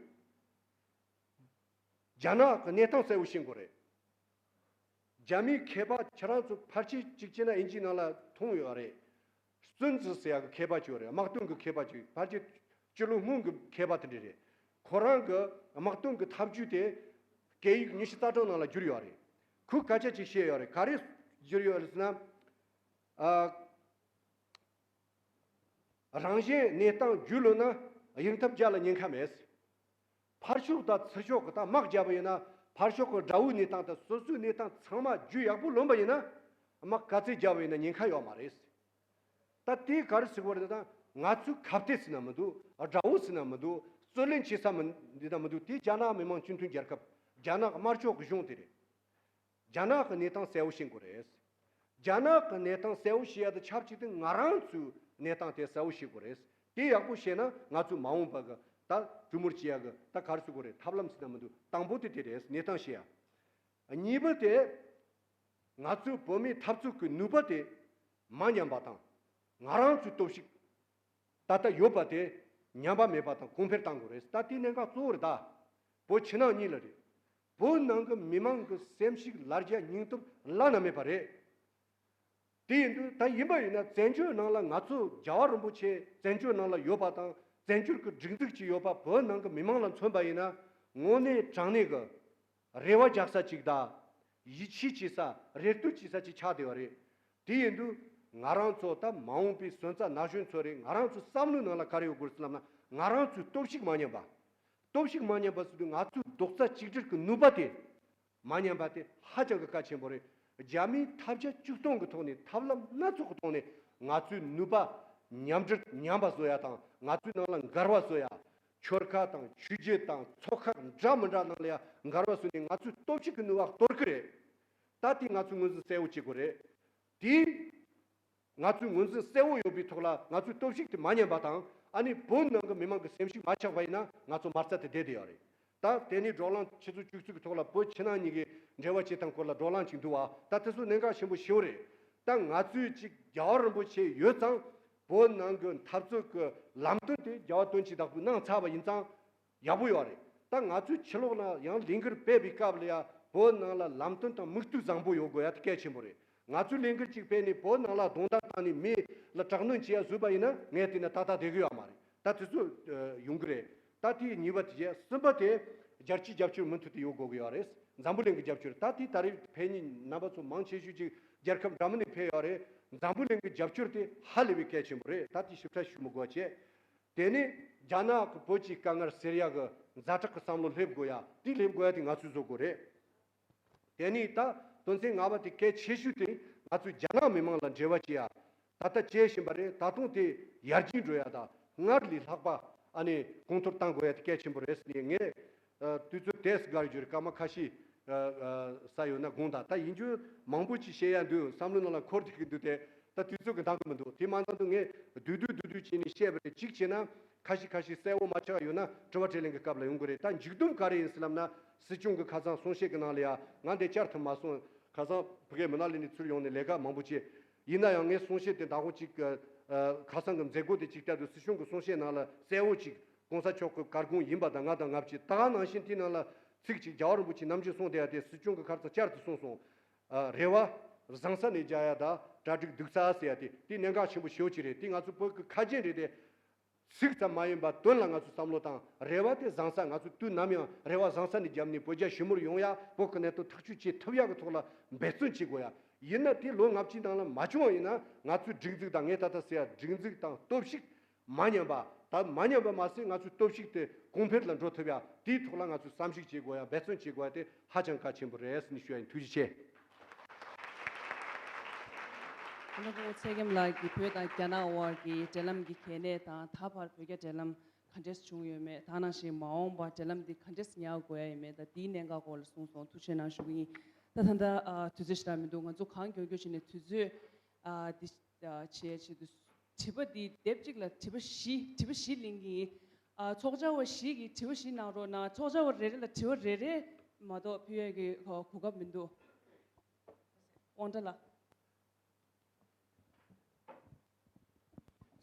རྒྱ་ནག་གི་གནས་སྟངས་གསལ་བོ་ཤེས་དགོས་རེད། རྒྱ་མིའི་མཁས་པ་ཁྱེད་རང་ཚོ་ཕལ་ཆེར་གཅིག་བྱས་ན་དབྱིན་ཇིའི་ནང་ལ་མཐོང་ཡོད་རེད། སུན་ཙི་ཟེར་ཡ་གི་མཁས་པ་ཅིག་ཡོད་རེད། དམག་དོན་གྱི་མཁས་པ་ཅིག་ཕལ་ཆེར་སྤྱི་ལོ་སྔོན་གྱི་མཁས་པ་དེ་འདྲ་རེད། ཁོ་རང་གི་དམག་དོན་གྱི་ཐབས་ཇུས་དེ་སྐད་ཡིག་ཉི་ཤུ་རྩ་གྲངས་ནང་ལ་བསྒྱུར་ཡོད་རེད། ཁོས་སྐད་ཆ་ཅིག་བཤད་ཡོད་རེད། ག་རེ་བསྒྱུར་ཡོད་རེད་ཟེར་ན། ཨ། རང་གཞན་གནས་སྟངས་རྒྱུས་ལོན་ན་གཡེང་ཐབས་བརྒྱ་ལ་ཉེན་ཁ་མེད། ཕར་ཕྱོགས་དང་ཚུར་ཕྱོགས་ཀྱི་ད་དམག་བརྒྱབ་པ་ཡིན་ན། ཕར་ཕྱོགས་ཀྱི་དགྲ་བོའི་གནས་སྟངས་དང་སོ་སོའི་གནས་སྟངས་ཚང་མ་རྒྱུས་ཡག་པོ་ལོན་པ་ཡིན་ན། དམག་ག་ཚད་བརྒྱབ་པ་ཡིན་ན་ཉེན་ཁ་ཡོད་མ་རེད། ད་དེ་ག་རེ་ཟེར་གྱི་ཡོད་རེད་ད། ང་ཚོའི་ཁ་གཏད་ཟེར་ན་མི་འདུག་དགྲ་བོ་ཟེར་ན་མི་འདུག་རྩོད་ལེན་བྱེད་ས་མི་འདི་ན་མི་འདུག་དེ་རྒྱ་ནག་མི་དམངས་སྤྱི་མཐུན་རྒྱལ་ཁབ། རྒྱ་ནག་དམར་ཕྱོགས་ཀྱི་གཞུང་དེ་རེད། རྒྱ་ནག་གི་གནས་སྟངས་གསལ་བོ་ཤེས་དགོས་རེད། རྒྱ་ནག་གི་གནས་སྟངས་གསལ་བོ་ཤེས་ཡ་དང་ཆབས་ཅིག་ཏུ་ང་རང་ཚོའི་གནས་སྟངས་དེ་གསལ་བོ་ཤེས་དགོས་རེད། དེ་ཡག་པོ་ཤེས་ན་ང་ཚོས་མ་འོངས་པ་གི་ད་གྲོས་མོལ་བྱེད་ཡ་གི་ད་ག་རེ་ཟེར་དགོས་རེད། ཐབས་ལམ་ཟེར་ན་མི་འདུག་དང་པོ་དེ་དེ་རེད། གནས་སྟངས་ཤེས་ཡ། གཉིས་པ་དེ། ང་ཚོའི་བོད་མིའི་འཐབ་རྩོད་ཀྱི་ནུས་པ་དེ་མ་ཉམས་པ་དང་། ང་རང་ཚོའི་སྟོབས་ཤུགས་ད་ལྟ་ཡོད་པ་དེ་ཉམས་པ་མེད་པ་དང་གོང་འཕེལ་གཏང་དགོས་རེད། ད་དེའི་གནད་འགག་གཙོ་བོ་རེད་ད། བོད་ཕྱི་ནང་གཉིས་ལ་རེད། བོད་ནང་གི་མི་མང་གི་སེམས་ཤུགས་ལར་རྒྱ་སྙིང་སྟོབས་བླ་ན་མེད་པ་རེད། དེ་ཡིན་དུས་ད་ཡིན་པ་ཡིན་ན་བཙན་བྱོལ་ནང་ལ་ང་ཚོ་རྒྱལ་བ་རིན་པོ་ཆེ་བཙན་བྱོལ་ནང་ལ་ཡོད་པ་དང་། བཙན་བྱོལ་གྱི་སྒྲིག་འཛུགས་ཅིག་ཡོད་པ་བོད་ནང་གི་མི་མང་ལ་མཚོན་པ་ཡིན་ན། དངོས་གནས་དྲང་གནས་ཀྱི་རེ་བ་རྒྱག་ས་ཅིག་དང་། ཡིད་ཆེས་བྱེད་ས། རེ་ལྟོས་བྱེད་ས་ཅིག་ཆགས་བསྡད་པ་རེད། དེ་ཡིན་དུས་ང་རང་ཚོ་ད་མ་འོངས་པའི་སོན་རྩ་ན་གཞོན་ཚོ་རེད། ང་རང་ཚོ་བསམ་བློའི་ནང་ལ་ག་རེ་ཡོད་དགོས་ཟེར་ལབ་ན། ང་རང་ཚོའི་སྟོབས་ཤུགས་མ་ཉམས་པ། སྟོབས་ཤུགས་མ་ཉམས་པ་ཟེར་དུས་ང་ཚོའི་རྡོག་རྩ་གཅིག་སྒྲིལ་གྱི་ནུས་པ་དེ་མ་ཉམས་པ་དེ་ཧ་ཅང་གི་གལ་ཆེན་པོ་རེད། རྒྱ་མིའི་ཐབས་བརྒྱ་ཇུས་སྟོང་གི་ཐོག་ནས། ཐབས་ལམ་སྣ་ཚོགས་ཀྱི་ཐོག་ནས་ང་ཚོའི་ནུས་པ་མཉམ་འབྲེལ་ཉམས་པ་བཟོ་ཡ་དང་། ང་ཚོའི་ནང་ལ་འགལ་བ་བཟོ་ཡ། ཆོལ་ཁ་དང་ཆོས་བརྒྱུད་དང་ཚོགས་ཁག་འདྲ་མི་འདྲ་ནང་ལ་ཡ་འགལ་བ་བཟོས་ནས་ང་ཚོའི་སྟོབས་ཤུགས་ཀྱི་ནུས་པ་གཏོར་གི་རེད། ད་དེ་ང་ཚོས་ངོས་འཛིན་གསལ་བོ་བྱེད་དགོས་རེད། དེ་ང་ཚོས་ངོས་འཛིན་གསལ་བོ་ཡོད་པའི་ཐོག་ལ་ང་ཚོའི་སྟོབས་ཤུགས་དེ་མ་ཉམས་པ་དང་། ཨ་ནི་བོད་ནང་གི་མི་མང་གི་སེམས་ཤུགས་མ་ཆག་པ་ཡིན་ན། ང་ཚོ་མ་རྩ་དེ་བསྡད་བསྡད་ཡོད་རེད། ད་དེ་ནས་བགྲོ་གླེང་ཆུ་ཚོད་བཅུ་གཅིག་གི་ཐོག་ལ་བོད་ཕྱི་ནང་གཉིས་ཀྱི་འབྲེལ་བ་བྱེད་སྟངས་སྐོར་ལ་བགྲོ་གླེང་ཅིག་འདུག་བ། ད་དེ་ཚོ་གནད་འགག་ཆེན་པོ་ཞེ་པོ་རེད། ད་ང་ཚོས་ཅིག་རྒྱལ་བ་རིན་པོ་ཆེ་ཡོད་ཙང་། བོད་ནང་གི་འཐབ་རྩོད་ཀྱི་ལམ་སྟོན་དེ་རྒྱལ་བ་དོན་གྱི་བདག་པོས་གནང་ཚར་བ་ཡིན་ཙང་། ཡག་པོ་ཡོད་རེད། ད་ང་ཚོས་ཕྱི་ལོགས་ན་ཡང་ལས་འགུལ་སྤེལ་བའི་སྐབས་ལ་ཡ་བོད་ནང་ལ་ལམ་སྟོན་དང་མིག་ལྟོས་བཟང་པོ་ཡོད་དགོས་ཡ་དེ་གལ་ཆེན་པོ་རེད། ང་ཚོས་ལས་འགུལ་གཅིག་སྤེལ་ནས་བོད་ནང་ལ་རྡུང་རྡེག་བཏང་ནས་མི་ལ་དྲག་གནོན་བྱེད་ཡ་བཟོས་པ་ཡིན་ན། ངས་བལྟས་ན་ད་ལྟ་བསྡད་གི་ཡོད་མ་རེད། ད་དེ་ཚོ་ཡོང་གི་རེད། ད་དེ་གཉིས་པ་དེ་བྱས། གསུམ་པ་དེ་རྒྱལ་སྤྱིའི་རྒྱབ་སྐྱོར་མུ་མཐུད་དུ་ཡོད་དགོས་གི་ཡོད་རེད། འཛམ་བུ་གླིང་གི་རྒྱབ་སྐྱོར། ད་དེ་ད་རེས་ཕེབས་མཁན་རྣམ་པ་ཚོ་མང་ཆེ་ཤོས་ཅིག་རྒྱལ་ཁབ་འདྲ་མིན་ནས་ཕེབས་ཡོད་རེད། འཛམ་བུ་གླིང་གི་རྒྱབ་སྐྱོར་དེ་ཧ་ལས་པའི་གལ་ཆེན་པོ་རེད། ད་དེ་ཞིབ་ཕྲ་ཞུ་མི་དགོས་བྱས། དེ་ནས་རྒྱ་ནག་གི་བོད་ཀྱི་དཀའ་ངལ་སེལ་ཡག་གི་ཛ་དྲག་གི་བསམ་བློ་སླེབས་དགོས་ཡ། དེ་སླེབས་དགོས་ཡ་དེ་ང་ཚོས་བཟོ་དགོས་རེད། དེ་ནས་ད་དོན་ཚན་ལྔ་པ་དེ་གལ་ཆེ་ཤོས་དེ་ང་ཚོས་རྒྱ་ནག་མི་མང་ལ་འབྲེལ་བ་བྱེད་ཡ། ད་ལྟ་བྱེད་བཞིན་པ་རེད། ད་དུང་དེ་ཡར་རྒྱས་འགྲོ་ཡ་དང་སྔར་ལས་ལྷག་པ་ཨ་ནི་གོང་མཐོར་གཏང་དགོས་ཡ་དེ་གལ་ཆེན་པོ་རེད་ཟེར་ནས། ངས་ཨ་དུས་ཚོད་དེས་བརྒལ་རྒྱུར་སྐར་མ་ཁ་ཤས་ཨ་ཨ་ས་ཡོད་ན་དགོངས་དག་ད་ཡིན་རྒྱུ་མང་པོ་ཅིག་བཤད་ཡ་འདུག་བསམ་བློ་ནང་ལ་འཁོར་བསྡད་ཀྱི་འདུག་དེ། ད་དུས་ཚོད་ཀྱི་འདང་གི་མི་འདུག་དེ་མ་ཚད་དུ་ངས་བསྡུས་བསྡུས་བསྡུས་བསྡུས་བྱས་ནས་བཤད་པ་རེད། གཅིག་བྱས་ན་ཁ་ཤས་ཁ་ཤས་གསལ་བོ་མ་ཆགས་ཡོད་ན་དྲི་བ་དྲིས་ལན་གྱི་སྐབས་ལ་ཡོང་གི་རེད། ད་མཇུག་སྡོམ་ག་རེ་ཡིན་ཟེར་ལབ་ན། སྲིད་སྐྱོང་གི་ཁ་སང་གསུང་བཤད་ཀྱི་ནང་ལ་ཡ་ང་འདིར་བཅར་ཐུབ་མ་སོང་། ཁ་སང་ཕ་གིའི་མི་ནག་ལས་ནས་ཚུར་ཡོང་ནས་ལས་ཀ་མང་པོ་བྱས། ཡིན་ན་ཡང་ངའི་གསུང་བཤད་དེ་ཟླ་གོང་གཅིག་གི་ཨ་ཁ་སང་གི་མཛད་སྒོ་དེ་གཅིག་ལྟར་དུ་སྲིད་སྐྱོང་གི་གསུང་བཤད་ནང་ལ་གསལ་བོ་གཅིག་གོང་ས་མཆོག་གི་བཀའ་དགོངས་ཡིན་པ་དང་ང་དང་ང་བཅས་ད་ག་ནང་བཞིན་དེའི་ནང་ལ་ཚིག་གཅིག་རྒྱལ་བ་རིན་པོ་ཆེས་ནམ་རྒྱུན་གསུངས་བསྡད་ཡ་དེ་སྲིད་སྐྱོང་གི་ཁ་སང་བསྐྱར་དུ་གསུངས་སོང་། ཨ་རེ་བ་བཟང་ས་ནས་རྒྱག་ཡ་དང་གྲ་སྒྲིག་སྡུག་ས་ཟེར་ཡ་དེ་དེ་གནད་འགག་ཆེན་པོ་ཞེ་པོ་ཅིག་རེད། དེ་ང་ཚོ་བོད་ཀྱི་ཁ་རྒྱུན་རེད་དེ། ཚིག་ཙམ་མ་ཡིན་པར་དོན་ལ་ང་ཚོས་བསམ་བློ་བཏང་། རེ་བ་དེ་བཟང་ས། ང་ཚོས་དུས་ནམ་ཡང་རེ་བ་བཟང་ས་ནས་བརྒྱབ་ནས་བོད་རྒྱ་ཞི་མོལ་ཡོང་ཡ། བོད་ཀྱི་གནད་དོན་ཐག་གཅོད་བྱེད་ཐུབ་ཡ་གི་ཐོག་ལ་འབད་བརྩོན་བྱེད་དགོས་ཡ། ཡིན་ན་དེ་ལོ་ལྔ་བཅུའི་ནང་ལ་མ་བྱུང་བ་ཡིན་ན། ང་ཚོའི་སྒྲིག་འཛུགས་དང་། ངས་ད་ལྟ་ཟེར་ཡ་སྒྲིག་འཛུགས་དང་སྟོབས་ཤུགས་མ་ཉམས་པ། ད་མ་ཉམས་པ་མ་ཟད་ང་ཚོའི་སྟོབས་ཤུགས་དེ་གོང་འཕེལ་ལ་འགྲོ་ཐུབ་ཡ། དེའི་ཐོག་ལ་ང་ཚོས་བསམ་གཞིག་བྱེད་དགོས་ཡ། འབད་བརྩོན་བྱེད་དགོས་ཡ་དེ་ཧ་ཅང་གལ་ཆེན་པོ་རེད་ཟེར་ནས་ཞུ་ཡ་ཡིན། ཐུགས་རྗེ་ཆེ། ཨ་ནི་སྐུ་ངོ་ཚེ་རྒྱམ་ལགས་ཀྱིས་བོད་དང་རྒྱ་ནག་དབར་གྱི་འབྲེལ་ལམ་གྱི་གལ་གནད་དང་། ད་བར་བོད་རྒྱ་འབྲེལ་ལམ་ག་འདྲས་བྱུང་ཡོད་མེད། ད་ནང་བཞིན་མ་འོངས་པར་འབྲེལ་ལམ་འདི་ག་འདྲས་ཉར་དགོས་ཡ་ཡོད་མེད་དང་། འདིའི་གནད་འགག་སྐོར་ལ་གསུངས་སོང་། ཐུགས་རྗེ་གནང་ཞུ་གི་ཡིན། ད་ད་ལྟ་ཨ་དུས་ཚོད་ཞེ་དྲག་མི་འདུག་ང་ཚོ་གང་མགྱོགས་མགྱོགས་བྱས་ནས་དུས་ཚོད་ཨ་འདི་ཨ་བྱེད་ཆེད་དུ་དྲི་བ་འདི་དེབ་གཅིག་ལ་དྲི་བ་བཞི། དྲི་བ་བཞི་ལེན་གྱི་ཡིན། ཨ་ཚོགས་བཅར་བ་བཞི་གིས་དྲི་བ་བཞི་གནང་རོགས་གནང་། ཚོགས་བཅར་བ་རེ་རེ་ལ་དྲི་བ་རེ་རེ་མ་གཏོགས་ཕུལ་ཡས་ཀྱི་གོ་སྐབས་མི་འདུག་དབང་གྲགས་ལགས།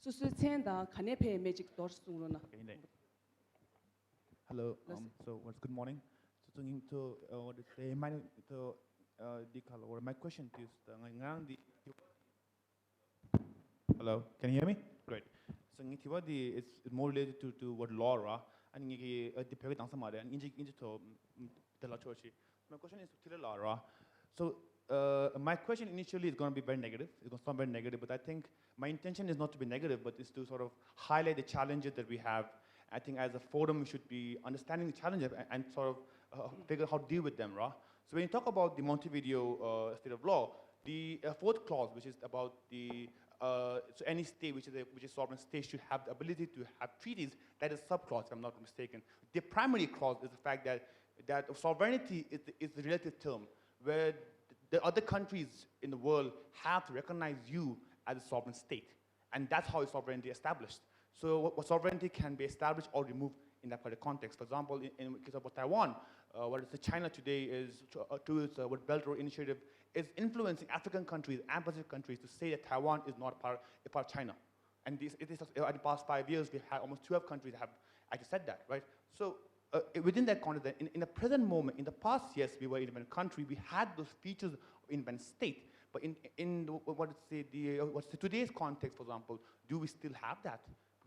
སོ་སོའི་མཚན་དང་ག་ནས་ཕེབས་མེད་ཅིག་མདོར་གསུང་རོགས་གནང་། Hello, um, so what's, good morning. So, so, so, uh, what is the, my, so, uh, the color, what my question is, uh, ང་རང་འདི། Hello, can you hear me? Great. So, ངའི་དྲི་བ་འདི་is more related to, to what law ར། ཨ་ནི་ངེད་ཀྱི་ཨ་འདི་བོད་ཀྱི་དྭངས་ས་མ་རེད། ཨ་ནི་དབྱིན་ཇི་དབྱིན་ཇི་ཐོག་དེ་ལ་ཆོག་ཤི། My question is to Tila Lara. So, Uh, my question initially is going to be very negative. It's going to sound very negative, but I think my intention is not to be negative, but it's to sort of highlight the challenges that we have. I think as a forum, we should be understanding the challenges and, and sort of uh, figure out how to deal with them, right? So when you talk about the Montevideo uh, State of Law, the uh, fourth clause, which is about the uh, so any state which is a, which is sovereign state should have the ability to have treaties. That is subclause, if I'm not mistaken. The primary clause is the fact that that sovereignty is, is a relative term where the other countries in the world have to recognize you as a sovereign state. And that's how sovereignty established. So what, what sovereignty can be established or removed in that particular context. For example, in, in case of Taiwan, uh, what is the China today is to, uh, to its uh, what Belt Road Initiative is influencing African countries and Pacific countries to say that Taiwan is not part, a part of China. And this, it is, uh, in the past five years, we've had almost twelve countries have actually said that, right? So uh, within that context, in, in the present moment, in the past, yes, we were an independent country. We had those features of independent state. But in, in the, what is the, the uh, what's the today's context, for example, do we still have that?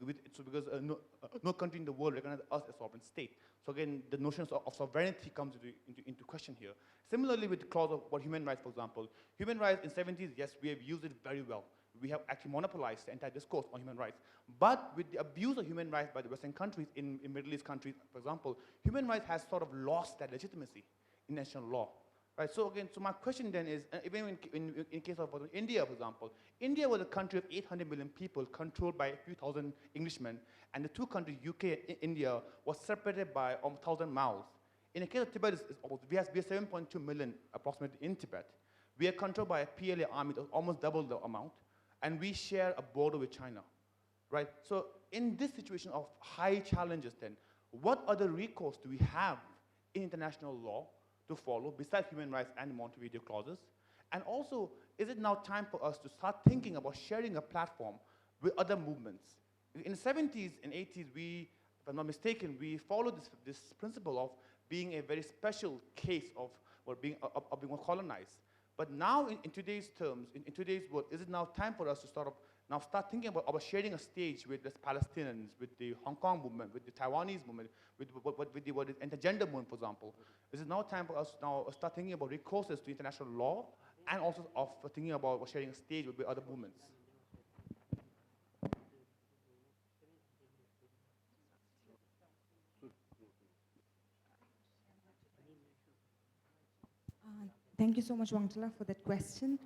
With, so because uh, no, uh, no country in the world recognizes us as sovereign state. So again, the notion of, of sovereignty comes into, into, into question here. Similarly, with the clause of what human rights, for example, human rights in seventies, yes, we have used it very well. We have actually monopolized the entire discourse on human rights. But with the abuse of human rights by the Western countries in, in Middle East countries, for example, human rights has sort of lost that legitimacy in national law. Right. So again, so my question then is, uh, even in, in, in case of, uh, India, for example, India was a country of eight hundred million people controlled by a few thousand Englishmen, and the two countries, U K and I- India, was separated by almost thousand miles. In the case of Tibet, it's, it's almost, we, have, we have seven point two million approximately in Tibet. We are controlled by a P L A army that's almost double the amount, and we share a border with China. Right? So, in this situation of high challenges, then, what other recourse do we have in international law to follow besides human rights and Montevideo clauses? And also, is it now time for us to start thinking about sharing a platform with other movements? In the seventies and eighties, we, if I'm not mistaken, we followed this, this principle of being a very special case of, or being, of, of being colonized. But now, in, in today's terms, in, in today's world, is it now time for us to sort of now start thinking about, about sharing a stage with the Palestinians, with the Hong Kong movement, with the Taiwanese movement, with what, what, with the what is anti-gender movement, for example? Is it now time for us to now start thinking about recourses to international law and also of thinking about sharing a stage with other movements? Uh, thank you so much, Wangchala, for that question.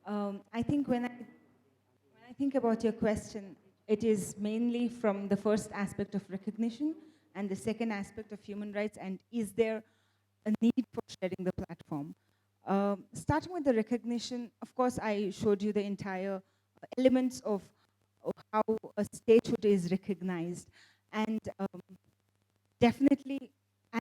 Um, I think when I when I think about your question, it is mainly from the first aspect of recognition and the second aspect of human rights, and is there a need for sharing the platform? Um, starting with the recognition, of course, I showed you the entire elements of, of how a statehood is recognized, and um, definitely,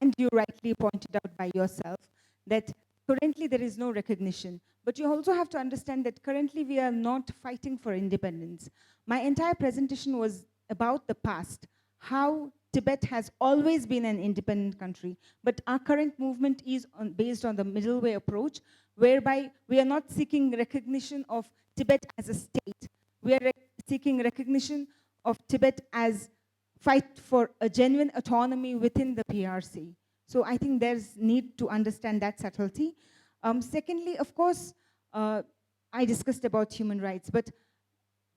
and you rightly pointed out by yourself that currently there is no recognition. But you also have to understand that currently we are not fighting for independence. My entire presentation was about the past, how Tibet has always been an independent country, but our current movement is on, based on the middle way approach, whereby we are not seeking recognition of Tibet as a state. We are rec- seeking recognition of Tibet as fight for a genuine autonomy within the P R C. So I think there's need to understand that subtlety. Um, secondly, of course, uh, I discussed about human rights, but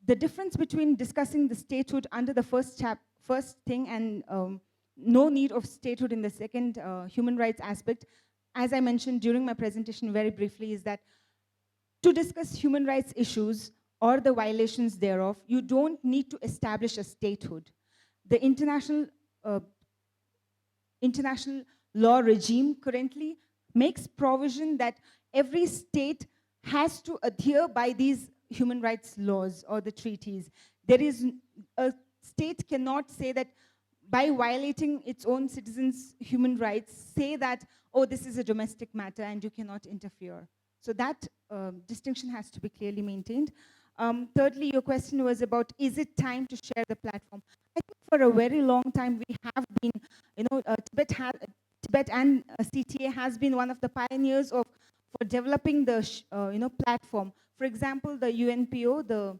the difference between discussing the statehood under the first chap, first thing, and um, no need of statehood in the second uh, human rights aspect, as I mentioned during my presentation very briefly, is that to discuss human rights issues or the violations thereof, you don't need to establish a statehood. The international uh, international law regime currently makes provision that every state has to adhere by these human rights laws or the treaties. There is a state cannot say that by violating its own citizens' human rights, say that, oh, this is a domestic matter and you cannot interfere. So that um, distinction has to be clearly maintained. Um, thirdly, your question was about, is it time to share the platform? I think for a very long time we have been, you know, uh, Tibet has Tibet and uh, C T A has been one of the pioneers of for developing the sh- uh, you know platform. For example, the U N P O, the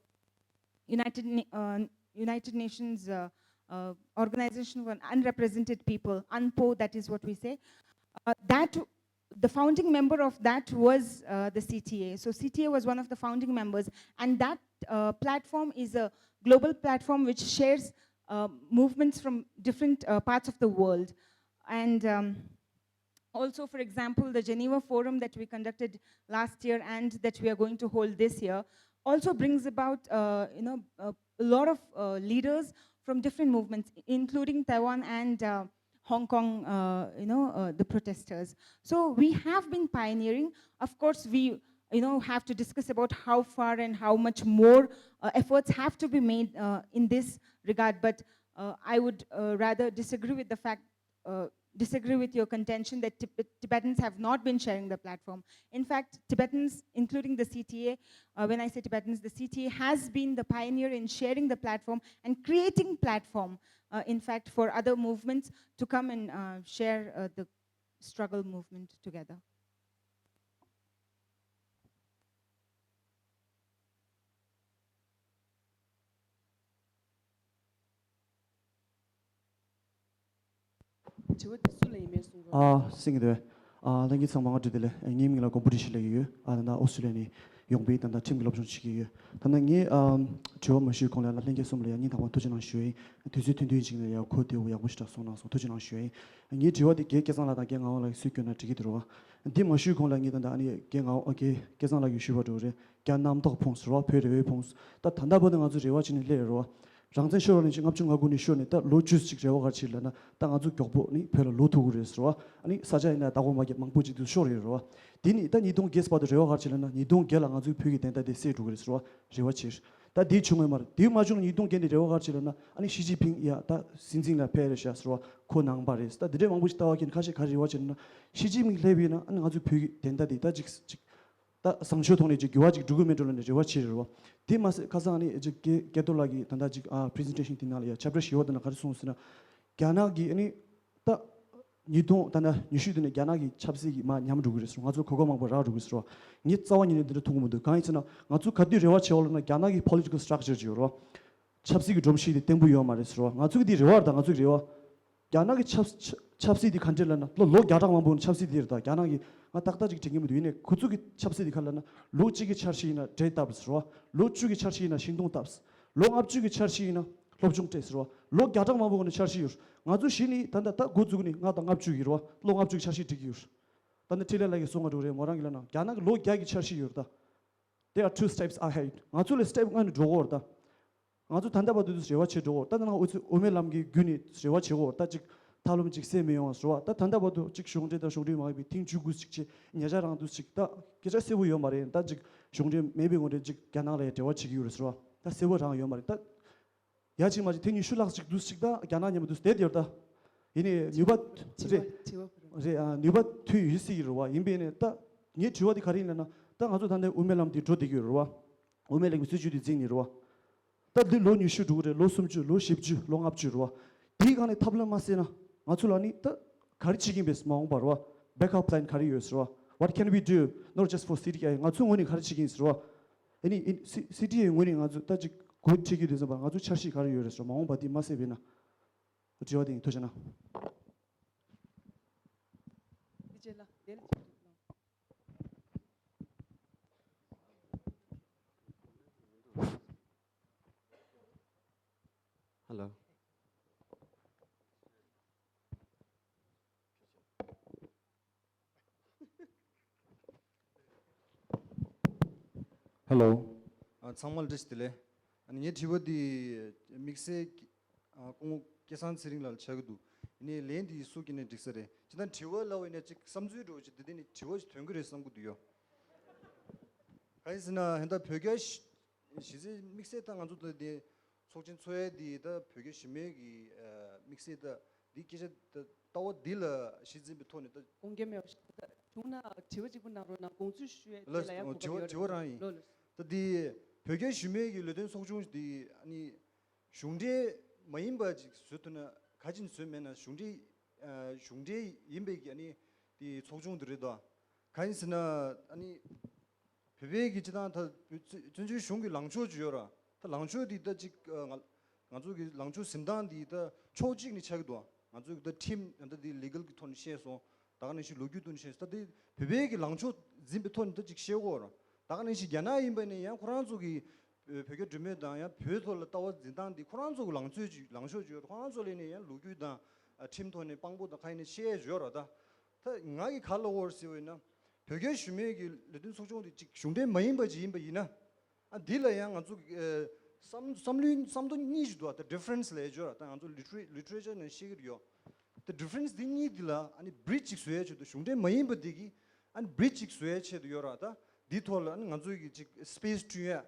United Na- uh, United Nations uh, uh, Organization for Unrepresented People, UNPO, that is what we say. Uh, that the founding member of that was uh, the C T A. So C T A was one of the founding members, and that uh, platform is a global platform which shares uh, movements from different uh, parts of the world. And um, also, for example, the Geneva Forum that we conducted last year and that we are going to hold this year also brings about, uh, you know, a, a lot of uh, leaders from different movements, including Taiwan and uh, Hong Kong, uh, you know, uh, the protesters. So we have been pioneering. Of course, we, you know, have to discuss about how far and how much more uh, efforts have to be made uh, in this regard. But uh, I would uh, rather disagree with the fact, uh, disagree with your contention that Tib- Tibetans have not been sharing the platform. In fact, Tibetans, including the C T A, uh, when I say Tibetans, the C T A has been the pioneer in sharing the platform and creating platform, uh, in fact, for other movements to come and uh, share uh, the struggle movement together. དྲི་བ་འདི་སུ་ལ་ཡིན་མིན་གསུང་རོགས། ཨ། གསན་གྱི་འདུག་ཨ། ལྷན་རྒྱས་ཚང་མ་སྔ་དྲོ་བདེ་ལེགས། ངའི་མིང་ལ་མགོན་པོ་བཀྲ་ཤིས་ལབ་ཀྱི་ཡོད། ཨ། ད་ལྟ་ཨོ་སི་ཀྲི་ལི་ཡ་ནས་ཡོང་པའི་ད་ལྟ་ཁྲིམས་ཀྱི་སློབ་སྦྱོང་བྱེད་ཀྱི་ཡོད། ད་ལྟ་ངའི་ཨ་དྲི་བ་མ་ཞུས་གོང་ལ་ལྷན་རྒྱས་གསུམ་ལ་ཡང་སྙིང་ཐག་པ་ཐུགས་རྗེ་གནང་ཞུ་ཡིན། དུས་ཚོད་ཐུང་ཐུང་ཅིག་ནས་ཡང་གོ་བདེ་པོ་ཡག་པོ་ཞིག་རག་སོང་གནང་སོང་། ཐུགས་རྗེ་གནང་ཞུ་ཡིན། ངའི་དྲི་བ་དེ་རྒན་སྐལ་བཟང་ལགས་དང་རྒན་ངག་དབང་ལགས་ཀྱིས་སུས་སྐྱོན་ན་འགྲིག་གི་འདུག་རེད་བ། འདི་མ་ཞུས་གོང་ལ་ངས་ད་ལྟ་ཨ་ནི་རྒན་ངག་དབང་རྒན་སྐལ་བཟང་ལགས་ཀྱིས་ཞུས་པ་འདྲ་བོ་རེད། རྒྱ་གནམ་ཐོག་ཕོངས་ཟེར་བ། བོད་རེ་བས་ཕོངས། ད་ད་ལྟ་བར་དུ་ང་ཚོ་རེ་བ་བྱས་ནས་སླེབས་རེད་བ། རང་བཙན་ཤོར་བ་ནས་ཕྱིན་ལྔ་བཅུ་ང་དགུ་ནས་ཤོར་ནས་ད་ལོ་བཅུ་ཅིག་རེ་བ་ག་རེ་བྱས་ལབ་ན། ད་ང་ཚོ་མགྱོགས་པོ་ནི་བོད་ལ་ལོག་ཐུབ་ཀྱི་རེད་ཟེར་བ། ཨ་ནི་ས་ཆ་ཡིན་ན་བདག་པོ་མ་བརྒྱབ་མང་པོ་ཅིག་ཏུ་ཤོར་ཡོད་རེད་བ། དེ་ནི་ད་ཉིས་སྟོང་བརྒྱད་བར་དུ་རེ་བ་ག་རེ་བྱས་ལབ་ན། ཉིས་སྟོང་བརྒྱད་ལ་ང་ཚོའི་བོད་ཀྱི་བདེན་མཐའ་དེ་གསལ་འགྲོ་གི་རེད་ཟེར་བ། རེ་བ་བྱས། ད་དེ་བྱུང་བས་མ་རེད། དེ་མ་བྱུང་ན་ཉིས་སྟོང་བརྒྱད་ནས་རེ་བ་ག་རེ་བྱས་ལབ་ན། ཨ་ནི་ཞི་ཅིན་ཕིང་ཡ་ད་སྲིད་འཛིན་ལ་ཕེབས་རེད་ཤག་ཟེར་བ། ཁོ་ནང་པ་རེད། ད་དེ་འདྲའི་མང་པོ་ཞིག་ལྟ་བ་མཁན་ཁ་ཤས་ག་རེ་རེ་བ་བྱས་ལབ་ན། ཞི་ཅིན་ཕིང་སླེབས་ཡིན་ན་ཨ་ནི་ང་ཚོའི་བོད་ཀྱི་བདེན་མཐའ་དེ་ད་ཅིག་ཅིག་ད་བཟང་ཕྱོགས་ཐོག་ནས་ཅིག་འགྱུར་བ་ཅིག་འགྲོ་གི་མེད་འགྲོ་ལབ་ནས་རེ་བ་བྱེད་རེད་བ། དེ་མ་ཟད་ཁ་སང་ཨ་ནི་ཅིག་སྐལ་རྡོར་ལགས་ཀྱིས་ད་ལྟ་ཅིག་ཨ་པི་རི་ཛེན་ཊེ་ཤན་དེ་ནང་ལ་ཡ་ཆེབ་ཊར་བཞི་པ་དེ་ནང་ག་རེ་གསུངས་ཟེར་ན། རྒྱ་ནག་གིས་ཨ་ནི་ད་ཉིས་སྟོང་ད་ལྟ་ཉི་ཤུ་དེ་ནས་རྒྱ་ནག་གི་ཆབ་སྲིད་ཀྱི་མར་ཉམས་འགྲོ་གི་རེད་ཟེར། ང་ཚོ་གོ་སྐབས་མང་པོ་རག་འགྲོ་གི་ཟེར་བ། ངས་རྩ་བ་ཉིད་ནས་འདི་འདྲ་མཐོང་གི་མི་འདུག་གང་ཡིན་ཟེར་ན་ང་ཚོ་ག་དུས་རེ་བ་བྱེད་འོ་ལབ་ན། རྒྱ་ནག་གི་པོ་ལི་ཊི་ཀལ་སི་ཊག་ཅར་ཅིག་ཡོད་རེད་བ། ཆབ་སྲིད་ཀྱི་སྒྲོམ་གཞི་དེ་བརྟན་པོ་ཡོད་མ་རེད་ཟེར་བ། ང་ཚོ་གི་དེ་རེ་བ་རེད། ད་ང་ཚོ་གི་རེ་བ། རྒྱ་ནག་གི་ཆབ་ཆབ་ཆབ་སྲིད་དེ་ག་འདྲས་ལབ་ན། ལོ་ལོ་བརྒྱ་ཕྲག་མང་པོ་ནས་ཆབ་སྲིད་དེ་རེད། ད་རྒྱ་ནག་གི་ང་ཏག་ཏག་ཅིག་དྲན་གྱི་མི་འདུག་ཡིན་ནའི་ཁོ་ཚོ་གི་ཆབ་སྲིད་དེ་ག་ལབ་ན། ལོ་གཅིག་གི་འཆར་གཞི་ཡིན་ན་འབྲས་བཏབ་ཟེར་བ། ལོ་བཅུ་གི་འཆར་གཞི་ཡིན་ན་ཤིང་སྡོང་བཏབ། ལོ་ལྔ་བཅུ་གི་འཆར་གཞི་ཡིན་ན་སློབ་སྦྱོང་སྤྲད་ཟེར་བ། ལོ་བརྒྱ་ཕྲག་མང་པོ་གོང་ནས་འཆར་གཞི་ཡོད། ང་ཚོ་གཞི་ནས་ད་ལྟ་ད་འགོ་བཙུགས་ནས་ལྔ་དང་ལྔ་བཅུ་གི་རེད་བ། ལོ་ལྔ་བཅུ་གི་འཆར་གཞི་སྒྲིག་གི་ཡོད། ད་ནི་འཕྲིན་ལས་ལགས་ཀྱིས་གསུང་བ་འདྲ་བོ་རེད། མོ་རང་གིས་ལབ་ན་རྒྱ་ནག་གི་ལོ་བརྒྱ་གི་འཆར་གཞི་ཡོད་རེད་ད། They are two steps ahead. ང་ཚོ་ལས་སི་ཊེབ་སྔ་ནས་འགྲོ་གི་ཡོད་རེད་ད། ང་ཚོ་ད་ལྟ་བར་དུ་རེ་བ་བྱེད་འགྲོ་གི་ཡོད་རེད། ད་ནང་འོ་ཚོད་དབུ་མའི་ལམ་གྱི་བརྒྱུད་ནས་རེ་བ་བྱེད་ཀྱི་ཡོད་རེད། ད་ཅིག་ཐབས་ལམ་ཅིག་གསལ་མི་ཡོང་བ་ཟེར་བ། ད་ད་ལྟ་བར་དུ་ཅིག་གཞུང་འབྲེལ་དང་གཞུང་འབྲེལ་མ་ཡིན་པའི་ཐེངས་བཅུ་དགུ་ཅིག་བྱས། ཉེ་ཆར་རང་དུ་ཅིག་ད་སྐད་ཆ་གསལ་པོ་ཡོད་མ་རེད། ད་ཅིག་གཞུང་འབྲེལ་མེད་པའི་ངོ་འདྲེན་ཅིག་རྒྱ་ནག་ལ་ཡང་འབྲེལ་བ་བྱེད་ཀྱི་ཡོད་རེད་ཟེར་བ། ད་གསལ་པོ་རང་ཡོད་མ་རེད་ད། ཡ་གཅིག་མ་གཅིག་ཐེངས་ཉི་ཤུ་ལྷག་ཅིག་འདུག་ཅིག་ད་རྒྱ་ནག་མཉམ་དུ་བསྡད་ཡོད་ད། ཡིན་ནའི་ནུས་པ་དྲི་བ་རེད། དྲི་བ་རེད། ཨ། ནུས་པ་ཐོན་ཡོད་སྲིད་ཀྱི་རེད་བ། ཡིན་པས་ནས་ད་ངའི་དྲི་བ་དེ་ག་རེ་ཡིན་ལབ་ན། ད་ང་ཚོ་ད་ལྟའི་དབུ་མའི་ལམ་དེ་འགྲོ་བསྡད་ཀྱི་ཡོད་རེད་བ། དབུ་མའི་ལམ་གྱི་སྲིད་བྱུས་དེ་འཛིན་ནས་རེད་བ། ད་འདི་ལོ་ཉི་ཤུ་འགྲོ་གི་རེད། ལོ་སུམ་ཅུ། ལོ་བཞི་བཅུ། ལོ་ལྔ་བཅུ་རེད་བ། དེའི་སྒང་ནས་ཐབས་ལམ་མ་བསལ་ན་ང་ཚོ་ལ་ནི་ད་ག་རེ་བྱེད་ཀྱི་ཡིན་པས་མ་འོངས་པར་བ། བེག་ཨབ་པི་ལན་ག་རེ་ཡོད་ཟེར་བ། What can we do not just for C T I? ང་ཚོའི་ངོས་ནས་ག་རེ་བྱེད་ཀྱི་ཡིན་ཟེར་བ། ཨ་ནི་སི་སི་ཊི་ཨའི་ངོས་ནས་ང་ཚོ་ད་ཅིག་གོ་ཁྲིད་ཀྱི་དུས་ཙམ་པར་ང་ཚོ་འཆར་གཞི་ག་རེ་ཡོད་རེད་ཟེར་བ། མ་འོངས་པ་འདི་མ་བསལ་བས་ན། དྲི་བ་དེ་ཡིན། ཐུགས་རྗེ་གནང་། དེ་རྗེས་ལ་དེ་ལ་ཅིག་གནང་། Hello. Hello. ཨ། ཚང་མ་ལ་བཀྲ་ཤིས་བདེ་ལེགས། ཨ་ནི་ངའི་དྲི་བ་འདི་དམིགས་བསལ་ཨ་སྐུ་ངོ་སྐལ་བཟང་ཚེ་རིང་ལགས་ལ་ཆགས་ཀྱི་འདུག་ཡིན་ནའི་ལན་འདི་སུ་གིས་ནས་འགྲིག་ས་རེད། སྤྱིར་བཏང་དྲི་བ་ལབ་པ་ཡིན་ན་ཅིག་བསམ་ཚུལ་འདྲ་བོ་ཅིག་འདི་འདི་ནི་དྲི་བ་ཞིག་ཐོན་གྱི་རེད་བསམ་གྱི་འདུག་ཡོ། གང་ཡིན་ཟེར་ན་ད་ལྟ་བོད་རྒྱ་ཞི་གཞི་རྩའི་དམིགས་བསལ་ད་ང་ཚོ་ད་དེ་ཚོགས་ཆེན་ཚོགས་ཡ་འདི་ད་བོད་རྒྱ་ཞི་མོལ་གྱི་ཨ་དམིགས་བསལ་ད་འདི་སྐད་ཆ་ད་ལྟ་བ་འདི་ལ་གཞི་འཛིན་པའི་ཐོག་ནས་ད་དགོངས་འགལ་མེད་པ་ཞིག་ད་བྱུང་ན་དྲི་བ་གཅིག་པུ་གནང་རོགས་གནང་། དགོངས་ཚུལ་ཞུ་ཡས་དེ་ལ་ཡ་གོ་སྐབས་ཡོད་རེད། དྲི་བ་རང་ཡིན། ལོ་ལོ། ད་འདི་བོད་རྒྱ་ཞི་མོལ་གྱི་ལས་དོན་ཚོགས་ཆུང་འདི་ཨ་ནི་གཞུང་འབྲེལ་མ་ཡིན་པ་ཅིག་བཟོས་ཐུབ་ན། ག་ཅིག་བཟོས་མེད་ན་གཞུང་འབྲེལ་ཨ་གཞུང་འབྲེལ་ཡིན་པའི་གི་ཨ་ནི་དེ་ཚོགས་ཆུང་དེ་རེད་དོ། གང་ཡིན་ཟེར་ན་ཨ་ནི་བོད་པའི་གི་སྤྱི་བཏང་ད་བཙན་བཙན་བྱོལ་གཞུང་གི་ལངས་ཕྱོགས་ཅིག་ཡོད་ར། ད་ལངས་ཕྱོགས་དེ་ད་ཅིག་ཨ་ང་ང་ཚོ་གི་ལངས་ཕྱོགས་འཛིན་སྟངས་དེ་ད་ཕྱོགས་གཅིག་ནས་ཆགས་ཀྱི་འདུག་ང་ཚོ་གི་ད་ཁྲིམས་ད་དེ་ལི་གལ་གི་ཐོག་ནས་བཤད་སོང་། ད་ག་ནང་བཞིན་ལོ་རྒྱུས་དང་ནང་བཞིན་ད་དེ་བོད་པའི་གི་ལངས་ཕྱོགས་འཛིན་པའི་ཐོག་ནས་ད་ཅིག་བཤད་དགོས་ར། ད་ག་ནང་བཞིན་རྒྱ་ནག་ཡིན་པ་ནས་ཡང་ཁོ་རང་ཚོ་གི་བོད་རྒྱ་འབྲེལ་མོལ་དང་ཡང་བོད་ཐོག་ལ་ལྟ་བ་འཛིན་སྟངས་འདི་ཁོ་རང་ཚོ་གི་ལངས་ཚོད་ཅིག་ལངས་ཕྱོགས་ཅིག་ཡོད་ར། ཁོ་རང་ཚོ་ལས་ནས་ཡང་ལོ་རྒྱུས་དང་ཁྲིམས་ཐོག་ནས་དཔང་པོ་དང་ཁ་ཡིན་ནས་བཤད་ཡོད་ར། ད་ད་ང་གི་ག་ལ་འོར་ཟེར་བ་ཡིན་ན་བོད་རྒྱ་ཞུ་མེད་ཀྱི་ལས་དོན་ཚོགས་ཆུང་དེ་ཅིག་གཞུང་འབྲེལ་མ་ཡིན་པ་ཅིག་ཡིན་པ་ཡིན་ན། ཨ་འདི་ལ་ཡང་ང་ཚོ་ཨ་བསམ་བསམ་བློའི་བསམ་ཐོག་གཉིས་ཤིག་འདུག་ད་difference་ལབ་ཡ་ཅིག་ཡོད་ར། ད་ང་ཚོ་litera- literature་ནང་བཤད་ཀྱི་རེད་ཡོད། ད་difference་འདི་གཉིས་འདི་ལ་ཨ་ནི་bridge་ཅིག་བཟོ་ཡ་ཆེད་དུ། གཞུང་འབྲེལ་མ་ཡིན་པ་འདི་གི་ཨ་ནི་bridge་ཅིག་བཟོ་ཡ་ཆེད་དུ་ཡོད་ར། ད་འདི་ཐོག་ལ་ཨ་ནི་ང་ཚོ་གི་ཅིག་space་བསྐྲུན་ཡ།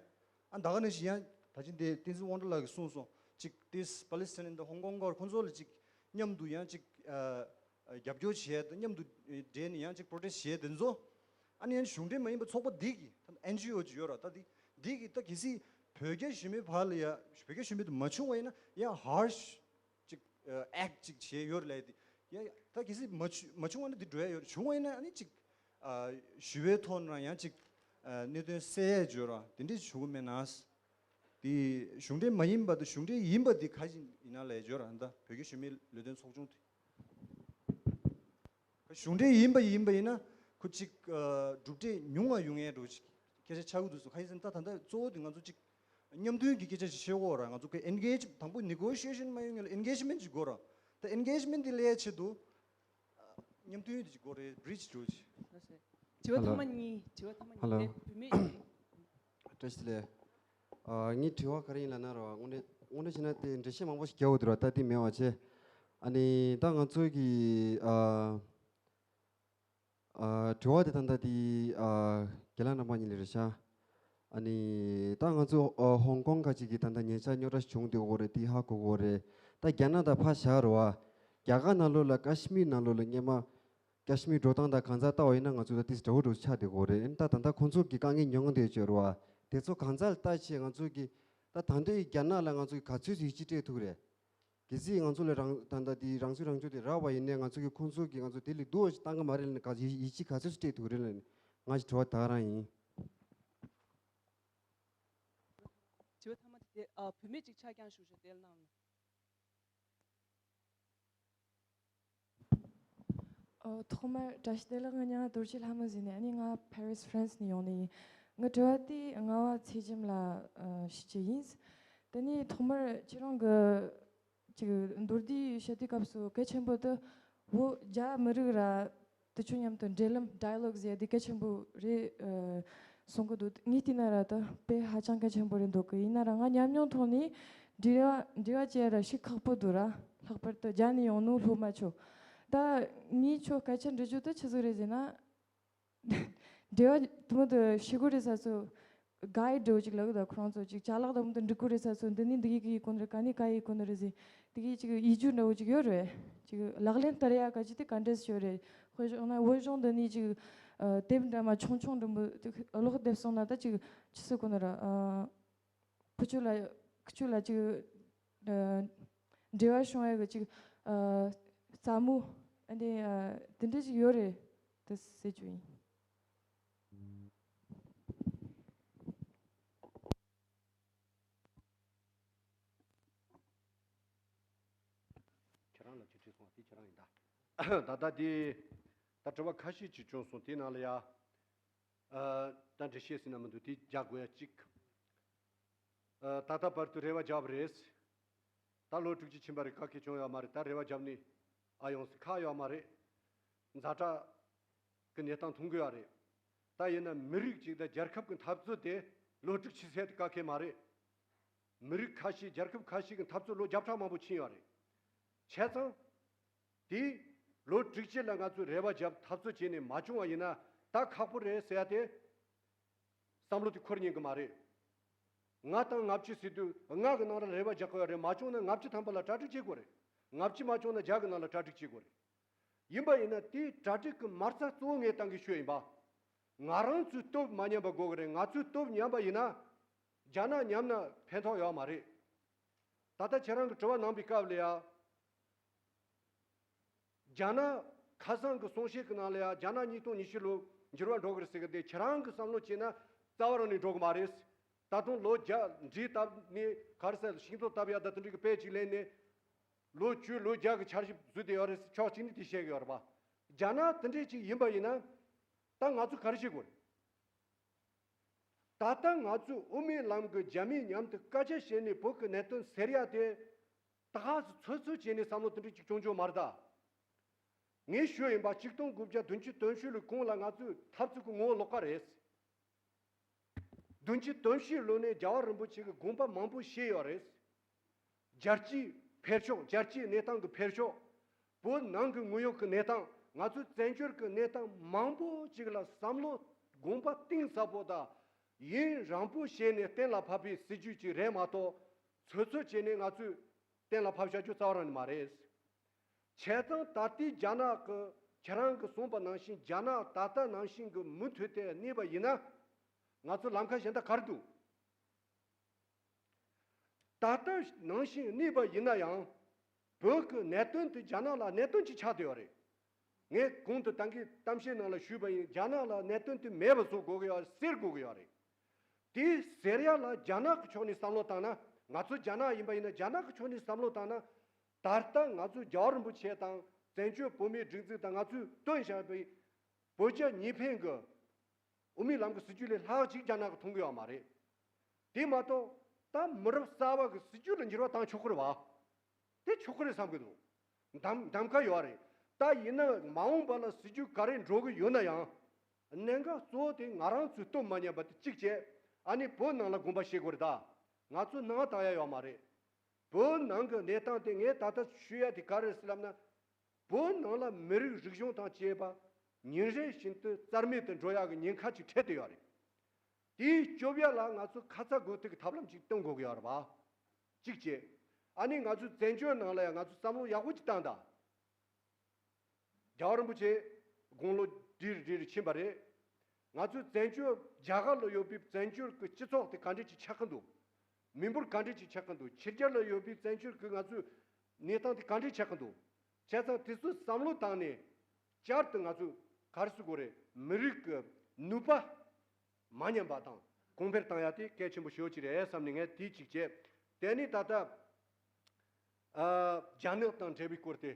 ཨ་ད་ག་ནང་བཞིན་ཡང་ད་ཅི་འདི་བསྟན་འཛིན་དབང་གྲགས་ལགས་ཀྱིས་གསུངས་སོང་། ཅིག་དེ་Palestine་དང་Hong Kong་གར་ཁོང་ཚོ་ལ་ཅིག་མཉམ་དུ་ཡང་ཅིག་ཨ་ཨ་རྒྱབ་སྐྱོར་བྱས་དང་མཉམ་དུ་འབྲེལ་ནས་ཡང་ཅིག་protest་བྱས་དེ་ཚོ། ཨ་ནི་ཡང་གཞུང་འབྲེལ་མ་ཡིན་པའི་ཚོགས་པ་འདི་གི་ད་ཨེན་ཇི་ཨོ་ཅིག་ཡོད་ར། ད་འདི་འདི་གི་ད་གལ་སྲིད་བོད་རྒྱ་ཞུ་མེད་བར་ལ་ཡ་བོད་རྒྱ་ཞུ་མེད་དུ་མ་བྱུང་བ་ཡིན་ན་ཡང་harsh་ཅིག་ཨ་act་ཅིག་བྱས་ཡོད་རེད་ལབ་ཡ་དེ། ཡ་ད་གལ་སྲིད་མ་བྱུང་མ་བྱུང་བ་ན་འདི་འགྲོ་ཡ་ཡོད་རེད། བྱུང་བ་ཡིན་ན་ཨ་ནི་ཅིག་ཨ་ཞུ་བའི་ཐོག་ནས་ཡང་ཅིག་ཨ་གནད་དོན་སེལ་ཡ་ཅིག་ཡོད་ར། དེ་འདྲས་བྱུང་གི་མེད་ན། དེ་གཞུང་འབྲེལ་མ་ཡིན་པ་དང་གཞུང་འབྲེལ་ཡིན་པ་དེ་ག་ཅིག་ཡིན་ན་ལབ་ཡ་ཅིག་ཡོད་ར། ད་བོད་རྒྱ་ཞུ་མེད་ལས་དོན་ཚོགས་ཆུང་དེ། གཞུང་འབྲེལ་ཡིན་པ་ཡིན་པ་ཡིན་ན་ཁོ་ཅིག་ཨ་གྲུབ་འབྲས་ཉུང་ང་ཡོང་ཡས་འགྲོ་ཅིག་སྐད་ཆ་ཆགས་ཀྱི་འདུག་སོ། གང་ཡིན་ཟེར་ན་ད་ད་ལྟ་གཙོ་བོ་དེ་ང་ཚོ་ཅིག་མཉམ་མཐུན་གྱི་སྐད་ཆ་ཞིག་བཤད་དགོས་ར། ང་ཚོ་གི་engage་དང་པོ་negotiation་མ་ཡོང་ངེས་ལ་engagement་ཅིག་དགོས་ར། ད་engagement་དེ་སླེབས་ཡས་ཆེད་དུ་ཨ་མཉམ་མཐུན་ཅིག་དགོས་རེད། bridge་འགྲོ་ཅིག་དྲི་བ་ཐ་མ་གཉིས། དྲི་བ་ཐ་མ་གཉིས་Hello། དེ་བུད་མེད་ཀྱི། བཀྲ་ཤིས་བདེ་ལེགས། ཨ་ངའི་དྲི་བ་ག་རེ་ཡིན་ལབ་ན་ར། དངོས་གནས་དངོས་གནས་བྱས་ན་དེ་འགྲེལ་བཤད་མང་པོ་ཞིག་རྒྱག་དགོས་འདུག་ར། ད་དེ་མེད་པ་བྱས། ཨ་ནི་ད་ང་ཚོའི་གི་ཨ་ཨ་དྲི་བ་དེ་ད་ལྟ་དེ་ཨ་རྒན་ལགས་རྣམ་པ་གཉིས་ལ་རེད་ཤག་ཨ་ནི་ད་ང་ཚོ་ཨ་ཧོང་ཀོང་ཁ་ཅིག་གི་ད་ལྟ་ཉེ་ཆར་རྙོག་དྲ་བྱུང་བསྡད་ཡོད་རེད། དེ་ཧ་གོ་གི་ཡོད་རེད། ད་རྒྱ་ནག་ད་ཕར་བཞག་ར་བ། རྒྱ་གར་ནང་ལོགས་ལ་ཀ་ཤི་མིར་ནང་ལོགས་ལ་སྔོན་མ་ཀ་ཤི་མིར་འགྲོ་སྟངས་དང་གང་ཟག་ལྟ་བ་ཡིན་ན་ང་ཚོ་ད་ཏིས་འདྲ་བོ་འདྲ་བོ་ཆགས་བསྡད་ཡོད་རེད། ཨ་ནི་ད་ད་ལྟ་ཁོང་ཚོ་གི་དཀའ་ངལ་མྱོང་བསྡད་ཡོད་རེད་བ། དེ་ཚོ་གང་ཟག་ལ་ལྟ་བྱས་ང་ཚོ་གི་ད་ད་ལྟའི་རྒྱ་ནག་ལ་ང་ཚོ་གི་ག་ཚོད་ཡིད་ཆེས་སྤྲད་ཐུབ་རེད། གལ་སྲིད་ང་ཚོ་ལ་རང་ད་ལྟ་དེ་རང་ཚོད་རང་སྐྱོང་དེ་རག་པ་ཡིན་ནའི་ང་ཚོ་གི་ཁོང་ཚོ་གི་ང་ཚོ་དེ་ལས་སྡུག་ཅིག་བཏང་གི་མ་རེད་ལབ་ནས་ག་ཡིད་ཡིད་ཆེས་ག་ཚོད་སྤྲད་ཐུབ་རེད་ལབ་ནས་ང་ཞིག་དྲི་བ་ད་རང་ཡིན། དྲི་བ་ཐ་མ་དེ་ཨ་བུད་མེད་ཅིག་ཆ་རྐྱང་ཞུ་ཤོག་དེ་ལ་གནང་། ཨོ་ཐོག་མར་བཀྲ་ཤིས་བདེ་ལེགས། ང་མིང་ལ་རྡོ་རྗེ་ལྷ་མོ་ཟེར་ནས། ཨ་ནི་ང་ཕ་རིས་ཧྥ་རན་སི་ནས་ཡོང་ནི་ཡིན། ངའི་དྲི་བ་དེ་རྔ་བ་ཚེ་རྒྱམ་ལ་ཨ་ཞུ་རྒྱུ་ཡིན། དེ་ནས་ཐོག་མར་ཁྱེད་རང་གི་ཅིག་མདོར་བསྡུས་བཤད་དུས་སྐབས་སུ་གལ་ཆེན་པོ་དེ་བོད་རྒྱ་མི་རིགས་ར་དེ་ཚོ་མཉམ་དུ་འབྲེལ་ལམ་dialogue་ཟེར་དེ་གལ་ཆེན་པོ་རེད་ཨ་གསུང་གི་འདུག་ངས་བལྟས་ན་ར་དེ་དཔེ་ཧ་ཅང་གལ་ཆེན་པོ་རེད་འདུག་གི། ཡིན་ན་ར་ང་ཉམས་མྱོང་ཐོག་ནས་འབྲེལ་བ་འབྲེལ་བ་བྱེད་ཡ་ར་ཞིག་ཁག་པོ་འདུག་ར། ལྷག་པར་དུ་རྒྱ་ནས་ཡོང་ནོ་སློབ་མ་ཚོ། ད་ངས་ཁྱོད་སྐད་ཆ་འདྲི་རྒྱུ་དེ་ཆི་ཟིག་རེད་ཟེར་ན། འབྲེལ་བ་དུ་མོ་དུ་ཤེས་དགོས་རེད་ས་ཚོ། guide་འདྲ་བོ་ཅིག་ལབ་གི་འདུག་ཁོ་རང་ཚོ་ཅིག་ཅ་ལག་དུ་མོ་དུ་འགྲིག་གི་རེད་ས་ཚོ། འདི་ནི་འདི་གི་གི་ཡིན་དགོས་ནི་རེད། ག་ནི་ག་ཡིན་དགོས་ནི་རེད་ཟེར། འདི་གི་ཅིག་ཡིག་རྒྱུགས་འདྲ་བོ་ཅིག་ཡོད་རེད། ཅིག་ལག་ལེན་བསྟར་ཡ་ག་ཅིག་དེ་ག་འདྲས་ཡོད་རེད། དཔེ་བཞག་ན་བོད་གཞུང་འདི་ནི་ཅིག་དེབ་འདྲ་མ་ཆུང་ཆུང་འདྲ་མོ་ཅིག་ཀློག་བསྡད་སོང་ན་ད་ཅིག་ཆི་ཟེར་དགོས་ནི་རེད། ཨ། ཁུ་ཆུ་ལ་ཁུ་ཆུ་ལ་ཅིག་ཨ་འབྲེལ་བ་བྱུང་ཡ་གི་ཅིག་ཨ་རྩ་མོ་ཨ་ནི་ཨ་དེ་འདྲ་ཅིག་ཡོད་རེད་དེ་ཟེར་རྒྱུ་ཡིན། ཁྱེད་རང་ལ་ཅིག་དྲིས་སོང་བ་དེ་ཁྱེད་རང་ཡིན་ད། ད་ལྟ་དེ་ད་དྲི་བ་ཁ་ཤས་ཅིག་བྱུང་སོང་། དེའི་ནང་ལ་ཡ་ཨ་ད་འགྲེལ་བཤད་ཟེར་ན་མི་འདུག་དེ་རྒྱག་དགོས་ཡ་གཅིག་ཨ་ད་ལྟ་བར་དུ་རེ་བ་བརྒྱབ་རེད། ད་ལོ་དྲུག་ཅུ་ཕྱིན་པ་རེད། ག་གེ་བྱུང་ཡོད་མ་རེད། ད་རེ་བ་བརྒྱབ་ནས་ཨ་ཡོང་སྲིད་ཁག་ཡོད་མ་རེད། ཛ་དྲག་གི་གནས་སྟངས་མཐོང་གི་ཡོད་རེད། ད་ཡིན་ན་མི་རིགས་གཅིག་དང་རྒྱལ་ཁབ་ཀྱི་འཐབ་རྩོད་དེ་ལོ་དྲུག་ཅུ་ཟེར་དེ་ག་གེ་མ་རེད། མི་རིགས་ཁ་ཤས་རྒྱལ་ཁབ་ཁ་ཤས་ཀྱི་འཐབ་རྩོད་ལོ་བརྒྱ་ཕྲག་མང་པོ་ཕྱིན་ཡོད་རེད། བྱས་ཙང་དེ་ལོ་དྲུག་ཅུ་ལ་ང་ཚོས་རེ་བ་བརྒྱབ་འཐབ་རྩོད་བྱས་ནས་མ་བྱུང་བ་ཡིན་ན་ད་ཁག་པོ་རེད་ཟེར་ཡ་དེ། བསམ་བློ་དེ་འཁོར་ཉན་གི་མ་རེད། ལྔ་དང་ལྔ་བཅུ་ཟེར་དུས་ལྔ་གི་ནང་ལ་རེ་བ་རྒྱག་གི་ཡོད་རེད། མ་བྱུང་ན་ལྔ་བཅུ་ཐམ་པ་ལ་གྲ་སྒྲིག་བྱེད་དགོས་རེད། ལྔ་བཅུ་མ་བྱུང་ན་བརྒྱ་གི་ནང་ལ་གྲ་སྒྲིག་བྱེད་དགོས་རེད། ཡིན་པ་ཡིན་ན་དེའི་གྲ་སྒྲིག་གི་མ་རྩ་གཙོ་བོ་ངས་བཏང་གི་ཤོས་ཡིན་པ། ང་རང་ཚོའི་སྟོབས་མ་ཉམས་པ་དགོས་གི་རེད། ང་ཚོའི་སྟོབས་ཉམས་པ་ཡིན་ན་རྒྱ་ནག་ཉམས་ན་ཕན་ཐོགས་ཡོད་མ་རེད། ད་ལྟ་ཁྱེད་རང་གི་དྲི་བ་གནང་པའི་སྐབས་ལ་ཡ། རྒྱ་ནག་ཁ་སང་གི་གསུང་བཤད་ཀྱི་ནང་ལ་ཡང་རྒྱ་ནག་ཉིས་སྟོང་ཉི་ཤུ་ལོ་འགྱུར་བ་འགྲོ་གི་རེད་ཟེར་གི་འདུག་ཁྱེད་རང་གི་བསམ་བློ་བྱས་ན་རྩ་བ་རང་ནས་འགྲོ་གི་མ་རེད། ད་དུང་ལོ་བརྒྱ་འབྲས་བཏབ་ནས་ག་རེ་ཟེར་ཤིང་ཏོག་བཏབ་ཡ་ད་དེ་འདྲ་གི་དཔེ་གཅིག་ལེན་ནས་ལོ་བཅུ་ལོ་བརྒྱ་གི་འཆར་གཞི་བཟོས་བསྡད་ཡོད་རེད་ཟེར་ཕྱོགས་གཅིག་ནས་དེ་བཤད་གི་ཡོད་རེད་པ། རྒྱ་ནག་དེ་འདྲས་ཅིག་ཡིན་པ་ཡིན་ན། ད་ང་ཚོ་ག་རེ་བྱེད་དགོས་རེད། ད་ལྟ་ང་ཚོས་དབུ་མའི་ལམ་གྱི་རྒྱ་མིའི་མཉམ་དུ་སྐད་ཆ་བཤད་ནས་བོད་ཀྱི་གནད་དོན་སེལ་ཡ་དེ། ད་ག་སེ་ཚོད་ཚོད་བྱས་ནས་བསམ་བློ་དེ་འདྲས་ཅིག་བྱུང་ཆོག་མ་རེད་ད། ངས་ཞུ་ཡིན་པ་ཆིག་སྟོང་དགུ་བརྒྱ་བདུན་ཅུ་དོན་བཞི་ལོའི་གོང་ལ་ང་ཚོའི་འཐབ་རྩོད་ཀྱི་ངོ་བོ་ལོགས་ཀ་རེད། བདུན་ཅུ་དོན་བཞི་ལོ་ནས་རྒྱལ་བ་རིན་པོ་ཆེ་གི་དགོངས་པ་མང་པོ་བཞེས་ཡོད་རེད། རྒྱལ་སྤྱིའི་འཕེལ་ཕྱོགས། རྒྱལ་སྤྱིའི་གནས་སྟངས་ཀྱི་འཕེལ་ཕྱོགས། བོད་ནང་གི་དངོས་ཡོད་ཀྱི་གནས་སྟངས། ང་ཚོའི་བཙན་བྱོལ་གྱི་གནས་སྟངས་མང་པོ་ཅིག་ལ་བསམ་བློ་དགོངས་པ་གཏིང་ཟབ་པོ་དང་། ཡུན་རིང་པོ་བྱས་ནས་གཏན་ལ་ཕབ་པའི་སྲིད་ཇུས་ཅིག་རེད་མ་གཏོགས། ཚོད་ཚོད་བྱས་ནས་ང་ཚོས་གཏན་ལ་ཕབ་བཞག་རྒྱུ་རྩ་བ་རང་ནས་མ་རེད། བྱས་ཙང་ད་ལྟའི་རྒྱ་ནག་གི་ཁྱེད་རང་གིས་གསུངས་པ་ནང་བཞིན་རྒྱ་ནག་ད་ལྟ་ནང་བཞིན་གྱི་མུ་མཐུད་དེ་གནས་པ་ཡིན་ན། ང་ཚོ་ལམ་ཁ་གཞན་དག་ག་རེ་འདུག་ད་ལྟ་ནང་བཞིན་གནས་པ་ཡིན་ན་ཡང་། བོད་ཀྱི་གནད་དོན་དེ་རྒྱ་ནག་ལ་གནད་དོན་ཅིག་ཆགས་བསྡད་ཡོད་རེད། ངས་གོང་དུ་ད་གིན་གཏམ་བཤད་ནང་ལ་ཞུས་པ་ཡིན། རྒྱ་ནག་ལ་གནད་དོན་དེ་མེད་པ་བཟོ་དགོས་ཀྱི་ཡོད་རེད། སེལ་དགོས་ཀྱི་ཡོད་རེད། དེ་སེལ་ཡ་ལ་རྒྱ་ནག་གི་ཕྱོགས་ནས་བསམ་བློ་བཏང་ན། ང་ཚོ་རྒྱ་ནག་ཡིན་པ་ཡིན་ན་རྒྱ་ནག་གི་ཕྱོགས་ནས་བསམ་བློ་བཏང་ན། ད་ལྟ་ང་ཚོ་རྒྱལ་བ་རིན་པོ་ཆེ་དང་བཙན་བྱོལ་བོད་མིའི་སྒྲིག་འཛུགས་དང་ང་ཚོས་བཏོན་བཞག་པའི་བོད་རྒྱ་གཉིས་ཕན་གྱི་དབུ་མའི་ལམ་གྱི་སྲིད་ཇུས་ལས་ལྷག་ཅིག་རྒྱ་ནག་གིས་མཐོང་གི་ཡོད་མ་རེད། དེ་མ་གཏོགས་ད་མི་རབས་གསར་པ་གི་སྲིད་ཇུས་ལ་འགྱུར་བ་བཏང་ཆོག་གི་རེད་བ། དེ་ཆོག་གི་རེད་བསམ་གི་འདུག་འདམ་འདམ་ག་ཡོད་རེད། ད་ཡིན་ན་མ་འོངས་པ་ལ་སྲིད་ཇུས་ག་རེ་འགྲོ་གི་ཡོད་ན་ཡང་། གནད་འགག་གཙོ་བོ་དེ་ང་རང་ཚོས་སྟོབས་མ་ཉམས་པ་དེ་གཅིག་བྱས། ཨ་ནི་བོད་ནང་ལ་དགོངས་པ་བཞེས་དགོས་རེད་ད། ང་ཚོ་ནང་བཏང་ཡ་ཡོད་མ་རེད། བོད་ནང་གི་གནས་སྟངས་དེ་ངས་ད་ལྟ་ཞུ་ཡ་དེ་ག་རེ་རེད་ཟེར་ལབ་ན། བོད་ནང་ལ་མི་རིགས་རིག་གཞུང་དང་བཅས་པ་ཉིན་རེ་བཞིན་དུ་རྩ་མེད་དུ་འགྲོ་ཡག་གི་ཉེན་ཁ་ཅིག་འཕྲད་དེ་ཡོད་རེད། དེའི་སྐྱོབ་ཡ་ལ་ང་ཚོ་ཁ་ཚ་དགོས་གཏུག་གི་ཐབས་ལམ་ཅིག་གཏོང་དགོས་ཀྱི་ཡོད་རེད་པ། གཅིག་བྱས། ཨ་ནི་ང་ཚོའི་བཙན་བྱོལ་ནང་ལ་ཡང་ང་ཚོས་བསམ་བློ་ཡག་པོ་ཅིག་བཏང་དང་། རྒྱལ་བ་རིན་པོ་ཆེ་དགུང་ལོ་བགྲེས་རུ་བགྲེས་རུ་ཕྱིན་པ་རེད། ང་ཚོའི་བཙན་བྱོལ་རྒྱ་གར་ལ་ཡོད་པའི་བཙན་བྱོལ་གྱི་སྤྱི་ཚོགས་དེ་ག་འདྲས་ཅིག་ཆགས་ཀྱི་འདུག་མི་འབོར་ག་འདྲས་ཅིག་ཆགས་ཀྱི་འདུག་ཕྱི་རྒྱལ་ལ་ཡོད་པའི་བཙན་བྱོལ་གྱི་ང་ཚོའི་གནས་སྟངས་དེ་ག་འདྲས་ཆགས་ཀྱི་འདུག་བྱས་ཙང་དེ་ཚོ་བསམ་བློ་བཏང་ནས། བསྐྱར་དུ་ང་ཚོས་ག་རེ་ཟེར་དགོས་རེད། མི་རིགས་ཀྱི་ནུས་པ་མ་ཉམས་པ་དང་གོང་འཕེལ་བཏང་ཡ་དེ་གལ་ཆེན་པོ་ཞེ་པོ་ཅིག་རེད་བསམ་ནས་ངས་དེ་གཅིག་བྱས། དེ་ནས་ད་ལྟ་ཨ་རྒྱ་ནག་དང་འབྲེལ་བའི་སྐོར་དེ།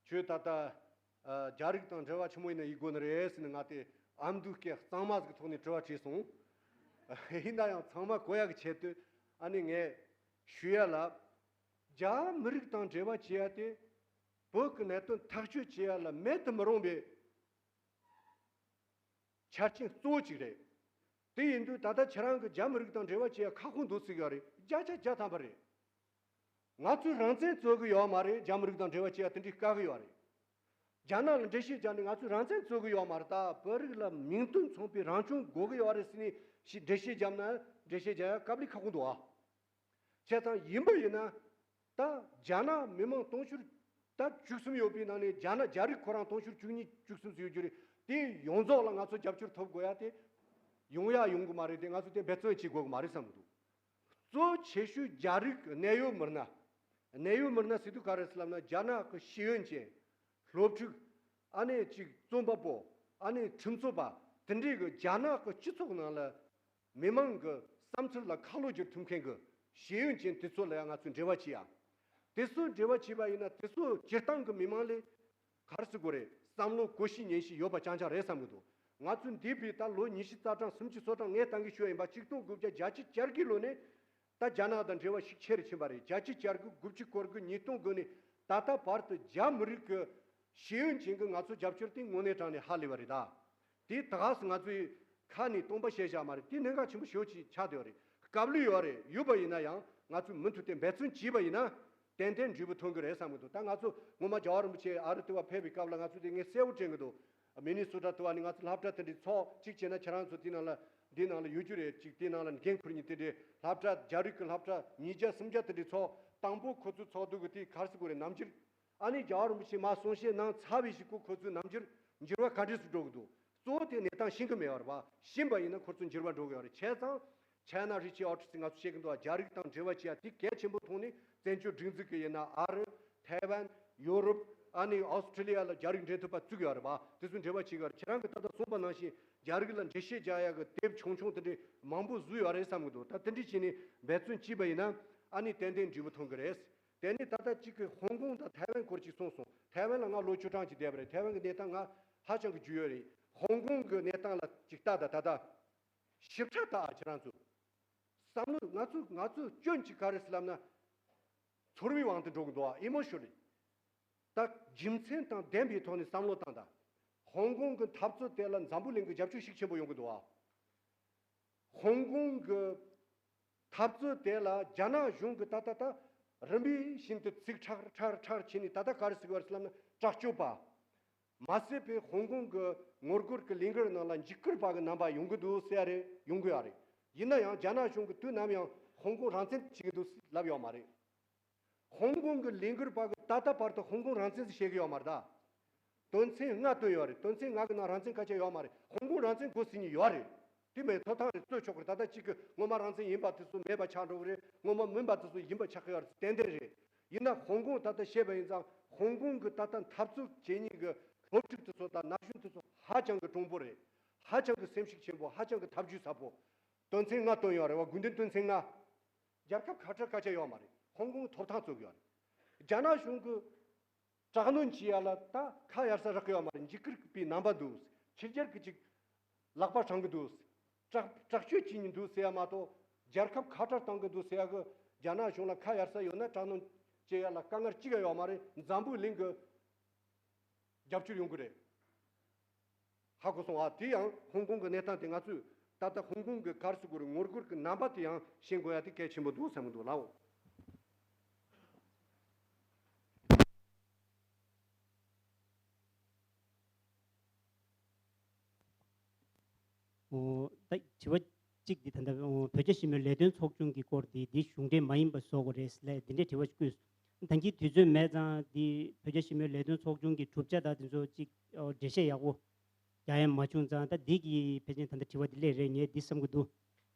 ཁྱོད་ད་ལྟ་ཨ་རྒྱ་རིགས་དང་འབྲེལ་བ་ཆི་མོ་ཡིན་ན་ཡེད་དགོས་ནི་རེད་ཟེར་ནས་ང་དེ་ཨ་མདོའི་སྐད་གཙང་མ་ཟིག་ཐོག་ནས་དྲི་བ་དྲིས་སོང་། ཡིན་ན་ཡང་ཚང་མ་གོ་ཡ་གི་ཆེད་དུ་ཨ་ནི་ངས་ཞུ་ཡ་ལ། རྒྱ་མི་རིགས་དང་འབྲེལ་བ་བྱེད་ཡ་དེ་བོད་ཀྱི་གནད་དོན་ཐག་གཅོད་བྱེད་ཡ་ལ་མེད་དུ་མི་རུང་བའི་ཆ་རྐྱེན་གཙོ་བོ་གཅིག་རེད། དེ་ཡིན་དུས་ད་ལྟ་ཁྱེད་རང་གིས་རྒྱ་མི་རིགས་དང་འབྲེལ་བ་བྱེད་ཡ་ཁག་པོ་འདུག་ཟེར་གི་ཡོད་རེད། བརྒྱ་ཆ་བརྒྱ་ཐམ་པ་རེད། ང་ཚོས་རང་བཙན་རྩོད་གི་ཡོད་མ་རེད། རྒྱ་མི་རིགས་དང་འབྲེལ་བ་བྱེད་ཡ་དེ་འདྲའི་དཀའ་གི་ཡོད་རེད། རྒྱ་ནག་ལ་འགྲེལ་བཤད་བརྒྱབ་ནས་ང་ཚོས་རང་བཙན་རྩོད་གི་ཡོད་མ་རེད། ད་བོད་རིགས་ལ་མིང་དོན་མཚུངས་པའི་རང་སྐྱོང་དགོས་གི་ཡོད་རེད་ཟེར་ནས་ཞིག་འགྲེལ་བཤད་བརྒྱབ་ན་འགྲེལ་བཤད་རྒྱག་ཡ་དཀའ་ལས་ཁག་པོ་འདུག་ཨ། བྱས་ཙང་ཡིན་པ་ཡིན་ན། ད་རྒྱ་ནག་མི་མང་དུང་ཕྱུར་ད་བཅུ་གསུམ་ཡོད་པའི་ནང་ནས་རྒྱ་ནག་རྒྱ་རིགས་ཁོ་རང་དུང་ཕྱུར་བཅུ་གཉིས་བཅུ་གསུམ་ཙམ་ཡོད་རྒྱུ་རེད། དེ་ཡོངས་རྫོགས་ལ་ང་ཚོ་རྒྱབ་སྐྱོར་ཐོབ་དགོས་ཡ་དེ་ཡོང་ཡ་ཡོང་གི་མ་རེད་དེ། ང་ཚོ་དེ་འབད་བརྩོན་བྱེད་དགོས་གི་མ་རེད་བསམ་གི་འདུག་གཙོ་ཆེ་ཤོས་རྒྱ་རིགས་གནད་ཡོད་མི་སྣ། གནད་ཡོད་མི་སྣ་ཟེར་དུས་ག་རེ་ཟེར་ལབ་ན། རྒྱ་ནག་གི་ཤེས་ཡོན་ཅན། སློབ་ཕྲུག་ཨ་ནེ་ཅིག་རྩོམ་པ་པོ། ཨ་ནེ་ཁྲིམས་རྩོད་པ། དེ་འདྲའི་གི་རྒྱ་ནག་གི་སྤྱི་ཚོགས་ནང་ལ་མི་མང་གི་བསམ་ཚུལ་ལ་ཁ་ལོ་བསྒྱུར་ཐུབ་མཁན་གི་ཤེས་ཡོན་ཅན་དེ་ཚོ་ལ་ཡང་ང་ཚོས་འབྲེལ་བ་བྱེད་ཡ། དེ་ཚོ་འབྲེལ་བ་བྱས་པ་ཡིན་ན་དེ་ཚོ་སྤྱིར་བཏང་གི་མི་མང་ལས་ག་རེ་ཟེར་དགོས་རེད། བསམ་བློ་གོ་ཤེས་ཉན་ཤེས་ཡོད་པ་རྐྱང་རྐྱང་རེད་བསམ་གི་འདུག་ང་ཚོ་འདས་པའི་ད་ལོ་ཉི་ཤུ་རྩ་གྲངས་སུམ་ཅུ་སོ་གྲངས་ངས་ད་གིན་ཞུས་པ་ཡིན་པ། ཆིག་སྟོང་དགུ་བརྒྱ་བརྒྱད་ཅུ་གྱ་དགུའི་ལོ་ནས་ད་རྒྱ་ནག་དང་འབྲེལ་བ་ཤུགས་ཆེ་རུ་ཕྱིན་པ་རེད། བརྒྱད་ཅུ་གྱ་དགུ། དགུ་བཅུ་གོ་དགུ། ཉིས་སྟོང་དགུ་ནས་ད་ལྟ་བར་དུ་རྒྱ་མི་རིགས་ཀྱི་ཤེས་ཡོན་ཅན་གྱི་ང་ཚོ་རྒྱབ་སྐྱོར་དེ་དངོས་གནས་དྲང་གནས་ཧ་ལས་པ་རེད་ད། དེ་ད་ག་སེ་ང་ཚོའི་ཁ་ནས་སྟོང་པ་བཤད་བཞག་མ་རེད། དེ་གནད་འགག་ཆེན་པོ་ཞེ་པོ་ཅིག་ཆགས་བསྡད་ཡོད་རེད། སྐབས་ལུས་ཡོད་རེད། ཡོད་པ་ཡིན་ན་ཡང་ང་ཚོས་མུ་མཐུད་དེ་འབད་བརྩོན་བྱས་པ་ཡིན་ན་ཏན་ཏན་འབྲས་བུ་ཐོན་གི་རེད་བསམ་གི་འདུག་ད་ང་ཚོ་སྔོན་མ་རྒྱལ་བ་རིན་པོ་ཆེ་ཨ་རི་ལྟེ་བ་ཕེབས་པའི་སྐབས་ལ་ང་ཚོ་དེ་ངས་གསལ་བོ་དྲན་གི་འདུག་མི་ནི་སོ་ཊ་ལྟེ་བ་ནས་ང་ཚོ་སློབ་གྲྭ་དེ་འདྲའི་ཚོགས། གཅིག་བྱས་ན་ཁྱེད་རང་ཚོ་དེ་ནང་ལ་འདི་ནང་ལ་ཡོད་རྒྱུ་རེད། གཅིག་དེ་ནང་ལ་འགན་འཁུར་མཁན་དེ་འདྲའི་སློབ་གྲྭ། རྒྱ་རིགས་ཀྱི་སློབ་གྲྭ་ཉིས་བརྒྱ་སུམ་བརྒྱ་དེ་འདྲའི་ཚོགས། དང་པོ་ཁོ་ཚོའི་ཚོགས་འདུ་གི་དེ་ག་རེ་ཟེར་དགོས་རེད། རྣམ་འགྱུར། ཨ་ནི་རྒྱལ་བ་རིན་པོ་ཆེ་མར་གསུང་བཤད་གནང་ཚར་བའི་གཞུག་གུ་ཁོ་ཚོའི་རྣམ་འགྱུར་འགྱུར་བ་ག་འདྲས་སུ་འགྲོ་གི་འདུག་གཙོ་བོ་དེ་གནས་སྟངས་ཤེས་གི་མེད་པ་རེད་པ། ཤེས་པ་ཡིན་ན་ཁོ་ཚོ་འགྱུར་བ་འགྲོ་གི་ཡོད་རེད། བྱས་ཙང་China Reaching Out ཟེར་ང་ཚོ་བཤད་གི་འདུག་རྒྱ་རིགས་དང་འབྲེལ་བ་བྱེད་ཡ་དེ་གལ་ཆེན་པོ་མཐོང་ནས་བཙན་བྱོལ་སྒྲིག་འཛུགས་ཀྱི་ཡིན་ན་ཨ་རི། ཐའེ་ཝན། ཡོ་རོབ། ཨ་ནི་ཨོ་སི་ཁྲི་ལི་ཡ་ལ་རྒྱ་རིགས་འབྲེལ་མཐུད་པ་བཙུགས་ཡོད་རེད་པ། དེ་ཚོའི་འབྲེལ་བ་བྱེད་གི་ཡོད་རེད། ཁྱེད་རང་གིས་ད་ལྟ་གསུངས་པ་ནང་བཞིན་རྒྱ་རིགས་ལ་འགྲེལ་བཤད་རྒྱག་ཡ་གི་དེབ་ཆུང་ཆུང་དེ་འདྲའི་མང་པོ་བཟོས་ཡོད་རེད་བསམ་གི་འདུག་ད་དེ་འདྲས་བྱས་ནས་འབད་བརྩོན་བྱས་པ་ཡིན་ན་ཨ་ནི་ཏན་ཏན་འབྲས་བུ་ཐོན་གི་རེད། དེ་ནས་ད་ལྟ་གཅིག་གི་ཧོང་ཀོང་དང་ཐའེ་ཝན་སྐོར་ཅིག་གསུངས་སོང་། ཐའེ་ཝན་ལ་ང་ལོ་བཅུ་གྲངས་ཅིག་བསྡད་པ་རེད། ཐའེ་ཝན་གྱི་གནས་སྟངས་ང་ཧ་ཅང་གི་རྒྱུས་ཡོད་རེད། ཧོང་ཀོང་གི་གནས་སྟངས་ལ་ཅིག་ལྟ་དང་ད་ལྟ་ཞིབ་ཕྲ་ལྟ་ཨ། ཁྱེད་རང་ཚོ་བསམ་བློ། ང་ཚོ་ང་ཚོ་སྐྱོན་ཅིག་ག་རེ་ཟེར་ལབ་ན། ཚོར་བའི་དབང་དུ་འགྲོ་གི་འདུག་ཨ། ཨི་མོ་ཤོ་ནལ་ལི། ད་རྒྱུ་མཚན་དང་ལྡན་པའི་ཐོག་ནས་བསམ་བློ་བཏང་དང་། ཧོང་ཀོང་གི་འཐབ་རྩོད་དེ་ལ་འཛམ་བུ་གླིང་གི་རྒྱབ་སྐྱོར་ཤུགས་ཆེན་པོ་ཡོང་གི་འདུག་ཨ། ཧོང་ཀོང་གི་འཐབ་རྩོད་དེ་ལ་རྒྱ་ནག་གཞུང་གི་ད་ལྟ་ད་རིམ་པས་བཞིན་དུ་ཚིག་ཁྲག་ཁྲག་ཁྲག་བྱས་ནས། ད་ལྟ་ག་རེ་ཟེར་གི་ཡོད་རེད་ལབ་ན། དྲག་སྤྱོད་པ། མ་ཟད་པའི་ཧོང་ཀོང་གི་ངོ་རྒོལ་གྱི་ལས་འགུལ་ནང་ལ་འཇིགས་སྐུལ་པ་གི་རྣམ་པ་ཡོང་གི་འདུག་ཟེར་ཡ་རེད། ཡོང་གི་ཡོད་རེད། ཡིན་ན་ཡང་རྒྱ་ནག་གཞུང་གིས་དུས་ནམ་ཡང་ཧོང་ཀོང་རང་བཙན་བྱེད་ཀྱི་འདུག་ལབ་ཡོད་མ་རེད། ཧོང་ཀོང་གི་ལས་འགུལ་པ་གིས་ད་ལྟ་བར་དུ་ཧོང་ཀོང་རང་བཙན་ཟེར་བཤད་ཀྱི་ཡོད་མ་རེད་ད། དོན་ཚན་ལྔ་བཏོན་ཡོད་རེད། དོན་ཚན་ལྔ་གི་ནང་རང་བཙན་སྐད་ཆ་ཡོད་མ་རེད། ཧོང་ཀོང་རང་བཙན་དགོས་ཟེར་མཁན་ཡོད་རེད། དེ་མིན་ཐོབ་ཐང་རེད། རྩོད་ཆོག་གི་རེད། ད་ལྟ་གཅིག་གི་སྔོན་མ་རང་བཙན་ཡིན་པ་དེ་ཚོ་མེད་པ་ཆགས་འགྲོ་གི་རེད། སྔོན་མ་མིན་པ་དེ་ཚོ་ཡིན་པ་ཆགས་ཀྱི་ཡོད་རེད། ཏན་ཏན་རེད། ཡིན་ན་ཧོང་ཀོང་ད་ལྟ་བཤད་པ་ཡིན་ཙང་། ཧོང་ཀོང་གི་ད་ལྟ་འཐབ་རྩོད་བྱེད་མཁན་གྱི་སློབ་ཕྲུག་དེ་ཚོ་དང་ན་གཞོན་དེ་ཚོ་ཧ་ཅང་གི་གྲུང་པོ་རེད། ཧ་ཅང་གི་སེམས་ཤུགས་ཆེན་པོ། ཧ་ཅང་གི་ཐབས་ཇུས་ཟབ་པོ། དོན་ཚན་ལྔ་བཏོན་ཡོད་རེད་བ། དགོས་འདུན་དོན་ཚན་ལྔ། རྒྱལ་ཁབ་ཁ་བྲལ་སྐད་ཆ་ཡོད་མ་རེད། ཧོང་ཀོང་ཐོབ་ཐང་རྩོད་ཀྱི་ཡོད་རེད། རྒྱ་ནག་གཞུང་གི་དྲག་གནོན་བྱེད་ཡ་ལ་ད་ཁ་གཡར་ས་རག་གི་ཡོད་མ་རེད། འཇིགས་སྐུལ་པའི་རྣམ་པ་འདུག་ཕྱི་རྒྱལ་གྱི་ཅིག་ལག་པ་འཆང་གི་འདུག་དྲག་དྲག་སྤྱོད་བྱེད་མཁན་འདུག་ཟེར་ཡ་མ་གཏོགས། རྒྱལ་ཁབ་ཁ་བྲལ་གཏོང་གི་འདུག་ཟེར་ཡ་གི། རྒྱ་ནག་གཞུང་ལ་ཁ་གཡར་ས་ཡོད་ན་དྲག་གནོན་བྱེད་ཡ་ལ་དཀའ་ངལ་གཅིག་ཡང་ཡོད་མ་རེད། འཛམ་བུ་གླིང་གི་རྒྱབ་སྐྱོར་ཡོང་གི་རེད། ཧ་གོ་སོང་ཨ། དེ་ཡང་ཧོང་ཀོང་གི་གནས་སྟངས་དེ། ང་ཚོས་ད་ལྟ་ཧོང་ཀོང་གི་ག་རེ་ཟེར་དགོས་རེད། ངོ་རྒོལ་གྱི་རྣམ་པ་དེ་ཡང་ཤེས་དགོས་ཡ་དེ་གལ་ཆེན་པོ་འདུག་བསམ་གྱི་འདུག་ལགས། འོ། ད་དྲི་བ་གཅིག་འདི་ད་ལྟ་འོ་བོད་རྒྱ་ཞི་མོལ་ལས་དོན་ཚོགས་ཆུང་གི་སྐོར་འདི། འདི་གཞུང་འབྲེལ་མ་ཡིན་པ་བཟོ་དགོས་རེད་ཟེར་ལབ་འདི་འདྲའི་དྲི་བ་ཞིག་བཀོད་སོང་། ད་གིན་དུས་ཚོད་མེད་ཙང་། འདི་བོད་རྒྱ་ཞི་མོལ་ལས་དོན་ཚོགས་ཆུང་གི་གྲུབ་ཆ་དང་དེ་ཚོ་གཅིག་འགྲེལ་བཤད་ཡག་པོ་རྒྱག་ཡ་མ་བྱུང་ཙང་། ད་འདི་གི་ཕལ་ཆེར་ད་ལྟ་དྲི་བ་འདི་སླེབས་རེད་ངས་འདི་བསམ་གྱི་འདུག་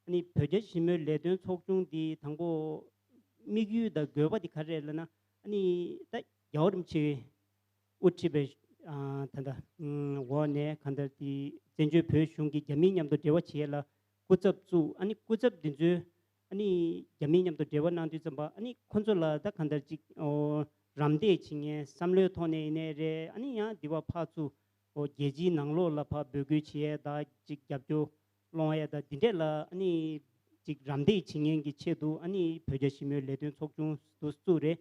ཨ་ནི་བོད་རྒྱ་ཞི་མོལ་ལས་དོན་ཚོགས་ཆུང་འདི་དང་པོ་དམིགས་ཡུལ་དང་དགོས་པ་འདི་ག་རེ་རེད་ལབ་ན། ཨ་ནི་ད་རྒྱལ་བ་རིན་པོ་ཆེ་དབུ་ཁྲིད་པའི་ཨ་ད་ལྟ་འོག་ནས་གང་ལྟར་དེ་བཙན་བྱོལ་བོད་གཞུང་གིས་རྒྱ་མིའི་མཉམ་དུ་འབྲེལ་བ་བྱེད་ཡས་ལ་སྐུ་ཚབ་བཙུགས། ཨ་ནི་སྐུ་ཚབ་འདི་ཚོས་ཨ་ནི་རྒྱ་མིའི་མཉམ་དུ་འབྲེལ་བ་གནང་དུས་ཙམ་པ། ཨ་ནི་ཁོ་ཚོ་ལ་ད་གང་ལྟར་ཅིག་འོ་རམ་འདེགས་བྱེད་མཁན་བསམ་བློའི་ཐོག་ནས་ཡིན་ནའི་རེད། ཨ་ནི་ཡང་འདི་བ་ཕར་ཚུར་འོ་རྒྱལ་སྤྱིའི་ནང་ལོགས་ལ་ཕར་འབོད་སྐུལ་བྱེད་ཡས་དང་། ཅིག་རྒྱབ་སྐྱོར་སློང་ཡས་དང་འདི་འདྲས་ལ། ཨ་ནི་ཅིག་རམ་འདེགས་བྱེད་མཁན་གྱི་ཆེད་དུ། ཨ་ནི་བོད་རྒྱ་ཞི་མོལ་ལས་དོན་ཚོགས་ཆུང་དུ་བཙུགས་རེད།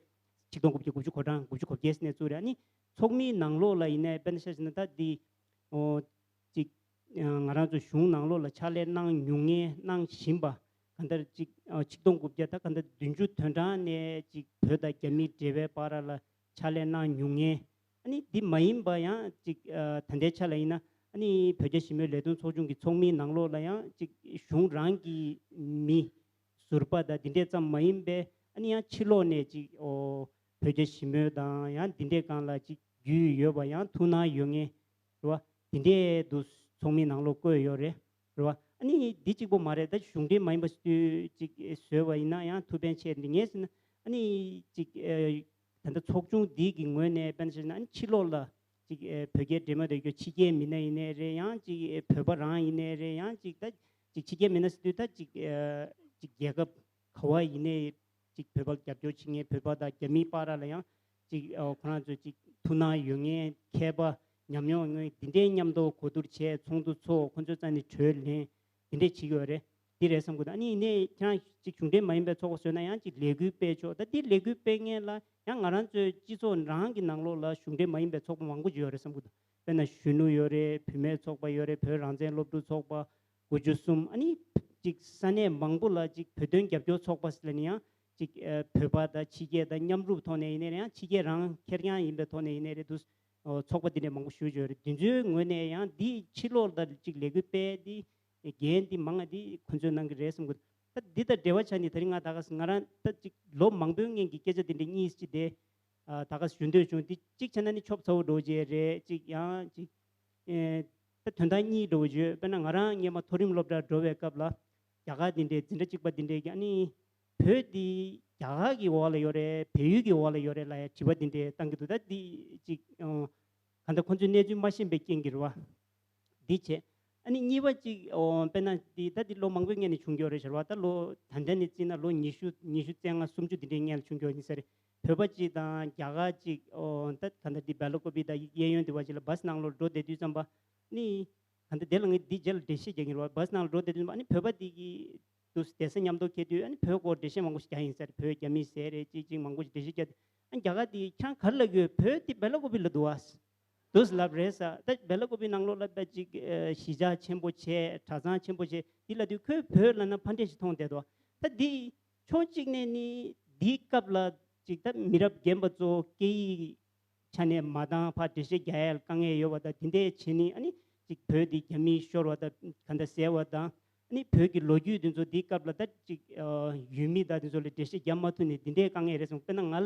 ཆིག་སྟོང་དགུ་བརྒྱ་དགུ་བཅུ་གོ་གྲངས་དགུ་བཅུ་གོ་བརྒྱད་ནས་བཙུགས་རེད། ཨ་ནི་ཚོགས་མིའི་ནང་ལོགས་ལ་ཡིན་ནའི་དཔེར་ན་ཆ་བཞག་ན་ད་འདི་འོ་ཅིག་ང་རང་ཚོ་གཞུང་ནང་ལོགས་ལ་ཕྱག་ལས་གནང་མྱོང་མཁན། གནང་བཞིན་པ། གང་ལྟར་ཅིག་ཆིག་སྟོང་དགུ་བརྒྱ་ད་གང་ལྟར་བདུན་ཅུ་དོན་གྲངས་ནས་ཅིག་བོད་དང་རྒྱ་མིའི་འབྲེལ་བའི་བར་ལ་ཕྱག་ལས་གནང་མྱོང་མཁན། ཨ་ནི་འདི་མ་ཡིན་པ་ཡང་ཅིག་ཨ་ད་ལྟའི་ཆ་ལ་ཡིན་ན། ཨ་ནི་བོད་རྒྱ་ཞི་མོལ་ལས་དོན་ཚོགས་ཆུང་གི་ཚོགས་མིའི་ནང་ལོགས་ལ་ཡང་ཅིག་གཞུང་རང་གི་མི་ཟུར་པ་དང་འདི་འདྲས་ཙམ་མ་ཡིན་པའི། ཨ་ནི་ཡང་ཕྱི་ལོགས་ནས་ཅིག་འོ་བོད་རྒྱ་ཞི་མོལ་དང་ཡང་འདི་འདྲས་སྒང་ལ་ཅིག་རྒྱུས་ཡོད་པ། ཡང་ཐུགས་སྣང་ཡོད་མཁན་རེད་བ། འདི་འདྲས་འདུག་ཚོགས་མིའི་ནང་ལོགས་བཀོད་ཡོད་རེད། རེད་བ། ཨ་ནི་འདི་གཅིག་པོ་མ་རེད། ད་གཞུང་འབྲེལ་མ་ཡིན་པ་ཞིག་ཅིག་བཟོས་པ་ཡིན་ན་ཡང་ཐུགས་ཕན་ཆེ། འདི་ངས་ཟེར་ན། ཨ་ནི་ཅིག་ཨེ་ད་ལྟ་ཚོགས་ཆུང་འདི་གི་ངོས་ནས་དཔེར་ན་ཆ་བཞག་ན། ཨ་ནི་ཕྱི་ལོགས་ལ་ཅིག་ཨེ་བོད་རྒྱའི་འབྲེལ་མོལ་དང་ཡོད་ཕྱི་རྒྱལ་མི་སྣ་ཡིན་ནའི་རེད། ཡང་ཅིག་ཨེ་བོད་པ་རང་ཡིན་ནའི་རེད། ཡང་ཅིག་ད་ཅིག་ཕྱི་རྒྱལ་མི་སྣ་ཟེར་དུས་ད་ཅིག་ཨེ་ཅིག་རྒྱལ་ཁབ་ག་བ་ཡིན་ནའི་ཅིག་བོད་པ་ལ་རྒྱབ་སྐྱོར་བྱེད་མཁན། བོད་པ་དང་རྒྱ་མིའི་བར་ལ་ཡང་ཅིག་ཨ་ཁོ་རང་ཚོ་ཅིག་ཐུགས་སྣང་ཡོད་མཁན། མཁས་པ་ཉམས་མྱོང་ཡོད་མཁན་འདི་འདྲའི་མཉམ་དུ་གོ་བསྡུར་བྱས། ཚོགས་འདུ་ཚོགས། ཁོ་ཚོའི་རྩ་ནས་གྲོས་ལེན། འདི་འདྲས་བྱེད་ཀྱི་ཡོད་རེད། འདི་རེད་བསམ་གྱི་འདུག་ཨ་ནི་ཡིན་ནའི་ཁྱེད་རང་ཅིག་གཞུང་འབྲེལ་མ་ཡིན་པའི་ཚོགས་པ་བཟོས་ན་ཡང་ཅིག་ལས་འགུལ་སྤེལ་ཆོག་ད་འདི་ལས་འགུལ་སྤེལ་མཁན་ལ་ཡང་ང་རང་ཚོའི་སྤྱི་ཚོགས་རང་གི་ནང་ལོགས་ལ་གཞུང་འབྲེལ་མ་ཡིན་པའི་ཚོགས་པ་མང་པོ་ཅིག་ཡོད་རེད་བསམ་གྱི་འདུག་དཔེར་ན་གཞོན་ནུ་ཡོད་རེད། བུད་མེད་ཚོགས་པ་ཡོད་རེད། བོད་རང་བཙན་སློབ་ཕྲུག་ཚོགས་པ། དགུ་བཅུ་གསུམ། ཨ་ནི་ཅིག་ས་གནས་མང་པོ་ལ་ཅིག་བོད་དོན་རྒྱབ་སྐྱོར་ཚོགས་པ་ཟེར་ལབ་ནས་ཡང་ཅིག་ཨ་བོད་པ་དང་ཕྱི་རྒྱལ་དང་མཉམ་རུབ་ཐོག་ནས་ཡིན་ནའི་རེད། ཡང་ཕྱི་རྒྱལ་རང་ཁེར་རྐྱང་ཡིན་པའི་ཐོག་ནས་ཡིན་ནའི་རེད། འདུག་ཨོ་ཚོགས་པ་འདི་འདྲས་མང་པོ་ཞེ་པོ་ཅིག་ཡོད་རེད། དེ་ཚོའི་ངོས་ནས་ཡང་འདི་ཕྱི་ལོགས་ལ་ཅིག་ལས་འགུལ་སྤེལ་འདི་འགན་འདི་མང་ང་འདི་ཁོ་ཚོས་གནང་གི་རེད་བསམ་གི། ད་འདི་དང་འབྲེལ་བ་ཆགས་ནས་དེ་རིང་ང་ད་ག་ང་རང་ད་ཅིག་ལོ་མང་པོའི་སྔོན་གྱི་སྐད་ཆ་འདི་འདྲས་གཉིས་ཅིག་དེ་ཨ་ད་ག་ཞུ་འདོད་བྱུང་། འདི་གཅིག་བྱས་ན་ནི་ཆོབ་ཚ་བོ་འདྲ་བོ་ཅིག་རེད། གཅིག་ཡང་གཅིག་ཨེ་ད་དོན་དག་གཉིས་འདྲ་བོ་ཅིག་ཡོད། དཔེར་ན་ང་རང་སྔོན་མ་མཐོ་རིམ་སློབ་གྲྭར་འགྲོ་བའི་སྐབས་ལ་རྒྱ་གར་འདི་འདྲས་འཛིན་གྲྭ་གཅིག་པ་འདི་འདྲས་ཀྱིས་ཨ་ནི་བོད་འདི་རྒྱ་གར་གྱི་འོག་ལ་ཡོད་རེད། བལ་ཡུལ་གྱི་འོག་ལ་ཡོད་རེད་ལབ་ཡ་དྲི་བ་འདི་འདྲས་བཏང་གི་འདུག་ད་འདི་གཅིག་ཨ་གང་ལྟར་ཁོང་ཚོས་གནས་ཚུལ་མ་ཤེས་པའི་རྐྱེན་གྱིས་རེད་བ། འདི་བྱས། ཨ་ནི་གཉིས་པ་གཅིག་ཨོ་དཔེར་ན་འདི་ད་འདི་ལོ་མང་པོའི་སྔོན་ནས་བྱུང་གི་ཡོད་རེད་ཟེར་བ། ད་ལོ་ད་ལྟ་ནས་བརྩིས་ན་ལོ་ཉི་ཤུ་ཉི་ཤུ་རྩ་ལྔ་སུམ་ཅུ་འདི་འདྲའི་སྔོན་ལ་བྱུང་གི་ཡོད་ནི་ཟེར། བོད་པ་གཅིག་དང་རྒྱ་གར་གཅིག་ཨོ་ད་ག་འདྲ་འདི་སྦེལ་ཀོབ་པི་དང་གཡས་གཡོན་དེ་བ་གཅིག་ལ་བཱས་ནང་ལོགས་འགྲོ་བསྡད་དུས་ཙམ་པ་ནི། ག་འདྲ་དེ་ལ་ངས་འདི་རྗེས་ལ་འགྲེལ་བཤད་རྒྱག་གི་རེད་བ། བཱས་ནང་ལ་འགྲོ་བསྡད་དུས་ཙམ་པ་ནི་བོད་པ་འདི་གི་དུས་བསྡད་ས་མཉམ་དུ་འཁེལ་དུས་ཨ་ནི་བོད་སྐོར་འགྲེལ་བཤད་མང་པོ་ཞིག་རྒྱག་ཡིན་ཟེར། བོད་རྒྱ་མི་ཟེར་རེད་ཅིག་ཅིག་མང་པོ་ཞིག་འགྲེལ་བཤད་རྒྱག་དུས་ཨ་ནི་རྒྱ་གར་འདི་ཁྱང་ག་རེ་ལབ་ཡོད། བོད་འདི་སྦེལ་ཀོབ་པི་ལ་འདུག་བ། དུས་ལབ་རེད་ས། ད་སྦེལ་ཀོབ་པི་ནང་ལོགས་ལ་པ་ཅིག་ཨ་གཞིས་ཆགས་ཆེན་པོ་བྱས། གྲྭ་ཚང་ཆེན་པོ་བྱས། འདི་ལ་དུས་ཁོས་བོད་ལབ་ན་ཕ་འདྲེ་ཞིག་མཐོང་བསྡད་དོ། ད་འདི་ཕྱོགས་གཅིག་ནས་ནི་འདིའི་སྐབས་ལ་ཅིག་ད་མི་རབས་རྒན་པ་ཚོ་སྐད་ཡིག་ཆ་ནས་མ་འདང་བར་འགྲེལ་བཤད་རྒྱག་ཡ་ལ་དཀའ་ངལ་ཡོད་པ་དང་། འདི་འདྲས་བྱས་ནི་ཨ་ནི་ཅིག་བོད་འདི་རྒྱ་མིས་ཤོར་བ་དང་ག་འདྲ་ཟེར་བ་དང་། ཨ་ནི་བོད་ཀྱི་ལོ་རྒྱུས་འདི་ཚོ་འདིའི་སྐབས་ལ་ད་ཅིག་ཨ་ཡུལ་མི་དང་འདི་ཚོ་ལ་འགྲེལ་བཤད་རྒྱག་མ་ཐུབ་ནས་འདི་འདྲའི་དཀའ་ངལ་རེད་སོང་། དཔེར་ན་ང་ལ་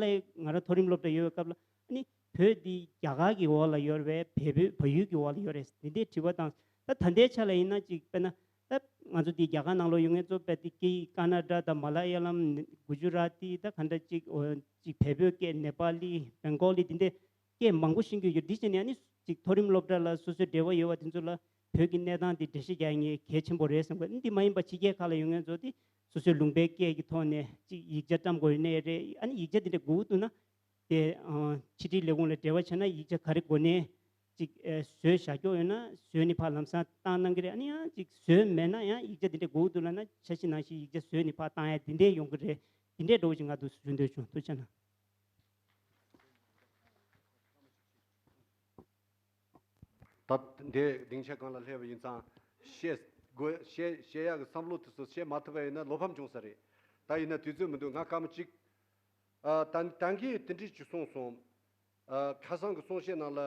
ང་རང་མཐོ་རིམ་སློབ་གྲྭ་ཡོད་པའི་སྐབས་ལ་ཨ་ནི་བོད་འདི་རྒྱ་གར་གྱི་འོག་ལ་ཡོད་རེད་པས། བལ་ཡུལ་གྱི་འོག་ལ་ཡོད་རེད། འདི་འདྲའི་དྲི་བ་དང་། ད་ད་ལྟའི་ཆ་ལ་ཡིན་ན་ཅིག་དཔེར་ན་ད་ང་ཚོ་འདི་རྒྱ་གར་ནང་ལོགས་ཡོད་མཁན་ཚོ་དཔེ་དེ་སྐད་ཡིག་ཀ་ན་ཌ་དང་མ་ལ་ཡ་ལམ། གུ་ཇུ་ར་ཏི་དང་ག་འདྲ་ཅིག་ཨོ་ཅིག་བལ་པོའི་སྐད། ནེ་པ་ལི། བེང་གོ་ལི། འདི་འདྲའི་སྐད་མང་པོ་ཤེས་ཀྱི་ཡོད། འདི་བྱས་ནས་ཨ་ནི་ཅིག་མཐོ་རིམ་སློབ་གྲྭ་ལ་སོ་སོའི་འབྲེལ་བ་ཡོད་པ་དེ་ཚོ་ལ་བོད་ཀྱི་གནས་སྟངས་འདི་འགྲེལ་བཤད་རྒྱག་མཁན་གལ་ཆེན་པོ་རེད་བསམ་གི། འདི་མ་ཡིན་པ་ཕྱི་རྒྱལ་ཁག་ལ་ཡོད་མཁན་ཚོ་དེ་སོ་སོའི་ལུང་པའི་སྐད་ཀྱི་ཐོག་ནས་ཅིག་ཡིག་ཆ་བཀྲམ་དགོས་ཡོད་ནའི་རེད། ཨ་ནི་ཡིག་ཆ་འདི་འདྲ་དགོས་ཀྱི་འདུག་ན། དེ་ཨ་ཕྱི་དྲིལ་ལས་ཁུངས་ལ་འབྲེལ་བ་བྱས་ན་ཡིག་ཆ་ག་རེ་དགོས་ནའི་ཅིག་ཨ་བཟོས་བཞག་རྒྱུ་ཡོད་ན་བཟོས་ནས་ཕར་ལམ་སང་བཏང་གནང་གི་རེད། ཨ་ནི་ཡང་ཅིག་བཟོས་མེད་ན་ཡང་ཡིག་ཆ་འདི་འདྲ་དགོས་ཀྱི་འདུག་ལབ་ན་འཆར་གཞི་ནང་བཞིན་ཡིག་ཆ་བཟོས་ནས་ཕར་བཏང་ཡ་འདི་འདྲ་ཡོང་གི་རེད། འདི་འདྲའི་འགྲོ་བཞིན་ང་འདུག་ཞུ་འདོད་བྱུང་། ཐུགས་རྗེ་གནང་། ད་འདི་སྡིངས་ཆ་སྒང་ལ་སླེབས་པ་ཡིན་ཙང་བཤད་དགོས། བཤད་བཤད་ཡག་གི་བསམ་བློ་དེ་ཚོ་བཤད་མ་ཐུབ་པ་ཡིན་ན་བློ་ཕམ་བྱུང་ས་རེད། ད་ཡིན་ན་དུས་ཚོད་མི་འདུག་ང་སྐར་མ་གཅིག་ཨ་ད་ད་གིན་དེ་འདྲས་ཅིག་གསུངས་སོང་། ཨ་ཁ་སང་གི་གསུང་བཤད་ནང་ལ་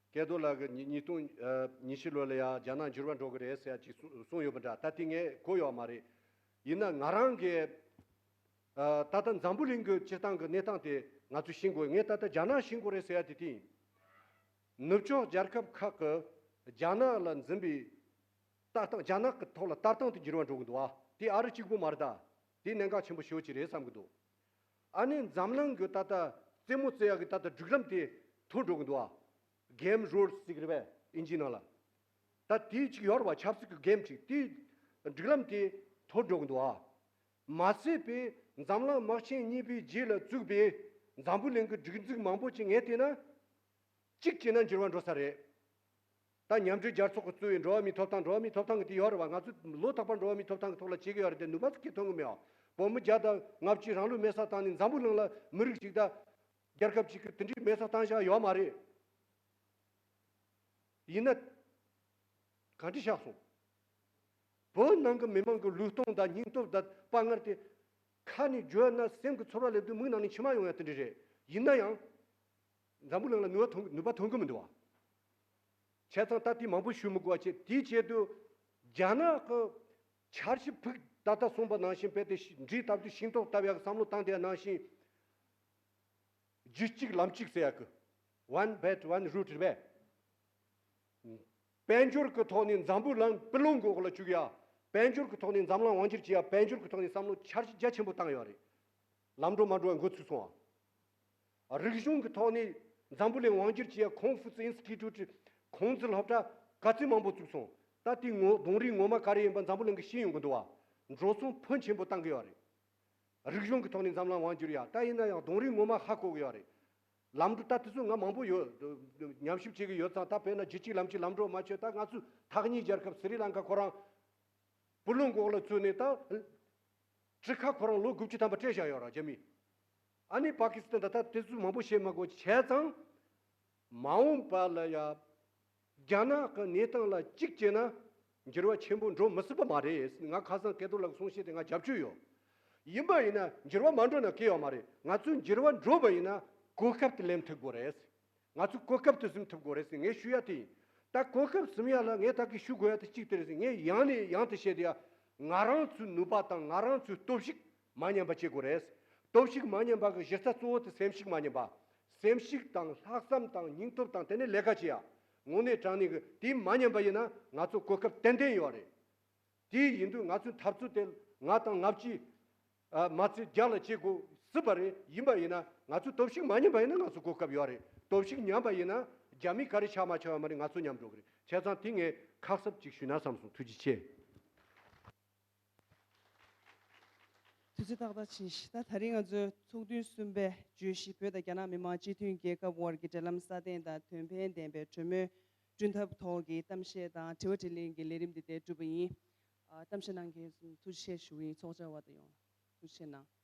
སྐལ་རྡོར་ལགས་ཀྱིས་ཉིས་ཉིས་སྟོང་ཨ་ཉི་ཤུ་ལོ་ལ་ཡ་རྒྱ་ནག་འགྱུར་བ་འགྲོ་གི་རེད་ཟེར་ཡ་ཅིག་གསུངས་གསུངས་ཡོད་པ་འདྲ། ད་དེ་ངས་གོ་ཡོད་མ་རེད། ཡིན་ན་ང་རང་གིས་ཨ་ད་ལྟ་འཛམ་བུ་གླིང་གི་སྤྱིར་བཏང་གི་གནས་སྟངས་དེ་ང་ཚོས་ཤེས་དགོས། ངས་ད་ལྟ་རྒྱ་ནག་ཤེས་དགོས་རེད་ཟེར་ཡ་དེ་དེ་ཡིན། ནུབ་ཕྱོགས་རྒྱལ་ཁབ་ཁག་གི་རྒྱ་ནག་ལ་འཛིན་པའི་ལྟ་སྟངས། རྒྱ་ནག་གི་ཐོག་ལ་ལྟ་སྟངས་དེ་འགྱུར་བ་འགྲོ་གི་འདུག་ཨ། དེ་ཨ་རི་གཅིག་པུ་མ་རེད་ད། དེ་གནད་འགག་ཆེན་པོ་ཞེ་པོ་ཅིག་རེད་བསམ་གི་འདུག་ཨ་ནི་འཛམ་གླིང་གི་ད་ལྟ་རྩེད་མོ་རྩེ་ཡག་གི་ད་ལྟ་སྒྲིག་ལམ་དེ་འཐོར་འགྲོ་གི་འདུག་ཨ། གེམ་རུལ་སི་ཟེར་གི་རེད་པས་ཨིན་ཇིའི་ནང་ལ། ད་དེ་ཅིག་ཡོད་རེད་པ། ཆབ་སྲིད་ཀྱི་གེམ་ཅིག་དེ་སྒྲིག་ལམ་དེ་འཐོར་འགྲོ་གི་འདུག་ཨ། མ་ཟད་པའི་འཛམ་གླིང་དམག་ཆེན་གཉིས་པའི་རྗེས་ལ་བཙུགས་པའི་འཛམ་བུ་གླིང་གི་སྒྲིག་འཛུགས་མང་པོ་ཅིག་ངས་བལྟས་ན། གཅིག་བྱས་ན་འགྱུར་བ་འགྲོ་ས་རེད། ད་མཉམ་འབྲེལ་རྒྱལ་ཚོགས་ཀྱིས་གཙོས་པའི་འགྲོ་བ་མིའི་ཐོབ་ཐང་། འགྲོ་བ་མིའི་ཐོབ་ཐང་གི་དེ་ཡོད་རེད་པ། ང་ཚོས་ལོ་རྟག་པར་འགྲོ་བ་མིའི་ཐོབ་ཐང་གི་ཐོག་ལ་བྱེད་ཀྱི་ཡོད་རེད་དེ། ནུས་པ་ཅིག་གིས་ཐོན་གི་མེད་པ། བོད་མི་བརྒྱ་དང་ལྔ་བཅུ་རང་ལུས་མེ་སྲེག་བཏང་ནས་འཛམ་བུ་གླིང་ལ་མི་རིགས་ཅིག་དང་རྒྱལ་ཁབ་ཅིག་གིས་དེ་འདྲའི་མེ་སྲེག་བཏང་བཞག་ཡོད་མ་རེད། ཡིན་ན་ག་འདྲ་བཞག་སོང་། བོད་ནང་གི་མི་མང་གི་ལུས་སྟོབས་དང་སྙིང་སྟོབས་དང་དཔའ་ངར་དེ་ཁ་ནས་བརྗོད་ན་སེམས་ཀྱི་ཚོར་བ་སླེབས་དུས་མིག་ནང་ནས་མཆི་མ་ཡོང་ཡ་དེ་འདྲ་རེད། ཡིན་ན་ཡང་འཛམ་བུ་གླིང་ལ་ནུས་པ་ཐོན་ནུས་པ་ཐོན་གི་མི་འདུག་བ། བྱས་ཙང་ད་དེ་མང་པོ་ཞུ་མི་དགོས་པ་བྱས། དེའི་ཆེད་དུ་རྒྱ་ནག་གི་འཆར་གཞི་ཕུགས་ད་ལྟ་གསུངས་པ་ནང་བཞིན་རྦད་དེ་འབྲས་བཏབ་དུས་ཤིང་ཏོག་བཏབ་ཡག་གི་བསམ་བློ་བཏང་བསྡད་ཡ་ནང་བཞིན། རྒྱུད་གཅིག་ལམ་གཅིག་ཟེར་ཡག་གི། One Belt One Road རེད་པས། དཔལ་འབྱོར་གྱི་ཐོག་ནས་འཛམ་བུ་གླིང་སྤུ་ལོང་གི་འོག་ལ་བཅུག་ཡ། དཔལ་འབྱོར་གྱི་ཐོག་ནས་འཛམ་གླིང་དབང་སྒྱུར་བྱེད་ཡ། དཔལ་འབྱོར་གྱི་ཐོག་ནས་བསམ་བློ་འཆར་གཞི་རྒྱ་ཆེན་པོ་བཏང་ཡོད་རེད། ལམ་འགྲོ་མ་འགྲོ་བའི་འགོ་ཚུགས་སོང་བ། རིག་གཞུང་གི་ཐོག་ནས་འཛམ་བུ་གླིང་དབང་སྒྱུར་བྱེད་ཡ་ཁུང་ཧྥུ་ཙི་ཨིན་སི་ཊི་ཊུ་ཊི། ཁུང་ཙི་སློབ་གྲྭ་ག་ཚོད་མང་པོ་བཙུགས་སོང་། ད་དེའི་ངོ་གདོང་རིས་ངོ་མ་ག་རེ་ཡིན་པ་འཛམ་བུ་གླིང་གིས་ཤེས་ཡོང་གི་འདུག་བ། འགྲོ་སོང་ཕོན་ཆེན་པོ་བཏང་གི་ཡོད་རེད། རིག་གཞུང་གི་ཐོག་ནས་འཛམ་གླིང་དབང་སྒྱུར་ཡ། ད་ཡིན་ན་ཡང་གདོང་རིས་ངོ་མ་ཧ་གོ་གི་ཡོད་རེད། ལམ་འགྲོ་ད་དེ་ཚོ་ང་མང་པོ་ཡོད། ཉམས་ཞིབ་བྱེད་ཀྱི་ཡོད་ཙང་། ད་དཔེར་ན་རྒྱུད་གཅིག་ལམ་གཅིག་ལམ་འགྲོ་མ་ཆོད། ད་ང་ཚོའི་ཐག་ཉེ་རྒྱལ་ཁབ་སི་རི་ལང་ཀ་ཁོ་རང་སྤུ་ལོང་གི་འོག་ལ་ཚུད་ནས་ད་གྲུ་ཁ་ཁོ་རང་ལོ་དགུ་བཅུ་ཐམ་པ་སྤྲད་བཞག་ཡོད་རེད་རྒྱ་མིས། ཨ་ནི་པ་ཀི་སི་ཐན་ད་ད་དེ་ཚོ་མང་པོ་བཤད་མ་དགོས། བྱས་ཙང་མ་འོངས་པ་ལ་ཡ། རྒྱ་ནག་གི་གནས་སྟངས་ལ་གཅིག་བྱས་ན་འགྱུར་བ་ཆེན་པོ་འགྲོ་མི་སྲིད་པ་མ་རེད། ང་ཁ་སང་སྐལ་རྡོར་ལགས་གསུང་བཤད་དེ་ང་རྒྱབ་སྐྱོར་ཡོད། ཡིན་པ་ཡིན་ན་འགྱུར་བ་མ་འགྲོ་ན་སྐྱེ་ཡོད་མ་རེད། ང་ཚོས་འགྱུར་བ་འགྲོ་བ་ཡིན་ན་གོ་སྐབས་དེ་ལེན་ཐུབ་དགོས་རེད། ང་ཚོས་གོ་སྐབས་དེ་ཟིན་ཐུབ་དགོས་རེད་ཟེར་ངས་ཞུ་ཡ་དེ་ཡིན། ད་གོ་སྐབས་ཟིན་ཡ་ལ་ངས་ད་གི་ཞུ་དགོས་ཡ་དེ་གཅིག་དེ་རེད་ཟེར། ངས་ཡང་ནས་ཡང་དུ་བཤད་དེ་ཡ། ང་རང་ཚོའི་ནུས་པ་དང་ང་རང་ཚོའི་སྟོབས་ཤུགས་མ་ཉམས་པ་བྱེད་དགོས་རེད། སྟོབས་ཤུགས་མ་ཉམས་པ་གི་གཞི་རྩ་གཙོ་བོ་དེ་སེམས་ཤུགས་མ་ཉམས་པ། སེམས་ཤུགས་དང་ལྷག་བསམ་དང་སྙིང་སྟོབས་དང་དེ་ནས་ལས་ཀ་བྱེད་ཡ། དངོས་གནས་དྲང་གནས་ཀྱི་དེ་མ་ཉམས་པ་ཡིན་ན་ང་ཚོ་གོ་སྐབས་ཏན་ཏན་ཡོད་རེད། དེ་ཡིན་དུས་ང་ཚོའི་འཐབ་རྩོད་དེ་ལྔ་དང་ལྔ་བཅུ་ཨ་མ་ཚད་བརྒྱ་ལ་བྱེད་དགོས་སྲིད་པ་རེད། ཡིན་པ་ཡིན་ན་ང་ཚོ་སྟོབས་ཤུགས་མ་ཉམས་པ་ཡིན་ན་ང་ཚོ་གོ་སྐབས་ཡོད་རེད། སྟོབས་ཤུགས་ཉམས་པ་ཡིན་ན་རྒྱ་མི་ག་རེ་ཆགས་མ་ཆགས་ཡོད་མ་རེད། ང་ཚོ་ཉམས་འགྲོ་གི་རེད། བྱས་ཙང་དེ་ངས་ཁ་གསབ་ཅིག་ཞུས་ན་བསམ་སོང་། ཐུགས་རྗེ་ཆེ། དུས་ཚོད་ཏག་ཏག་ཕྱིན་ཤག་ད་ད་རིང་ང་ཚོའི་ཚོགས་ཐུན་གསུམ་པའི་བརྗོད་གཞི། བོད་དང་རྒྱ་ནག་མི་དམངས་སྤྱི་མཐུན་རྒྱལ་ཁབ་དབར་གྱི་འབྲེལ་ལམ་སྲ་བརྟན་དང་དོན་ཕན་ལྡན་པའི་གྲོས་མོལ་བསྐྲུན་ཐབས་ཐོག་གི་གཏམ་བཤད་དང་དྲི་བ་དྲིས་ལན་གྱི་ལས་རིམ་འདི་དེ་གྲུབ་པ་ཡིན། ཨ། གཏམ་བཤད་གནང་མཁན་ཚོ་ཐུགས་རྗེ་ཆེ་ཞུ་གི་ཡིན། ཚོགས་བཅར་བ་དང་ཡོངས་ལ་ཐུགས་རྗེ་ཆེ་གནང་།